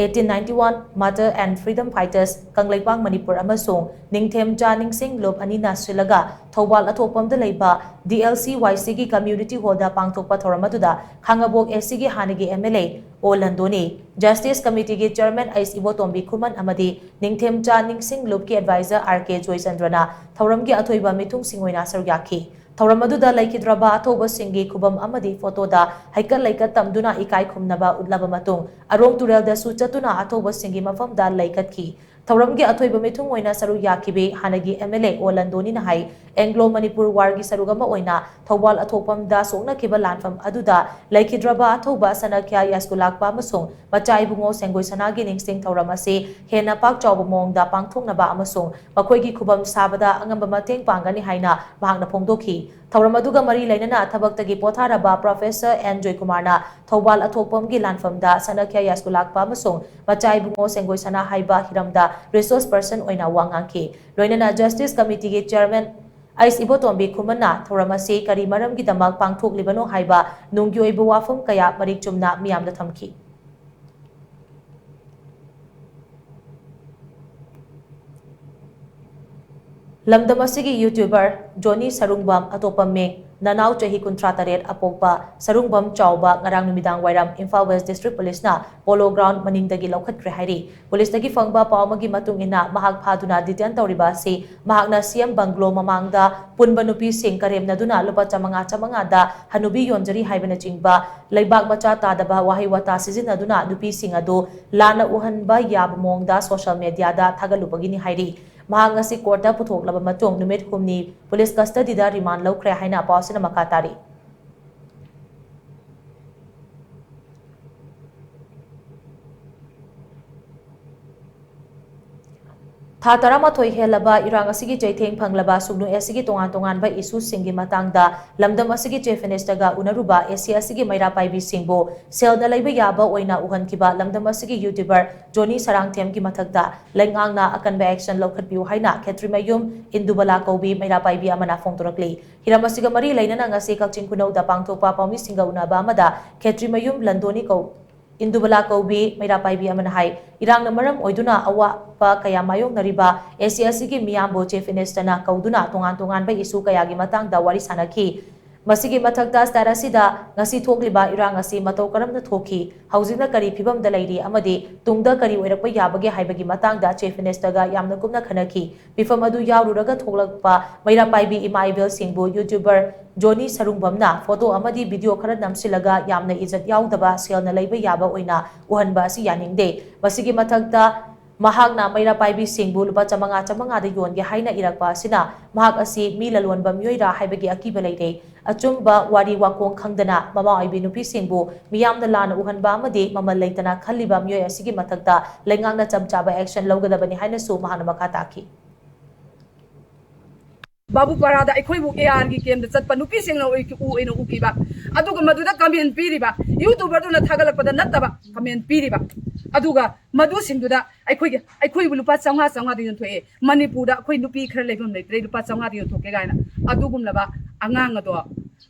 eighteen ninety-one, Martyr and Freedom Fighters, Kangleipak Manipur ꯑꯃꯁꯨꯡ ꯅꯤꯡꯊꯦꯝꯆꯥ ꯅꯤꯡꯁꯤꯡ ꯂꯨꯞ ꯑꯅꯤꯅ ꯁꯤꯜꯂꯒ ꯊꯧꯕꯥꯜ ꯑꯊꯣꯛꯄꯝꯗ ꯂꯩꯕ D L C Y Cꯒꯤ community hallꯗ ꯄꯥꯡꯊꯣꯛꯄ ꯊꯧꯔꯝ ꯑꯗꯨꯗ ꯈꯥꯉꯕꯣꯛ ACꯒꯤ ꯍꯥꯟꯅꯒꯤ MLA ꯑꯣ ꯂꯟꯗꯣꯅꯤ, Justice Committeeꯒꯤ chairman ꯑꯩꯁ ꯏꯕꯣꯇꯣꯝꯕꯤ ꯈꯨꯃꯟ ꯑꯃꯗꯤ ꯅꯤꯡꯊꯦꯝꯆꯥ ꯅꯤꯡꯁꯤꯡ ꯂꯨꯞꯀꯤ advisor R K ꯖꯣꯏꯆꯟꯗ꯭ꯔꯅ ꯊꯧꯔꯝꯒꯤ ꯑꯊꯣꯏꯕ ꯃꯤꯊꯨꯡꯁꯤꯡ ꯑꯣꯏꯅ ꯁꯔꯨꯛ ꯌꯥꯈꯤ꯫ ꯊꯧꯔꯝ ꯑꯗꯨꯗ ꯂꯩꯈꯤꯗ꯭ꯔꯕ ꯑꯊꯧꯕꯁꯤꯡꯒꯤ ꯈꯨꯕꯝ ꯑꯃꯗꯤ ꯐꯣꯇꯣꯗ ꯍꯩꯀꯠ ꯂꯩꯀꯠ ꯇꯝꯗꯨꯅ ꯏꯀꯥꯏ ꯈꯨꯝꯅꯕ ꯎꯠꯂꯕ ꯃꯇꯨꯡ, ꯑꯔꯣꯡ ꯇꯨꯔꯦꯜꯗꯁꯨ ꯆꯠꯇꯨꯅ ꯑꯊꯧꯕꯁꯤꯡꯒꯤ ꯃꯐꯝꯗ ꯂꯩ ꯀꯠꯈꯤ꯫ ꯊꯧꯔꯝꯒꯤ ꯑꯊꯣꯏꯕ ꯃꯤꯊꯨꯡ ꯑꯣꯏꯅ ꯁꯔꯨꯛ ꯌꯥꯈꯤꯕꯤ ꯍꯥꯟꯅꯒꯤ MLA ꯑꯣ ꯂꯟꯗꯣꯅꯤꯅ ꯍꯥꯏ, ꯑꯦꯡꯒ꯭ꯂꯣ ꯃꯅꯤꯄꯨꯔ ꯋꯥꯔꯒꯤ ꯁꯔꯨꯛ ꯑꯃ ꯑꯣꯏꯅ ꯊꯧꯕꯥꯜ ꯑꯊꯣꯛꯄꯝꯗ ꯁꯣꯛꯅꯈꯤꯕ ꯂꯥꯟꯐꯝ ꯑꯗꯨꯗ ꯂꯩꯈꯤꯗ꯭ꯔꯕ ꯑꯊꯧꯕ ꯁꯅꯈ꯭ꯌꯥ ꯌꯥꯁꯀꯨꯂꯥꯛꯄ ꯑꯃꯁꯨꯡ ꯃꯆꯥ ꯏꯕꯨꯡꯉꯣ ꯁꯦꯡꯒꯣꯏ ꯁꯅꯥꯒꯤ ꯅꯤꯡꯁꯤꯡ ꯊꯧꯔꯝ ꯑꯁꯤ ꯍꯦꯟꯅ ꯄꯥꯛ ꯆꯥꯎꯕ ꯃꯑꯣꯡꯗ ꯄꯥꯡꯊꯣꯛꯅꯕ ꯑꯃꯁꯨꯡ ꯃꯈꯣꯏꯒꯤ ꯈꯨꯕꯝ ꯁꯥꯕꯗ ꯑꯉꯝꯕ ꯃꯇꯦꯡ ꯄꯥꯡꯒꯅꯤ ꯍꯥꯏꯅ ꯃꯍꯥꯛꯅ ꯐꯣꯡꯗꯣꯛꯈꯤ꯫ ꯊꯧꯔꯝ ꯑꯗꯨꯒ ꯃꯔꯤ ꯂꯩꯅꯅ ꯊꯕꯛꯇꯒꯤ ꯄꯣꯊꯥꯔꯕ Professor N ꯖꯣꯏꯀꯨꯃꯥꯔꯅ ꯊꯧꯕꯥꯜ ꯑꯊꯣꯛꯄꯝꯒꯤ ꯂꯥꯟꯐꯝꯗ ꯁꯅꯈ꯭ꯌꯥ ꯌꯥꯁꯀꯨꯂꯥꯛꯄ ꯑꯃꯁꯨꯡ ꯃꯆꯥ ꯏꯕꯨꯡꯉꯣ ꯁꯦꯡꯒꯣꯏ ꯁꯅꯥ ꯍꯥꯏꯕ ꯍꯤꯔꯝꯗ resource person ꯑꯣꯏꯅ ꯋꯥ ꯉꯥꯡꯈꯤ꯫ ꯂꯣꯏꯅꯅ Justice Committeeꯒꯤ chairman ꯑꯩꯁ ꯏꯕꯣꯇꯣꯝꯕꯤ ꯈꯨꯃꯟꯅ ꯊꯧꯔꯝ ꯑꯁꯤ ꯀꯔꯤ ꯃꯔꯝꯒꯤꯗꯃꯛ ꯄꯥꯡꯊꯣꯛꯂꯤꯕꯅꯣ ꯍꯥꯏꯕ ꯅꯨꯡꯒꯤ ꯑꯣꯏꯕ ꯋꯥꯐꯝ ꯀꯌꯥ ꯃꯔꯤꯛ ꯆꯨꯝꯅ ꯃꯤꯌꯥꯝꯗ ꯊꯝꯈꯤ꯫ ꯂꯝꯗꯝ ꯑꯁꯤꯒꯤ YouTuber ꯖꯣꯅꯤ ꯁꯔꯨꯡꯕꯝ, ꯑꯇꯣꯞꯄ ꯃꯤꯡ ꯅꯅꯥꯎ, ꯆꯍꯤ ꯀꯨꯟꯊ꯭ꯔꯥ ꯇꯔꯦꯠ, ꯑꯄꯣꯛꯄ ꯁꯔꯨꯡꯕꯝ ꯆꯥꯎꯕ ꯉꯔꯥꯡ ꯅꯨꯃꯤꯗꯥꯡ ꯋꯥꯏꯔꯝ Imphal West District Policeꯅ Polo Ground ꯃꯅꯤꯡꯗꯒꯤ ꯂꯧꯈꯠꯈ꯭ꯔꯦ ꯍꯥꯏꯔꯤ꯫ Policeꯇꯒꯤ ꯐꯪꯕ ꯄꯥꯎ ꯑꯃꯒꯤ ꯃꯇꯨꯡ ꯏꯟꯅ, ꯃꯍꯥꯛ ꯐꯥꯗꯨꯅ detain ꯇꯧꯔꯤꯕ ꯑꯁꯤ ꯃꯍꯥꯛꯅ C M bungalow ꯃꯃꯥꯡꯗ ꯄꯨꯟꯕ ꯅꯨꯄꯤꯁꯤꯡ ꯀꯔꯦꯝꯅꯗꯨꯅ ꯂꯨꯄꯥ ꯆꯥꯃꯉꯥ ꯆꯥꯃꯉꯥꯗ ꯍꯅꯨꯕꯤ ꯌꯣꯟꯖꯔꯤ ꯍꯥꯏꯕꯅꯆꯤꯡꯕ ꯂꯩꯕꯥꯛ ꯃꯆꯥ ꯇꯥꯗꯕ ꯋꯥꯍꯩ ꯋꯥꯇꯥ ꯁꯤꯖꯤꯟꯅꯗꯨꯅ ꯅꯨꯄꯤꯁꯤꯡ ꯑꯗꯨ ꯂꯥꯟꯅ ꯎꯍꯟꯕ ꯌꯥꯕ ꯃꯑꯣꯡꯗ social mediaꯗ ꯊꯥꯒꯠꯂꯨꯕꯒꯤꯅꯤ ꯍꯥꯏꯔꯤ꯫ ꯃꯍꯥꯛ ꯉꯁꯤ courtꯇ ꯄꯨꯊꯣꯛꯂꯕ ꯃꯇꯨꯡ ꯅꯨꯃꯤꯠ ꯍꯨꯝꯅꯤ police custodyꯗ remand ꯂꯧꯈ꯭ꯔꯦ ꯍꯥꯏꯅ ꯄꯥꯎ ꯑꯁꯤꯅ ꯃꯈꯥ ꯇꯥꯔꯤ꯫ ꯊꯥ ꯇꯔꯥꯃꯥꯊꯣꯏ ꯍꯦꯜꯂꯕ ꯏꯔꯥꯡ ꯑꯁꯤꯒꯤ ꯆꯩꯊꯦꯡ ꯐꯪꯂꯕ ꯁꯨꯛꯅꯨ ꯑꯦꯁ ꯁꯤꯒꯤ ꯇꯣꯉꯥꯟ ꯇꯣꯉꯥꯟꯕ ꯏꯁꯨꯁꯤꯡꯒꯤ ꯃꯇꯥꯡꯗ ꯂꯝꯗꯝ ꯑꯁꯤꯒꯤ ꯆꯤꯐ ꯃꯤꯅꯤꯁꯇꯔꯒ ꯎꯅꯔꯨꯕ ꯑꯦꯁ ꯁꯤ ꯑꯁꯤꯒꯤ ꯃꯩꯔꯥ ꯄꯥꯏꯕꯤꯁꯤꯡꯕꯨ ꯁꯦꯜꯅ ꯂꯩꯕ ꯌꯥꯕ ꯑꯣꯏꯅ ꯎꯍꯟꯈꯤꯕ ꯂꯝꯗꯝ ꯑꯁꯤꯒꯤ ꯌꯨꯇ꯭ꯌꯨꯕꯔ ꯖꯣꯅꯤ ꯁꯔꯥꯡꯊꯦꯝꯒꯤ ꯃꯊꯛꯇ ꯂꯩꯉꯥꯛꯅ ꯑꯀꯟꯕ action ꯂꯧꯈꯠꯄꯤꯌꯨ ꯍꯥꯏꯅ ꯈꯦꯇ꯭ꯔꯤꯃꯌꯨꯝ ꯏꯟꯗꯨꯕꯂꯥ ꯀꯧꯕꯤ ꯃꯩꯔꯥ ꯄꯥꯏꯕꯤ ꯑꯃꯅ ꯐꯣꯡꯗꯣꯔꯛꯂꯤ꯫ ꯍꯤꯔꯝ ꯑꯁꯤꯒ ꯃꯔꯤ ꯂꯩꯅꯅ ꯉꯁꯤ ꯀꯛꯆꯤꯡ ꯈꯨꯅꯧꯗ ꯄꯥꯡꯊꯣꯛꯄ ꯄꯥꯎꯃꯤꯁꯤꯡꯒ ꯎꯅꯕ ꯑꯃꯗ ꯈꯦꯇ꯭ꯔꯤꯃꯌꯨꯝ ꯂꯟꯗꯣꯅꯤ ꯀꯧ-, ꯏꯟꯗꯨꯕꯂꯥ ꯀꯧꯕꯤ ꯃꯩꯔꯥ ꯄꯥꯏꯕꯤ ꯑꯃꯅ ꯍꯥꯏ, ꯏꯔꯥꯡꯅ ꯃꯔꯝ ꯑꯣꯏꯗꯨꯅ ꯑꯋꯥꯕ ꯀꯌꯥ ꯃꯥꯌꯣꯛꯅꯔꯤꯕ ꯑꯦꯁ ꯁꯤ ꯑꯁꯤꯒꯤ ꯃꯤꯌꯥꯝꯕꯨ ꯆꯤꯐ ꯃꯤꯅꯤꯁꯇꯔꯅ ꯀꯧꯗꯨꯅ ꯇꯣꯉꯥꯟ ꯇꯣꯉꯥꯟꯕ ꯏꯁꯨ ꯀꯌꯥꯒꯤ ꯃꯇꯥꯡꯗ ꯋꯥꯔꯤ ꯁꯥꯅꯈꯤ꯫ ꯃꯁꯤꯒꯤ ꯃꯊꯛꯇ state ꯑꯁꯤꯗ ꯉꯁꯤ ꯊꯣꯛꯂꯤꯕ ꯏꯔꯥꯡ ꯑꯁꯤ ꯃꯇꯧ ꯀꯔꯝꯅ ꯊꯣꯛꯈꯤ, ꯍꯧꯖꯤꯛꯅ ꯀꯔꯤ ꯐꯤꯕꯝꯗ ꯂꯩꯔꯤ ꯑꯃꯗꯤ ꯇꯨꯡꯗ ꯀꯔꯤ ꯑꯣꯏꯔꯛꯄ ꯌꯥꯕꯒꯦ ꯍꯥꯏꯕꯒꯤ ꯃꯇꯥꯡꯗ ꯆꯤꯐ ꯃꯤꯅꯤꯁꯇꯔꯒ ꯌꯥꯝꯅ ꯀꯨꯞꯅ ꯈꯟꯅꯈꯤ꯫ ꯃꯤꯐꯝ ꯑꯗꯨ ꯌꯥꯎꯔꯨꯔꯒ ꯊꯣꯛꯂꯛꯄ ꯃꯩꯔꯥ ꯄꯥꯏꯕꯤ ꯏꯃꯥ ꯏꯕꯦꯜꯁꯤꯡꯕꯨ ꯌꯨꯇ꯭ꯌꯨꯕꯔ ꯖꯣꯅꯤ ꯁꯔꯨꯡꯕꯝꯅ ꯐꯣꯇꯣ ꯑꯃꯗꯤ ꯚꯤꯗꯤꯑꯣ ꯈꯔ ꯅꯝꯁꯤꯜꯂꯒ ꯌꯥꯝꯅ ꯏꯖꯠ ꯌꯥꯎꯗꯕ ꯁꯦꯜꯅ ꯂꯩꯕ ꯌꯥꯕ ꯑꯣꯏꯅ ꯎꯍꯟꯕ ꯑꯁꯤ ꯌꯥꯅꯤꯡꯗꯦ꯫ ꯃꯁꯤꯒꯤ ꯃꯊꯛꯇ ꯃꯍꯥꯛꯅ ꯃꯩꯔꯥ ꯄꯥꯏꯕꯤꯁꯤꯡꯕꯨ ꯂꯨꯄꯥ ꯆꯥꯃꯉꯥ ꯆꯥꯃꯉꯥꯗ ꯌꯣꯟꯒꯦ ꯍꯥꯏꯅ ꯏꯔꯛꯄ ꯑꯁꯤꯅ ꯃꯍꯥꯛ ꯑꯁꯤ ꯃꯤ ꯂꯂꯣꯟꯕ ꯃꯤꯑꯣꯏꯔꯥ ꯍꯥꯏꯕꯒꯤ ꯑꯀꯤꯕ ꯂꯩꯔꯦ꯫ ꯑꯆꯨꯝꯕ ꯋꯥꯔꯤ ꯋꯥꯈꯣꯡ ꯈꯪꯗꯅ ꯃꯃꯥ ꯑꯣꯏꯕꯤ ꯅꯨꯄꯤꯁꯤꯡꯕꯨ ꯃꯤꯌꯥꯝꯅ ꯂꯥꯟꯅ ꯎꯍꯟꯕ ꯑꯃꯗꯤ ꯃꯃꯜ ꯂꯩꯇꯅ ꯈꯜꯂꯤꯕ ꯃꯤꯑꯣꯏ ꯑꯁꯤꯒꯤ ꯃꯊꯛꯇ ꯂꯩꯉꯥꯛꯅ ꯆꯞ ꯆꯥꯕ action ꯂꯧꯒꯗꯕꯅꯤ ꯍꯥꯏꯅꯁꯨ ꯃꯍꯥꯛꯅ ꯃꯈꯥ ꯇꯥꯈꯤ꯫ ꯕꯥꯕꯨ ꯄꯥꯔꯥꯗ ꯑꯩꯈꯣꯏꯕꯨ ꯑꯦ ꯑꯥꯔꯒꯤ ꯀꯦꯝꯗ ꯆꯠꯄ ꯅꯨꯄꯤꯁꯤꯡꯅ ꯑꯣꯏ-, ꯎ ꯑꯣꯏꯅ ꯎꯈꯤꯕ, ꯑꯗꯨꯒ ꯃꯗꯨꯗ ꯀꯃꯦꯟ ꯄꯤꯔꯤꯕ, ꯌꯨꯇ꯭ꯌꯨꯕꯔꯗꯨꯅ ꯊꯥꯒꯠꯂꯛꯄꯗ ꯅꯠꯇꯕ ꯀꯃꯦꯟ ꯄꯤꯔꯤꯕ, ꯑꯗꯨꯒ ꯃꯗꯨꯁꯤꯡꯗꯨꯗ ꯑꯩꯈꯣꯏꯒꯤ, ꯑꯩꯈꯣꯏꯕꯨ ꯂꯨꯄꯥ ꯆꯥꯝꯃꯉꯥ ꯆꯥꯝꯃꯉꯥꯗ ꯌꯣꯟꯊꯣꯛꯑꯦ, ꯃꯅꯤꯄꯨꯔꯗ ꯑꯩꯈꯣꯏ ꯅꯨꯄꯤ ꯈꯔ ꯂꯩꯐꯝ ꯂꯩꯇ꯭ꯔꯦ, ꯂꯨꯄꯥ ꯆꯥꯝꯃꯉꯥꯗ ꯌꯣꯟꯊꯣꯛꯀꯦ ꯀꯥꯏꯅ꯫ ꯑꯗꯨꯒꯨꯝꯂꯕ ꯑꯉꯥꯡ ꯑꯗꯣ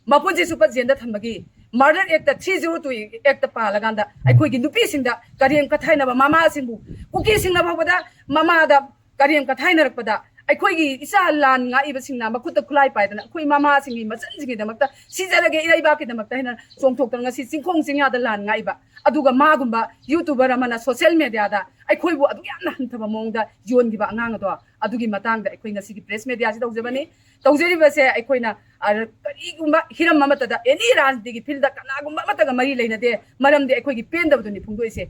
ꯃꯄꯨꯟꯁꯤ ꯆꯨꯞꯄ ꯖꯦꯜꯗ ꯊꯝꯕꯒꯤ murder act three zero two act ꯄꯥꯜꯂꯀꯥꯟꯗ ꯑꯩꯈꯣꯏꯒꯤ ꯅꯨꯄꯤꯁꯤꯡꯗ ꯀꯔꯦꯝ ꯀꯊꯥꯏꯅꯕ ꯃꯃꯥꯁꯤꯡꯕꯨ, ꯀꯨꯀꯤꯁꯤꯡꯅ ꯐꯥꯎꯕꯗ ꯃꯃꯥꯗ ꯀꯔꯦꯝ ꯀꯊꯥꯏꯅꯔꯛꯄꯗ ꯑꯩꯈꯣꯏꯒꯤ ꯏꯆꯥ ꯂꯥꯟ ꯉꯥꯛꯏꯕꯁꯤꯡꯅ ꯃꯈꯨꯠꯇ ꯈꯨꯠꯂꯥꯏ ꯄꯥꯏꯗꯅ ꯑꯩꯈꯣꯏ ꯃꯃꯥꯁꯤꯡꯒꯤ ꯃꯆꯟꯁꯤꯡꯒꯤꯗꯃꯛꯇ ꯁꯤꯖꯔꯒꯦ ꯏꯔꯩꯕꯥꯛꯀꯤꯗꯃꯛꯇ ꯍꯥꯏꯅ ꯆꯣꯡꯊꯣꯛꯇꯅ ꯉꯁꯤ ꯆꯤꯡꯈꯣꯡ ꯆꯤꯡꯌꯥꯗ ꯂꯥꯟ ꯉꯥꯛꯏꯕ, ꯑꯗꯨꯒ ꯃꯥꯒꯨꯝꯕ ꯌꯨꯇ꯭ꯌꯨꯕꯔ ꯑꯃꯅ ꯁꯣꯁꯤꯌꯦꯜ ꯃꯦꯗꯤꯌꯥꯗ ꯑꯩꯈꯣꯏꯕꯨ ꯑꯗꯨꯛ ꯌꯥꯝꯅ ꯍꯟꯊꯕ ꯃꯑꯣꯡꯗ ꯌꯣꯟꯈꯤꯕ ꯑꯉꯥꯡ ꯑꯗꯣ, ꯑꯗꯨꯒꯤ ꯃꯇꯥꯡꯗ ꯑꯩꯈꯣꯏ ꯉꯁꯤꯒꯤ ꯄ꯭ꯔꯦꯁ ꯃꯦꯗꯤꯌꯥꯁꯤ ꯇꯧꯖꯕꯅꯤ꯫ ꯇꯧꯖꯔꯤꯕꯁꯦ ꯑꯩꯈꯣꯏꯅ, ꯑ, ꯀꯔꯤꯒꯨꯝꯕ ꯍꯤꯔꯝ ꯑꯃꯠꯇꯗ, ꯑꯦꯅꯤ ꯔꯥꯖꯅꯤꯇꯤꯒꯤ ꯐꯤꯜꯗ ꯀꯅꯥꯒꯨꯝꯕ ꯑꯃꯠꯇꯒ ꯃꯔꯤ ꯂꯩꯅꯗꯦ꯫ ꯃꯔꯝꯗꯤ ꯑꯩꯈꯣꯏꯒꯤ ꯄꯦꯟꯗꯕꯗꯨꯅꯤ ꯐꯣꯡꯗꯣꯛꯏꯁꯦ꯫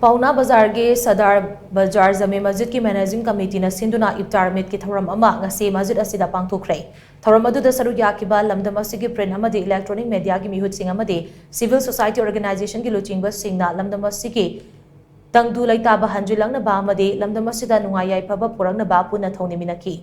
ꯄꯥꯎꯅꯥ ꯕꯖꯥꯔꯒꯤ ꯁꯗꯥꯔ ꯕꯖꯥꯔ ꯖꯃꯦ ꯃꯁꯖꯤꯗꯀꯤ ꯃꯦꯅꯦꯖꯤꯡ ꯀꯃꯤꯇꯤꯅ ꯁꯤꯟꯗꯨꯅ ꯏꯐꯇꯥꯔ ꯃꯤꯠꯀꯤ ꯊꯧꯔꯝ ꯑꯃ ꯉꯁꯤ ꯃꯁꯖꯤꯗ ꯑꯁꯤꯗ ꯄꯥꯡꯊꯣꯛꯈ꯭ꯔꯦ꯫ ꯊꯧꯔꯝ ꯑꯗꯨꯗ ꯁꯔꯨꯛ ꯌꯥꯈꯤꯕ ꯂꯝꯗꯝ ꯑꯁꯤꯒꯤ ꯄ꯭ꯔꯤꯟ ꯑꯃꯗꯤ ꯏꯂꯦꯛꯇ꯭ꯔꯣꯅꯤꯛ ꯃꯦꯗꯤꯌꯥꯒꯤ ꯃꯤꯍꯨꯠꯁꯤꯡ ꯑꯃꯗꯤ ꯁꯤꯚꯤꯜ ꯁꯣꯁꯥꯏꯇꯤ ꯑꯣꯔꯒꯅꯥꯏꯖꯦꯁꯟꯒꯤ ꯂꯨꯆꯤꯡꯕꯁꯤꯡꯅ ꯂꯝꯗꯝ ꯑꯁꯤꯒꯤ ꯇꯪꯗꯨ ꯂꯩꯇꯥꯕ ꯍꯟꯖꯤꯜꯂꯛꯅꯕ ꯑꯃꯗꯤ ꯂꯝꯗꯝ ꯑꯁꯤꯗ ꯅꯨꯡꯉꯥꯏ ꯌꯥꯏꯐꯕ ꯄꯨꯔꯛꯅꯕ ꯄꯨꯟꯅ ꯊꯧꯅꯤꯃꯤꯟꯅꯈꯤ꯫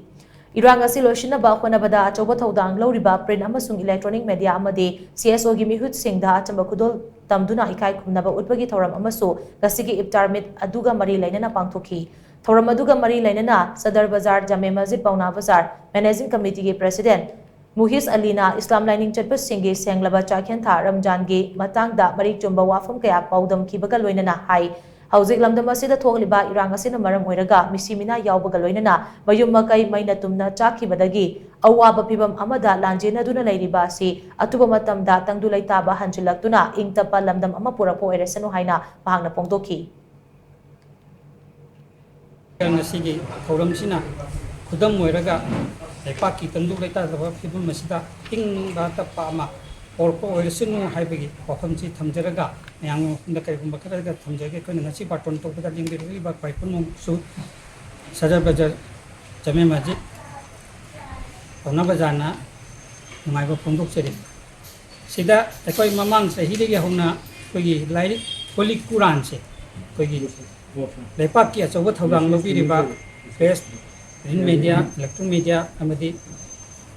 ꯏꯔꯥꯡ ꯑꯁꯤ ꯂꯣꯏꯁꯤꯟꯅꯕ ꯍꯣꯠꯅꯕꯗ ꯑꯆꯧꯕ ꯊꯧꯗꯥꯡ ꯂꯧꯔꯤꯕ ꯄ꯭ꯔꯤꯟ ꯑꯃꯁꯨꯡ ꯏꯂꯦꯛꯇ꯭ꯔꯣꯅꯤꯛ ꯃꯦꯗꯤꯌꯥ ꯑꯃꯗꯤ ꯁꯤ ꯑꯦꯁ ꯑꯣꯒꯤ ꯃꯤꯍꯨꯠꯁꯤꯡꯗ ꯑꯆꯝꯕ ꯈꯨꯗꯣꯜ ꯇꯝꯗꯨꯅ ꯏꯀꯥꯏ ꯈꯨꯝꯅꯕ ꯎꯠꯄꯒꯤ ꯊꯧꯔꯝ ꯑꯃꯁꯨ ꯉꯁꯤꯒꯤ ꯏꯐꯇꯥꯔ ꯃꯤꯠ ꯑꯗꯨꯒ ꯃꯔꯤ ꯂꯩꯅꯅ ꯄꯥꯡꯊꯣꯛꯈꯤ꯫ ꯊꯧꯔꯝ ꯑꯗꯨꯒ ꯃꯔꯤ ꯂꯩꯅꯅ ꯁꯗꯔ ꯕꯖꯥꯔ ꯖꯥꯃꯦ ꯃꯁꯖꯤꯗ ꯄꯥꯎꯅꯥ ꯕꯖꯥꯔ ꯃꯦꯅꯦꯖꯤꯡ ꯀꯃꯤꯇꯤꯒꯤ ꯄ꯭ꯔꯦꯁꯤꯗꯦꯟꯠ ꯃꯨꯍꯤꯁ ꯑꯂꯤꯅ ꯏꯁꯂꯥꯝ ꯂꯥꯏꯅꯤꯡ ꯆꯠꯄꯁꯤꯡꯒꯤ ꯁꯦꯡꯂꯕ ꯆꯥꯛꯈꯦꯟꯊꯥ ꯔꯝꯖꯥꯟꯒꯤ ꯃꯇꯥꯡꯗ ꯃꯔꯤꯛ ꯆꯨꯝꯕ ꯋꯥꯐꯝ ꯀꯌꯥ ꯄꯥꯎꯗꯝꯈꯤꯕꯒ ꯂꯣꯏꯅꯅ ꯍꯥꯏ, ꯍꯧꯖꯤꯛ ꯂꯝꯗꯝ ꯑꯁꯤꯗ ꯊꯣꯛꯂꯤꯕ ꯏꯔꯥꯡ ꯑꯁꯤꯅ ꯃꯔꯝ ꯑꯣꯏꯔꯒ ꯃꯤꯁꯤ ꯃꯤꯅꯥ ꯌꯥꯎꯕꯒ ꯂꯣꯏꯅꯅ ꯃꯌꯨꯝ ꯃꯀꯩ ꯃꯩꯅ ꯇꯨꯝꯅ ꯆꯥꯛꯈꯤꯕꯗꯒꯤ ꯑꯋꯥꯕ ꯐꯤꯚꯝ ꯑꯃꯗ ꯂꯥꯟꯖꯦꯟꯅꯗꯨꯅ ꯂꯩꯔꯤꯕ ꯑꯁꯤ ꯑꯊꯨꯕ ꯃꯇꯝꯗ ꯇꯪꯗꯨ ꯂꯩꯇꯥꯕ ꯍꯟꯖꯤꯜꯂꯛꯇꯨꯅ ꯏꯪ ꯇꯞꯄ ꯂꯝꯗꯝ ꯑꯃ ꯄꯨꯔꯛꯄ ꯑꯣꯏꯔꯁꯅꯨ ꯍꯥꯏꯅ ꯃꯍꯥꯛꯅ ꯐꯣꯡꯗꯣꯛꯈꯤ꯫ ꯉꯁꯤꯒꯤ ꯊꯧꯔꯝꯁꯤꯅ ꯈꯨꯗꯝ ꯑꯣꯏꯔꯒ ꯂꯩꯄꯥꯛꯀꯤ ꯇꯪꯗꯨ ꯂꯩꯇꯥꯗꯕ ꯐꯤꯕꯝ ꯑꯁꯤꯗ ꯏꯪꯕ ꯇꯞꯄ ꯑꯃ ꯄꯣꯔꯛꯄ ꯑꯣꯏꯔꯁꯅꯨ ꯍꯥꯏꯕꯒꯤ ꯋꯥꯐꯝꯁꯤ ꯊꯝꯖꯔꯒ ꯃꯌꯥꯝꯒꯤ ꯃꯐꯝꯗ ꯀꯔꯤꯒꯨꯝꯕ ꯈꯔꯒ ꯊꯝꯖꯒꯦ꯫ ꯑꯩꯈꯣꯏꯅ ꯉꯁꯤ ꯕꯥꯔꯇꯣꯟ ꯇꯧꯕꯗ ꯂꯦꯡꯕꯤꯔꯛꯂꯤꯕ ꯈ꯭ꯋꯥꯏ ꯄꯨꯝꯅꯃꯛꯁꯨ ꯁꯗꯔ ꯕꯖꯥꯔ ꯖꯃꯦ ꯃꯁꯖꯤꯗ ꯄꯥꯎꯅꯥ ꯕꯖꯥꯔꯅ ꯅꯨꯡꯉꯥꯏꯕ ꯐꯣꯡꯗꯣꯛꯆꯔꯤ꯫ ꯁꯤꯗ ꯑꯩꯈꯣꯏ ꯃꯃꯥꯡ ꯆꯍꯤꯗꯒꯤ ꯍꯧꯅ ꯑꯩꯈꯣꯏꯒꯤ ꯂꯥꯏꯔꯤꯛ ꯍꯣꯂꯤ ꯀꯨꯔꯥꯟꯁꯦ ꯑꯩꯈꯣꯏꯒꯤ ꯂꯩꯄꯥꯛꯀꯤ ꯑꯆꯧꯕ ꯊꯧꯗꯥꯡ ꯂꯧꯕꯤꯔꯤꯕ press, print media, electronic media ꯑꯃꯗꯤ,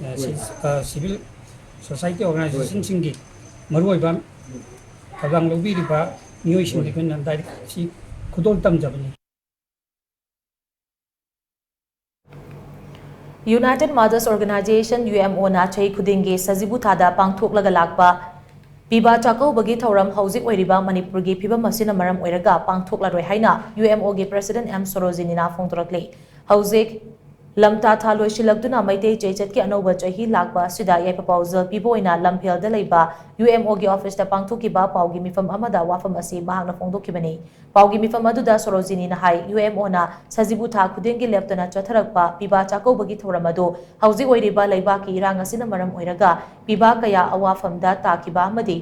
ꯑ, ꯁꯤ-, ꯑ, ꯁꯤꯚꯤꯜ ꯁꯣꯁꯥꯏꯇꯤ ꯑꯣꯔꯒꯅꯥꯏꯖꯦꯁꯟꯁꯤꯡꯒꯤ ꯃꯔꯨꯑꯣꯏꯕ ꯊꯧꯗꯥꯡ ꯂꯧꯕꯤꯔꯤꯕ ꯃꯤꯑꯣꯏꯁꯤꯡꯗ ꯑꯩꯈꯣꯏꯅ ꯂꯥꯏꯔꯤꯛ ꯑꯁꯤ ꯈꯨꯗꯣꯜ ꯇꯝꯖꯕꯅꯤ꯫ United Mothers Organization, U M ꯑꯣꯅ ꯆꯍꯤ ꯈꯨꯗꯤꯡꯒꯤ ꯁꯖꯤꯕꯨ ꯊꯥꯗ ꯄꯥꯡꯊꯣꯛꯂꯒ ꯂꯥꯛꯄ ꯄꯤꯕꯥ ꯆꯥꯛꯀꯧꯕꯒꯤ ꯊꯧꯔꯝ ꯍꯧꯖꯤꯛ ꯑꯣꯏꯔꯤꯕ ꯃꯅꯤꯄꯨꯔꯒꯤ ꯐꯤꯕꯝ ꯑꯁꯤꯅ ꯃꯔꯝ ꯑꯣꯏꯔꯒ ꯄꯥꯡꯊꯣꯛꯂꯔꯣꯏ ꯍꯥꯏꯅ ꯌꯨ ꯑꯦꯝ ꯑꯣꯒꯤ ꯄ꯭ꯔꯦꯁꯤꯗꯦꯟꯠ ꯑꯦꯝ ꯁꯣꯔꯣꯖꯤꯅꯤꯅ ꯐꯣꯡꯗꯣꯔꯛꯂꯤ꯫ ꯍꯧꯖꯤꯛ ꯂꯝꯇꯥ ꯊꯥ ꯂꯣꯏꯁꯤꯜꯂꯛꯇꯨꯅ ꯃꯩꯇꯩ ꯆꯩꯆꯠꯀꯤ ꯑꯅꯧꯕ ꯆꯍꯤ ꯂꯥꯛꯄ ꯑꯁꯤꯗ ꯌꯥꯏꯐ ꯄꯥꯎꯖꯦꯜ ꯄꯤꯕ ꯑꯣꯏꯅ ꯂꯝꯐꯦꯜꯗ ꯂꯩꯕ ꯌꯨ ꯑꯦꯝ ꯑꯣꯒꯤ ꯑꯣꯐꯤꯁꯇ ꯄꯥꯡꯊꯣꯛꯈꯤꯕ ꯄꯥꯎꯒꯤ ꯃꯤꯐꯝ ꯑꯃꯗ ꯋꯥꯐꯝ ꯑꯁꯤ ꯃꯍꯥꯛꯅ ꯐꯣꯡꯗꯣꯛꯈꯤꯕꯅꯤ꯫ ꯄꯥꯎꯒꯤ ꯃꯤꯐꯝ ꯑꯗꯨꯗ ꯁꯣꯔꯣꯖꯤꯅꯤꯅ ꯍꯥꯏ, ꯌꯨ ꯑꯦꯝ ꯑꯣꯅ ꯁꯖꯤꯕꯨ ꯊꯥ ꯈꯨꯗꯤꯡꯒꯤ ꯂꯦꯞꯇꯅ ꯆꯠꯊꯔꯛꯄ ꯄꯤꯕꯥ ꯆꯥꯛꯀꯧꯕꯒꯤ ꯊꯧꯔꯝ ꯑꯗꯨ ꯍꯧꯖꯤꯛ ꯑꯣꯏꯔꯤꯕ ꯂꯩꯕꯥꯛꯀꯤ ꯏꯔꯥꯡ ꯑꯁꯤꯅ ꯃꯔꯝ ꯑꯣꯏꯔꯒ ꯄꯤꯕꯥ ꯀꯌꯥ ꯑꯋꯥꯐꯝꯗ ꯇꯥꯈꯤꯕ ꯑꯃꯗꯤ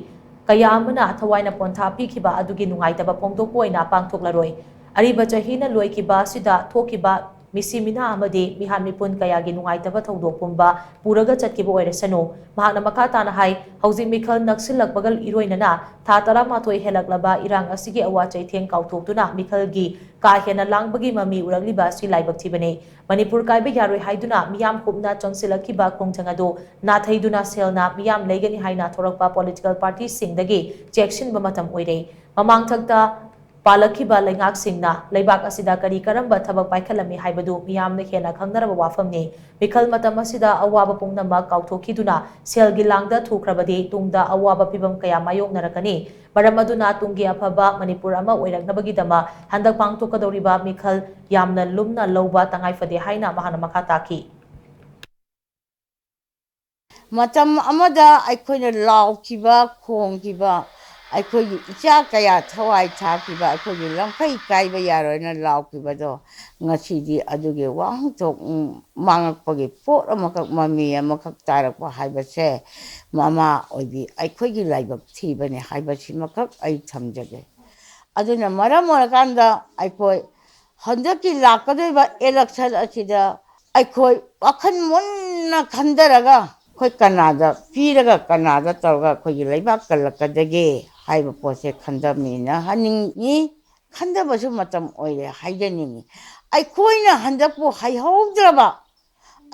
ꯀꯌꯥ ꯑꯃꯅ ꯊꯋꯥꯏꯅ ꯄꯣꯟꯊꯥ ꯄꯤꯈꯤꯕ ꯑꯗꯨꯒꯤ ꯅꯨꯡꯉꯥꯏꯇꯕ ꯐꯣꯡꯗꯣꯛꯄ ꯑꯣꯏꯅ ꯄꯥꯡꯊꯣꯛꯂꯔꯣꯏ꯫ ꯑꯔꯤꯕ ꯆꯍꯤꯅ ꯂꯣꯏꯈꯤꯕ ꯑꯁꯤꯗ ꯊꯣꯛꯈꯤꯕ ꯃꯤꯁꯤ ꯃꯤꯅꯥ ꯑꯃꯗꯤ ꯃꯤꯍꯥꯠ ꯃꯤꯄꯨꯟ ꯀꯌꯥꯒꯤ ꯅꯨꯡꯉꯥꯏꯇꯕ ꯊꯧꯗꯣꯛ ꯄꯨꯝꯕ ꯄꯨꯔꯒ ꯆꯠꯈꯤꯕ ꯑꯣꯏꯔꯁꯅꯨ꯫ ꯃꯍꯥꯛꯅ ꯃꯈꯥ ꯇꯥꯅ ꯍꯥꯏ, ꯍꯧꯖꯤꯛ ꯃꯤꯈꯜ ꯅꯛꯁꯤꯜꯂꯛꯄꯒ ꯏꯔꯣꯏꯅꯅ ꯊꯥ ꯇꯔꯥꯃꯥꯊꯣꯏ ꯍꯦꯜꯂꯛꯂꯕ ꯏꯔꯥꯡ ꯑꯁꯤꯒꯤ ꯑꯋꯥ ꯆꯩꯊꯦꯡ ꯀꯥꯎꯊꯣꯛꯇꯨꯅ ꯃꯤꯈꯜꯒꯤ ꯀꯥ ꯍꯦꯟꯅ ꯂꯥꯡꯕꯒꯤ ꯃꯃꯤ ꯎꯔꯛꯂꯤꯕ ꯑꯁꯤ ꯂꯥꯏꯕꯛ ꯊꯤꯕꯅꯤ꯫ ꯃꯅꯤꯄꯨꯔ ꯀꯥꯏꯕ ꯌꯥꯔꯣꯏ ꯍꯥꯏꯗꯨꯅ ꯃꯤꯌꯥꯝ ꯀꯨꯞꯅ ꯆꯪꯁꯤꯜꯂꯛꯈꯤꯕ ꯈꯣꯡꯖꯪ ꯑꯗꯨ ꯅꯥꯊꯩꯗꯨꯅ ꯁꯦꯜꯅ ꯃꯤꯌꯥꯝ ꯂꯩꯒꯅꯤ ꯍꯥꯏꯅ ꯊꯣꯔꯛꯄ ꯄꯣꯂꯤꯇꯤꯀꯦꯜ ꯄꯥꯔꯇꯤꯁꯤꯡꯗꯒꯤ ꯆꯦꯛꯁꯤꯟꯕ ꯃꯇꯝ ꯑꯣꯏꯔꯦ꯫ ꯃꯃꯥꯡꯊꯛꯇ ꯄꯥꯜꯂꯛꯈꯤꯕ ꯂꯩꯉꯥꯛꯁꯤꯡꯅ ꯂꯩꯕꯥꯛ ꯑꯁꯤꯗ ꯀꯔꯤ ꯀꯔꯝꯕ ꯊꯕꯛ ꯄꯥꯏꯈꯠꯂꯝꯃꯤ ꯍꯥꯏꯕꯗꯨ ꯃꯤꯌꯥꯝꯅ ꯍꯦꯟꯅ ꯈꯪꯅꯔꯕ ꯋꯥꯐꯝꯅꯤ꯫ ꯃꯤꯈꯜ ꯃꯇꯝ ꯑꯁꯤꯗ ꯑꯋꯥꯕ ꯄꯨꯝꯅꯃꯛ ꯀꯥꯎꯊꯣꯛꯈꯤꯗꯨꯅ ꯁꯦꯜꯒꯤ ꯂꯥꯡꯗ ꯊꯨꯈ꯭ꯔꯕꯗꯤ ꯇꯨꯡꯗ ꯑꯋꯥꯕ ꯐꯤꯚꯝ ꯀꯌꯥ ꯃꯥꯌꯣꯛꯅꯔꯛꯀꯅꯤ꯫ ꯃꯔꯝ ꯑꯗꯨꯅ ꯇꯨꯡꯒꯤ ꯑꯐꯕ ꯃꯅꯤꯄꯨꯔ ꯑꯃ ꯑꯣꯏꯔꯛꯅꯕꯒꯤꯗꯃꯛ ꯍꯟꯗꯛ ꯄꯥꯡꯊꯣꯛꯀꯗꯧꯔꯤꯕ ꯃꯤꯈꯜ ꯌꯥꯝꯅ ꯂꯨꯝꯅ ꯂꯧꯕ ꯇꯉꯥꯏꯐꯗꯦ ꯍꯥꯏꯅ ꯃꯍꯥꯛꯅ ꯃꯈꯥ ꯇꯥꯈꯤ꯫ ꯃꯇꯝ ꯑꯃꯗ ꯑꯩꯈꯣꯏꯅ ꯂꯥꯎꯈꯤꯕ, ꯈꯣꯡꯈꯤꯕ, ꯑꯩꯈꯣꯏꯒꯤ ꯏꯆꯥ ꯀꯌꯥ ꯊꯋꯥꯏ ꯊꯥꯈꯤꯕ, ꯑꯩꯈꯣꯏꯒꯤ ꯂꯝꯈꯩ ꯀꯥꯏꯕ ꯌꯥꯔꯣꯏꯅ ꯂꯥꯎꯈꯤꯕꯗꯣ, ꯉꯁꯤꯗꯤ ꯑꯗꯨꯒꯤ ꯋꯥꯍꯟꯊꯣꯛ ꯃꯥꯡꯉꯛꯄꯒꯤ ꯄꯣꯠ ꯑꯃꯈꯛ, ꯃꯃꯤ ꯑꯃꯈꯛ ꯇꯥꯔꯛꯄ ꯍꯥꯏꯕꯁꯦ ꯃꯃꯥ ꯑꯣꯏꯕꯤ ꯑꯩꯈꯣꯏꯒꯤ ꯂꯥꯏꯕꯛ ꯊꯤꯕꯅꯤ ꯍꯥꯏꯕꯁꯤꯃꯈꯛ ꯑꯩ ꯊꯝꯖꯒꯦ꯫ ꯑꯗꯨꯅ ꯃꯔꯝ ꯑꯣꯏꯔꯀꯥꯟꯗ ꯑꯩꯈꯣꯏ ꯍꯟꯗꯛꯀꯤ ꯂꯥꯛꯀꯗꯧꯔꯤꯕ election ꯑꯁꯤꯗ ꯑꯩꯈꯣꯏ ꯋꯥꯈꯜ ꯃꯨꯟꯅ ꯈꯟꯊꯔꯒ ꯑꯩꯈꯣꯏ ꯀꯅꯥꯗ ꯄꯤꯔꯒ ꯀꯅꯥꯗ ꯇꯧꯔꯒ ꯑꯩꯈꯣꯏꯒꯤ ꯂꯩꯕꯥꯛ ꯀꯜꯂꯛꯀꯗꯒꯦ ꯍꯥꯏꯕ ꯄꯣꯠꯁꯦ ꯈꯟꯊꯃꯤꯟꯅꯍꯟꯅꯤꯡꯉꯤ꯫ ꯈꯟꯊꯕꯁꯨ ꯃꯇꯝ ꯑꯣꯏꯔꯦ ꯍꯥꯏꯖꯅꯤꯡꯉꯤ꯫ ꯑꯩꯈꯣꯏꯅ ꯍꯟꯗꯛꯄꯨ ꯍꯩꯍꯧꯗ꯭ꯔꯕ,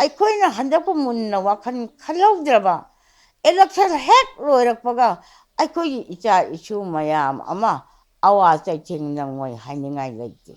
ꯑꯩꯈꯣꯏꯅ ꯍꯟꯗꯛꯄꯨ ꯃꯨꯟꯅ ꯋꯥꯈꯜ ꯈꯜꯍꯧꯗ꯭ꯔꯕ, election ꯍꯦꯛ ꯂꯣꯏꯔꯛꯄꯒ ꯑꯩꯈꯣꯏꯒꯤ ꯏꯆꯥ ꯏꯁꯨ ꯃꯌꯥꯝ ꯑꯃ ꯑꯋꯥ ꯆꯩꯊꯦꯡ ꯅꯪꯉꯣꯏ ꯍꯥꯏꯅꯤꯡꯉꯥꯏ ꯂꯩꯇꯦ꯫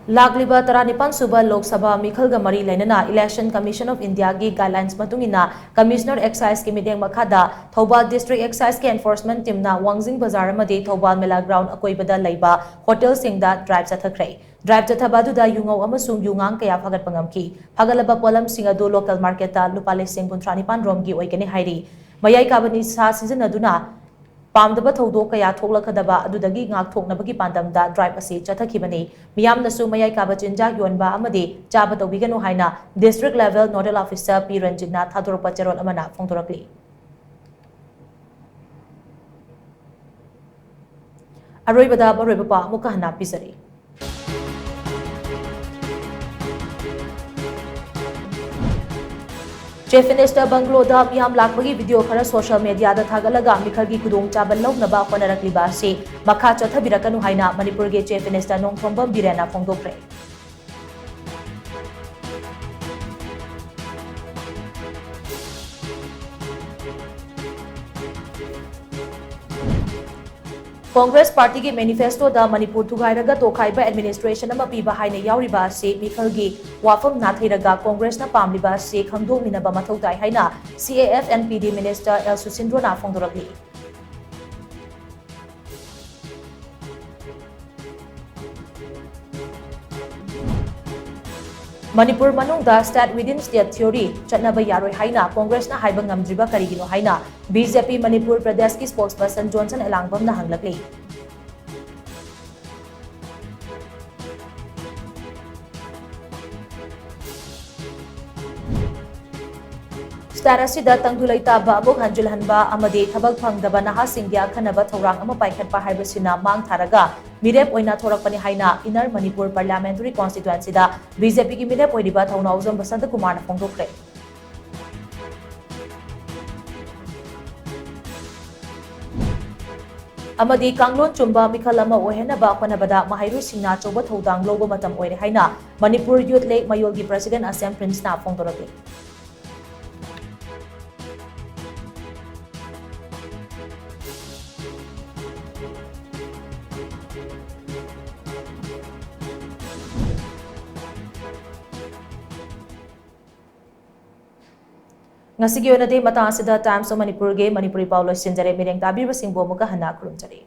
ꯂꯥꯛꯂꯤꯕ ꯇꯔꯥꯅꯤꯄꯥꯟ ꯁꯨꯕ ꯂꯣꯛ ꯁꯚꯥ ꯃꯤꯈꯜꯒ ꯃꯔꯤ ꯂꯩꯅꯅ Election Commission of Indiaꯒꯤ guidelines ꯃꯇꯨꯡ ꯏꯟꯅ Commissioner Exciseꯀꯤ ꯃꯤꯠꯌꯦꯡ ꯃꯈꯥꯗ ꯊꯧꯕꯥꯜ District Exciseꯀꯤ enforcement teamꯅ ꯋꯥꯡꯖꯤꯡ ꯕꯖꯥꯔ ꯑꯃꯗꯤ ꯊꯧꯕꯥꯜ ꯃꯦꯂꯥ ground ꯑꯀꯣꯏꯕꯗ ꯂꯩꯕ hotelꯁꯤꯡꯗ drive ꯆꯠꯊꯈ꯭ꯔꯦ꯫ Drive ꯆꯠꯊꯕ ꯑꯗꯨꯗ ꯌꯨꯉꯧ ꯑꯃꯁꯨꯡ ꯌꯨꯉꯥꯡ ꯀꯌꯥ ꯐꯥꯒꯠꯄ ꯉꯝꯈꯤ꯫ ꯐꯥꯒꯠꯂꯕ ꯄꯣꯠꯂꯝꯁꯤꯡ ꯑꯗꯨ local marketꯇ ꯂꯨꯄꯥ ꯂꯤꯁꯤꯡ ꯀꯨꯟꯊ꯭ꯔꯥ ꯅꯤꯄꯥꯟ ꯔꯣꯝꯒꯤ ꯑꯣꯏꯒꯅꯤ ꯍꯥꯏꯔꯤ꯫ ꯃꯌꯥꯏ ꯀꯥꯕ ꯅꯤꯁꯥ ꯁꯤꯖꯤꯟꯅꯗꯨꯅ ꯄꯥꯝꯗꯕ ꯊꯧꯗꯣꯛ ꯀꯌꯥ ꯊꯣꯛꯂꯛꯀꯗꯕ ꯑꯗꯨꯗꯒꯤ ꯉꯥꯛꯊꯣꯛꯅꯕꯒꯤ ꯄꯥꯟꯗꯝꯗ drive ꯑꯁꯤ ꯆꯠꯊꯈꯤꯕꯅꯤ꯫ ꯃꯤꯌꯥꯝꯅꯁꯨ ꯃꯌꯥꯏ ꯀꯥꯕ ꯆꯤꯟꯖꯥꯛ ꯌꯣꯟꯕ ꯑꯃꯗꯤ ꯆꯥꯕ ꯇꯧꯕꯤꯒꯅꯨ ꯍꯥꯏꯅ district level nodal officer ꯄꯤ ꯔꯟꯖꯤꯠꯅ ꯊꯥꯗꯣꯔꯛꯄ ꯆꯦꯔꯣꯜ ꯑꯃꯅ ꯐꯣꯡꯗꯣꯔꯛꯂꯤ꯫ ꯑꯔꯣꯏꯕꯗ ꯃꯔꯨꯑꯣꯏꯕ ꯄꯥꯎ ꯑꯃꯨꯛꯀ ꯍꯟꯅ ꯄꯤꯖꯔꯤ꯫ Chief Minister bungalow ꯗ ꯃꯤꯌꯥꯝ ꯂꯥꯛꯄꯒꯤ video ꯈꯔ social media ꯗ ꯊꯥꯒꯠꯂꯒ ꯃꯤꯈꯜꯒꯤ ꯈꯨꯗꯣꯡꯆꯥꯕ ꯂꯧꯅꯕ ꯍꯣꯠꯅꯔꯛꯂꯤꯕ ꯑꯁꯤ ꯃꯈꯥ ꯆꯠꯊꯕꯤꯔꯛꯀꯅꯨ ꯍꯥꯏꯅ ꯃꯅꯤꯄꯨꯔꯒꯤ Chief Minister Nongthombam ꯕꯤꯔꯦꯟꯅ ꯐꯣꯡꯗꯣꯛꯈ꯭ꯔꯦ꯫ Congress party ꯒꯤ manifesto ꯗ ꯃꯅꯤꯄꯨꯔ ꯊꯨꯒꯥꯏꯔꯒ ꯇꯣꯈꯥꯏꯕ administration ꯑꯃ ꯄꯤꯕ ꯍꯥꯏꯅ ꯌꯥꯎꯔꯤꯕ ꯑꯁꯤ ꯃꯤꯈꯜꯒꯤ ꯋꯥꯐꯝ ꯅꯥꯊꯩꯔꯒ Congress ꯅ ꯄꯥꯝꯂꯤꯕ ꯑꯁꯤ ꯈꯪꯗꯣꯛꯃꯤꯟꯅꯕ ꯃꯊꯧ ꯇꯥꯏ ꯍꯥꯏꯅ C A F N P D minister L ꯁꯨꯁꯤꯟꯗ꯭ꯔꯣꯅ ꯐꯣꯡꯗꯣꯔꯛꯂꯤ꯫ Manipur ꯃꯅꯨꯡꯗ state within state theory ꯆꯠꯅꯕ ꯌꯥꯔꯣꯏ ꯍꯥꯏꯅ Congress ꯅ ꯍꯥꯏꯕ ꯉꯝꯗ꯭ꯔꯤꯕ ꯀꯔꯤꯒꯤꯅꯣ ꯍꯥꯏꯅ B J P ꯃꯅꯤꯄꯨꯔ ꯄ꯭ꯔꯗꯦꯁꯀꯤ spokesperson ꯖꯣꯟꯁꯟ ꯑꯦꯂꯥꯡꯕꯝꯅ ꯍꯪꯂꯛꯂꯤ꯫ State ꯑꯁꯤꯗ ꯇꯪꯗꯨ ꯂꯩꯇꯥꯕ ꯑꯃꯨꯛ ꯍꯟꯖꯤꯜꯍꯟꯕ ꯑꯃꯗꯤ ꯊꯕꯛ ꯐꯪꯗꯕ ꯅꯍꯥꯁꯤꯡꯒꯤ ꯑꯈꯟꯅꯕ ꯊꯧꯔꯥꯡ ꯑꯃ ꯄꯥꯏꯈꯠꯄ ꯍꯥꯏꯕꯁꯤꯅ ꯃꯥꯡ ꯊꯥꯔꯒ ꯃꯤꯔꯦꯞ ꯑꯣꯏꯅ ꯊꯣꯔꯛꯄꯅꯤ ꯍꯥꯏꯅ Inner Manipur Parliamentary Constituency ꯗ B J P ꯒꯤ ꯃꯤꯔꯦꯞ ꯑꯣꯏꯔꯤꯕ ꯊꯧꯅꯥꯎꯖꯝ ꯕꯁꯟꯇ ꯀꯨꯃꯥꯔꯅ ꯐꯣꯡꯗꯣꯛꯈ꯭ꯔꯦ꯫ ꯑꯃꯗꯤ ꯀꯥꯡꯂꯣꯟ ꯆꯨꯝꯕ ꯃꯤꯈꯜ ꯑꯃ ꯑꯣꯏꯍꯟꯅꯕ ꯍꯣꯠꯅꯕꯗ ꯃꯍꯩꯔꯣꯏꯁꯤꯡꯅ ꯑꯆꯧꯕ ꯊꯧꯗꯥꯡ ꯂꯧꯕ ꯃꯇꯝ ꯑꯣꯏꯔꯦ ꯍꯥꯏꯅ Manipur Youth League ꯃꯌꯣꯜꯒꯤ president ꯑꯁꯦꯝ ꯄ꯭ꯔꯤꯟꯁꯅ ꯐꯣꯡꯗꯣꯔꯛꯂꯤ꯫ ꯉꯁꯤꯒꯤ ꯑꯣꯏꯅꯗꯤ ꯃꯇꯥꯡ ꯑꯁꯤꯗ Times of Manipurꯒꯤ ꯃꯅꯤꯄꯨꯔꯤ ꯄꯥꯎ ꯂꯣꯏꯁꯤꯟꯖꯔꯦ꯫ ꯃꯤꯠꯌꯦꯡ ꯇꯥꯕꯤꯕꯁꯤꯡꯕꯨ ꯑꯃꯨꯛꯀ ꯍꯟꯅ ꯈꯨꯔꯨꯝꯖꯔꯤ꯫